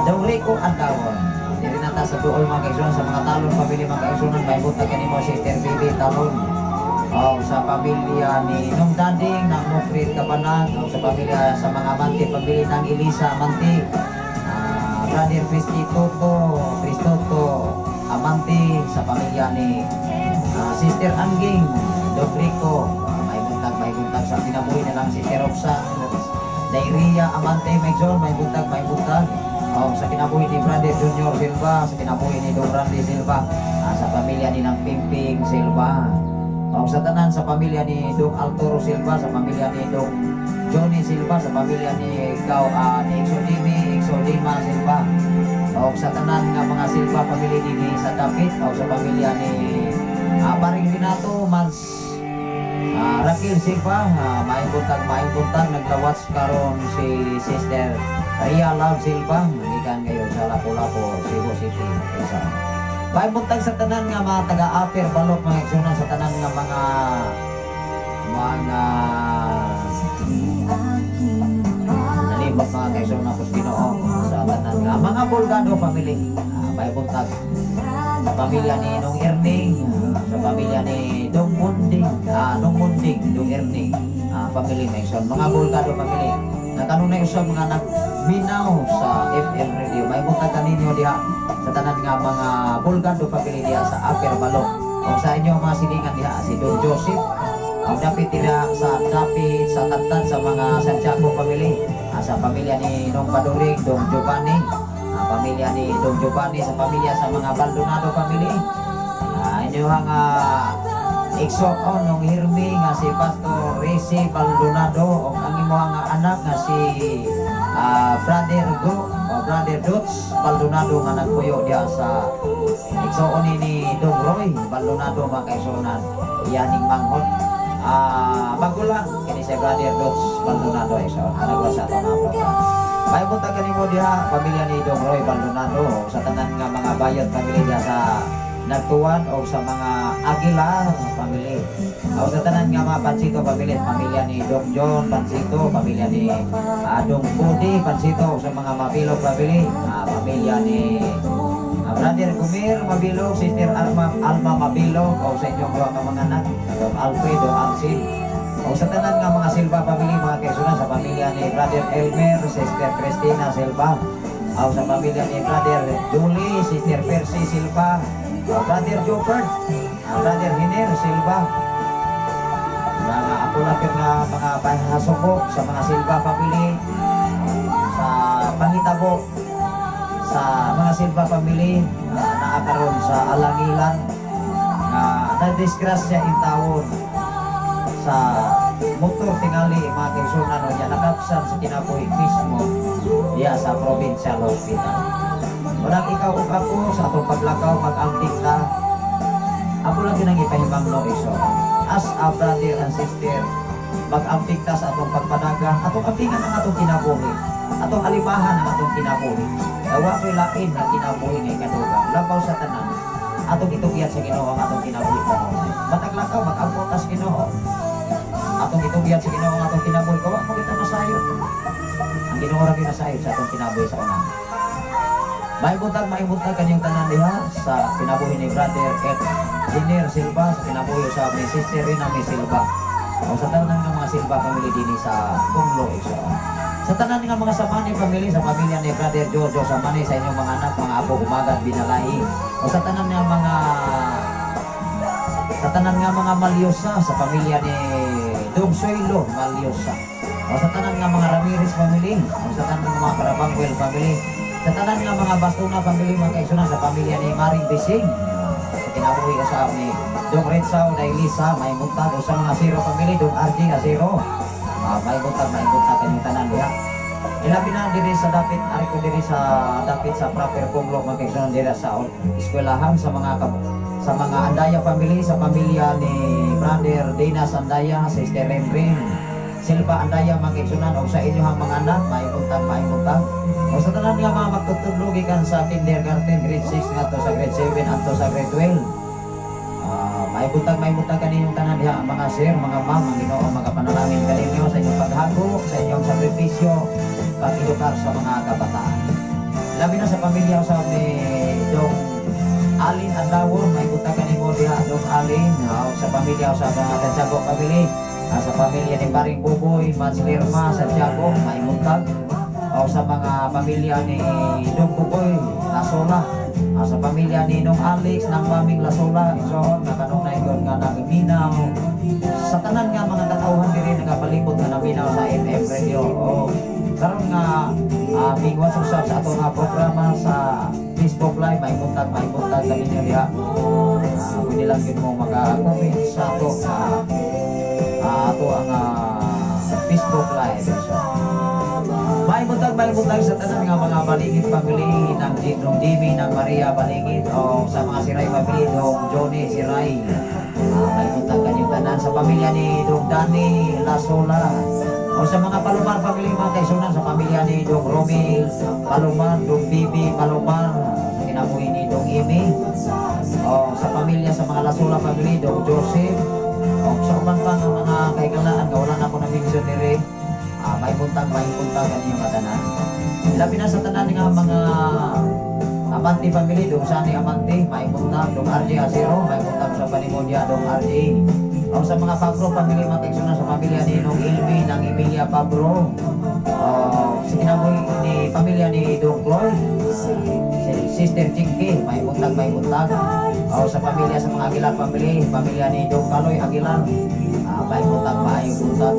Dong Rico Adlawon. Diri na ta sa duol, mga kaigsuonan, sa mga Talon family, mga kaigsuonan, may buntag kanimo, Sister Bibi Talon. Oh, sa pamilya ni Nung Dading ng Mukrit Kabanag, oh, sa pamilya sa mga Manti family ng Elisa Manti, Brother Cristi Toto, Cristoto Amante, sa pamilya ni Sister Angging, Don Rico, may buntag sa kinabuhi na lang Sister Roxanne, Dairia Amante Megzon, may buntag, may buntag. Oh, sa kinabuhi ni Brother Junior Silva, sa kinabuhi ni Don Randy Silva, sa pamilya ni Nang Pimping Silva. Oh, sa tanan sa pamilya ni Dong Altoro Silva, sa pamilya ni Dong Johnny Silva, sa pamilya ni Ikaw ni Exodimi, Exodima Silva. O sa tanan nga mga Silva family dinhi sa dapit, o sa pamilya ni Paring Renato Mans Raquel Silva, maayong buntag, naglawas karon si Sister Ria Love Silva, gikan ngayon sa Lapu-Lapu, Cebu City. Isa. Maayong buntag sa tanan nga mga taga-Upper Balok, mga igsuonan, sa tanan nga mga nalibot, mga kaigsuonan ko sa Ginoo, sa tanan nga mga Bulgado family. Maayong buntag sa pamilya ni Nong Erning, sa pamilya ni Dong Munding, Nong Munding, Dong Erning, family Mason, mga Bulgado family. Na kanunay usab mga nagminaw sa FM radio. May buntag kaninyo diha sa tanan nga mga Bulgado family diha sa Upper Balok. O sa inyo mga silingan diha si Don Joseph, ang dapit diha sa dapit sa Tadtad sa mga Santiago family, sa pamilya ni Nong Padurig, Dong Giovanni, Pamilya ni Dong Giovanni, sa pamilya sa mga Baldonado family. Inyong igsoon nung hirmi nga si Pastor Risi Baldonado o ang imong nga anak nga si Brother Go o Brother Dutz Baldonado nga nagpuyo diha sa igsoon ni Dong Roy Baldonado, mga kaigsuonan, iyaning manghod. Bago lang kini si Brother Dutz Baldonado, igsoon, anak sa atong nga program. May buntag kanimo diha, pamilya ni Dong Roy Baldonado, sa tanan nga mga bayot family diha sa Nagtuwan o sa mga Aguilar family. O sa tanan nga mga Pansito family, pamilya ni Dong John Pansito, pamilya ni Dong Budi Pansito, o sa mga Mabilog family, pamilya ni Brother Gumir Mabilog, Sister Alma, Alma Mabilog, o sa inyong duha ka mga anak, Dong Alfred, Dong Alcid. O sa tanan nga mga Silva family, mga kaigsuonan, sa pamilya ni Brother Elmer, Sister Christina Silva, o sa pamilya ni Brother Julie, Sister Percy Silva, Brother Jopert, Brother Hiner Silva, mga ako lang nga mga pahasoko sa mga Silva family, sa pangitabo sa mga Silva family naa karon sa Alangilan nga nadisgrasya intawon sa motor tingali, mga kaigsuonan, no, niya nakapsan sa kinabuhi mismo diya sa Provincial Hospital. Walang ikaw ug ako sa atong paglakaw, mag-amping ta. Ako lang ginang ipahimangno, iso. As a brother and sister, mag-amping ta sa atong pagpadagan, atong ampingan ang atong kinabuhi, atong alimahan ang atong kinabuhi. Wa ko'y lain na kinabuhi nga ikadugang. Labaw sa tanan, atong itugyan sa Ginoo ang atong kinabuhi kanunay. Matag lakaw, mag-ampo ta sa Ginoo. Atong itugyan sa Ginoo ang atong kinabuhi, kawa mo kita masayod. Ang Ginoo ra gyud nasayod sa atong kinabuhi sa unahan. Maayong buntag kanyang tanan diha sa kinabuhi ni Brother Ed Junior Silva, sa kinabuhi sa ni Sister Rina May Silva. O sa tanan nga mga Silva family dinhi sa Punglo, igsoon. Sa tanan nga mga Samani family, sa pamilya ni Brother Jojo Samani, sa inyong mga anak, mga apo, umagat, binalahi. O sa tanan nga mga Malyosa, sa pamilya ni Dong Soylo Malyosa. O sa tanan nga mga Ramirez family, o sa tanan nga mga Carabangwell family, sa tanan nga mga Bastona family, mga kaigsuonan, sa pamilya ni Maring Bising, sa kinabuhi sa ni Dong Retsao Dailisa, may buntag, o sa mga Zero family, Dong RJ Azero, may buntag kanyang tanan diha. Ilabi na diri sa dapit, ari ko diri sa dapit sa proper Punglo, mga kaigsuonan, diri sa eskwelahan, sa mga Andaya family, sa pamilya ni Brother Dina Sandaya, Sister Renren, Silva Andaya, mga kaigsuonan, o sa inyong mga anak, may buntag, may buntag. O sa tanan nga mga magtutudlo gikan sa kindergarten, grade 6 ngadto sa grade 7 adto sa grade 12. May buntag kaninyong tanan diha, mga sir, mga ma'am, ang Ginoo magapanalangin kaninyo sa inyong paghago, sa inyong sakripisyo, pag-edukar sa mga kabataan. Labi na sa pamilya sa ni Dong Alin Andawon, may buntag kanimo diha, Dong Alin, sa pamilya sa mga Santiago family, sa pamilya ni Paring Buboy, Mats Lerma, Santiago, may buntag. O sa mga pamilya ni Dong Buboy, Lasola, sa pamilya ni Nong Alex ng Maming Lasola, igsoon, nga kanunay yun nga nagaminaw. Sa tanan nga mga katauhan diri nagapalibot nga naminaw sa FM radio. O karon nga mingwas usab sa ato nga programa sa Facebook Live, may buntag kaninyo diha. Pwede lang yun mo maka-comment sa ato ato ang Facebook Live. So, may buntag sa tanan nga mga Balingit family ng ng Jimmy, ng Maria Balingit, o sa mga Siray family, Dong Johnny Siray. May buntag kanyang tanan sa pamilya ni Dong Danny Lasola. O sa mga Palomar family, mga kaigsuonan, sa pamilya ni Dong Romil Palomar, Dong Bibi Palomar, sa kinabuhi ni Dong Imi. O sa pamilya sa mga Lasola family, Dong Joseph. O sa uban pa nga mga kahigalaan nga wala na ko na mention diri. May buntag kaniyong katanan. Labi na sa tanan nga mga Amante family, Dong Sani Amante, may buntag, Dong RJ Asero, may buntag sa Panimodia, Dong RJ. O sa mga Pabro family, mga kaigsuonan, sa pamilya ni Nong Ilmi, ng Emilia Pabro. O sa kinabuhi ni pamilya ni Dong Cloyd, si Sister Jinky, may buntag, may buntag. O sa pamilya sa mga Aguilar family, pamilya ni Dong Kaloy Aguilar, may buntag, maayong buntag.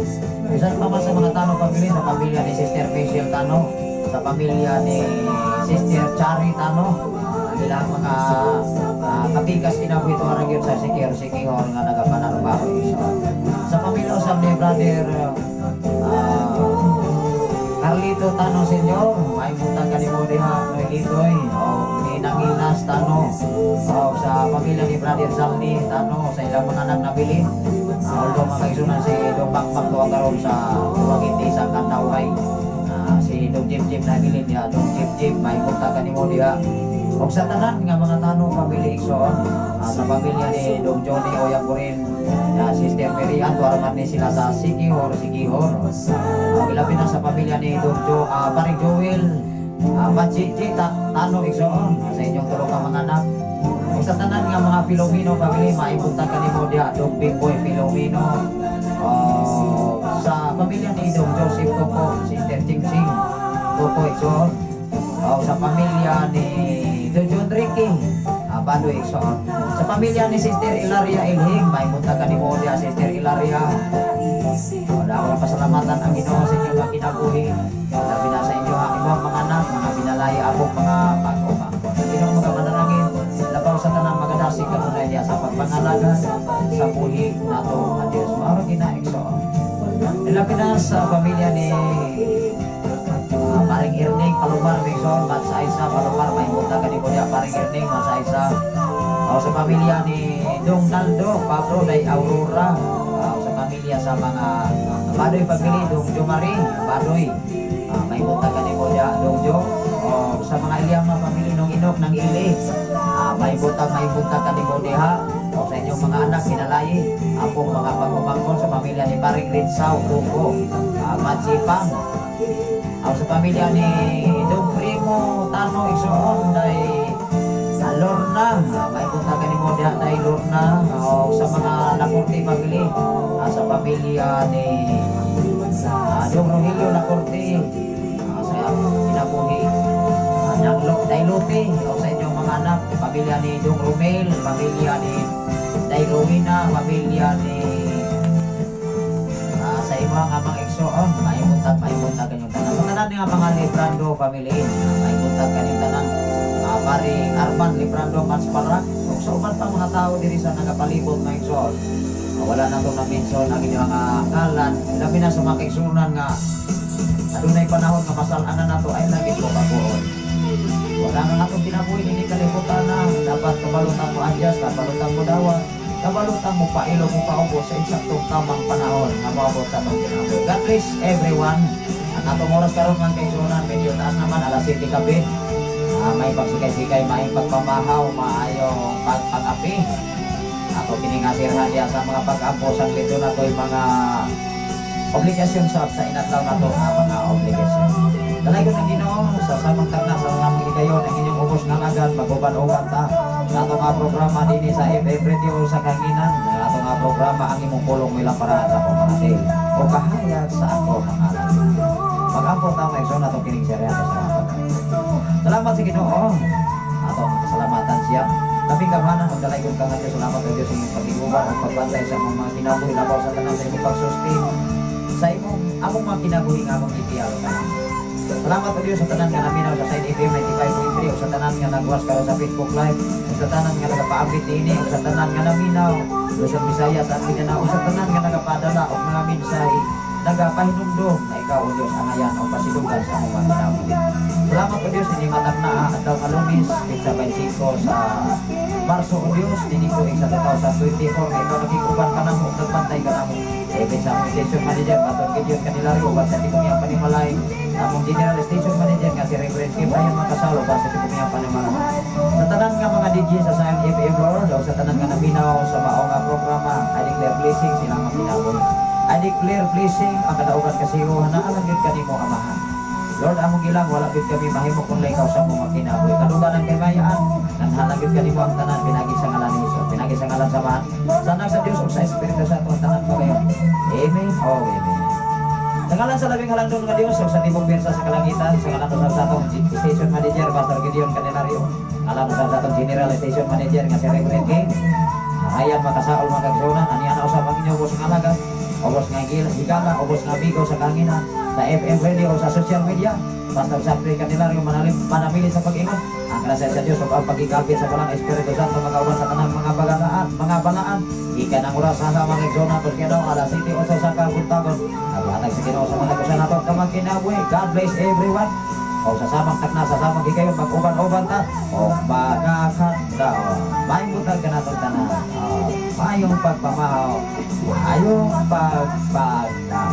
Bisan pa man sa mga Tano family, sa pamilya ni Sister Michelle Tano, Sa pamilya ni Sister Chari Tano, ang ilang mga katikas kinabuhi tuwa gyud sa Sikihor, Sikihor nga nagapanarbaho, igsoon. Sa pamilya usab ni Brother Carlito Tano Senior, may buntag kanimo diha, Noelitoy, o ni Nanginas Tano, o sa pamilya ni Brother Salni Tano, sa ilang mga anak nabilin. Although mga kaigsunan, si Dong Bakbak tuwa karon sa Dumaguete sa Kanaway. Si Dong Jim Jim nabilin diha, Dong Jim Jim, may buntag kanimo diha. Og sa tanan nga mga Tano family, igsoon, sa pamilya ni Dong Johnny Oyakurin, Sister Mary Ann, tuwa man ni sila sa Sikihor, Sikihor. Ilabi na sa pamilya ni Dong Jo, Paring Joel, Pachichi, Tano, igsoon, sa inyong tulo ka mga anak. Ug sa tanan nga mga Filomeno family, maibuntag kanimo diha, Dong Big Boy Filomeno. Sa pamilya ni Dong Joseph Coco, Sister Ching Ching Coco, igsoon. Sa pamilya ni Don John Ricky, Badoy, igsoon. Sa pamilya ni Sister Ilaria Ilhing, maibuntag kanimo diha, Sister Ilaria. Wala akong pasalamatan ang Ginoo sa inyong mga kinabuhi. Labi na sa inyo ang imong mga anak, mga binalaya akong mga pag-umangkon. Ang Ginoo mga manalangin, labaw sa tanang magadasig kanunay diha sa pagpangalaga sa buhi nato nga Dios. Mauro gina, igsoon. Labi na sa pamilya ni Paring Irning Palomar, igsoon, Mats Aisa Palomar, may buntag kanimo diha, Paring Irning, Mats Aisa. O sa pamilya ni Dong Naldo, Pablo Day Aurora, o sa pamilya sa mga Badoy family, Dong Jomari, Badoy. May buntag kanimo diha, Dong Jo. O sa mga Ilyama family nung Inok ng Ili. May buntag kanimo diha. O sa inyong mga anak kinalayi, apong mga pag-umangkon sa pamilya ni Paring Ritsaw Tuko, Matsipang. O sa pamilya ni Dong Primo Tano, igsoon, day sa Lorna, may buntag kanimo diha, day Lorna. O sa mga Lacorte family, sa pamilya ni Dong Rogelio Lacorte, sa kinabuhi Nanglok Dailote, o sa inyong mga anak, pamilya ni Dong Romel, pamilya ni Day Rowena, pamilya ni sa imong nga mga igsoon, may buntag kanyong tanan. Sa tanan nga mga Librando family, may buntag kanyong tanan. Paring Arman Librando Mansparak, ug sa uban pa mga tao diri sa nagapalibot, mga igsoon. Wala na to na-mention ang inyong mga ngalan, labi na sa mga kaigsunan nga adunay panahon nga masal-anan nato ay lagi ko kabuon. Wala nga atong kinabuhi nini kalibutan na dapat kabalutan mo adjust, kabalutan mo dawat, kabalutan mo pailo mo paubos sa eksaktong tamang panahon nga moabot sa atong kinabuhi. God bless everyone. Ang atong oras karon, mga kaigsunan, medyo taas naman, alas 7 gabi. May pagsikay-sikay, may pagpamahaw, maayong pagpag-api. Ato kini nga sirha diya sa mga pag-ampo sa dito na to'y mga obligasyon sa inadlaw nato nga mga obligasyon. Dalaygon ng Ginoo sa samang tagna sa mga higayon ang inyong ubos nga alagad, mag-uban-uban ta sa ato nga programa dinhi sa FM Radio sa Kahanginan. Sa ato nga programa, Ang Imong Pulong Milamparahan sa akong mga tiil o kahayag sa ako mga alagad. Mag-ampo ta, mga igsoon, atong kining serya sa mga. Salamat sa Ginoo. Atong kasalamatan siya. Labing gamhanan ug dalaygon ka nga Diyos. Salamat o Diyos sa inyong pagiguban at pagbantay sa among mga kinabuhi, labaw sa tanan sa imong pagsustain sa imong among mga kinabuhi nga among gitiyal karon. Salamat o Diyos sa tanan nga naminaw sa Side FM 95.3 o sa tanan nga nagwas karon sa Facebook Live o sa tanan nga nagapaabit niini o sa tanan nga naminaw Luzon, Visayas at Mindanao o sa tanan nga nagapadala og mga mensahe nagapahinumdum na ikaw o Diyos ang ayan o pasidunggan sa among mga kinabuhi. Salamat o Diyos inyong matag na adlaw nga Lunes, petsa 25 sa Marso o Diyos, nining tuig sa 2024 nga ikaw nakiguban ka namo, nagbantay ka namo. Even sa among station manager, Pastor Gideon Candelario, uban sa tikumiyang panimalay, among general station manager nga si Reverend Kim Ryan Makasalo, uban sa tikumiyang panimalay. Sa tanan nga mga DJ sa Zion FM, Lord, o sa tanan nga naminaw sa mao nga programa, I declare blessing silang mga kinabuhi. I declare blessing ang kadaugan kasiyo, hanaan gyud kanimo, Amahan. Lord, among gilang, wala gyud kami mahimo kung ikaw sa among mga kinabuhi. Kaduganan ang kamayan, nanhanan gyud kanimo ang tanan pinagi sa ngalan ni Jesus, pinagi sa ngalan sa Amahan, sa Anak sa Dios ug sa Espiritu Santo ang tanan pagayon. Amen. Oh, amen. Sa ngalan sa labing halangdon nga Dios ug sa tibok birsa sa kalangitan, sa ngalan sa atong station manager, Pastor Gideon Candelario, ngalan sa atong general station manager nga si Reverend King, Ayan makasaol, mga kaigsunan, aniya na usab ang inyong ubos nga alagad. Ubos nga higala, ubos nga amigo sa kahanginan, sa FM radio o sa social media. Pastor Safri Candelario manalim, manamili sa pag-ingon. Ang grasya sa Dios ug ang pagigapit sa Balaang Espiritu Santo makauban sa tanang mga balaan, mga balaan. Gikan ang oras sa mga igsoon natos Ginoo, alas 7:08 sa kabuntagon. Naghatag sa Ginoo sa mga kusa nato kamang kinabuhi. God bless everyone. O sa samang takna, sa samang higayon, mag-uban-uban ta o makakanta. Maayong buntag kanatong tanan. O, maayong pagpamahaw, maayong pagpagna.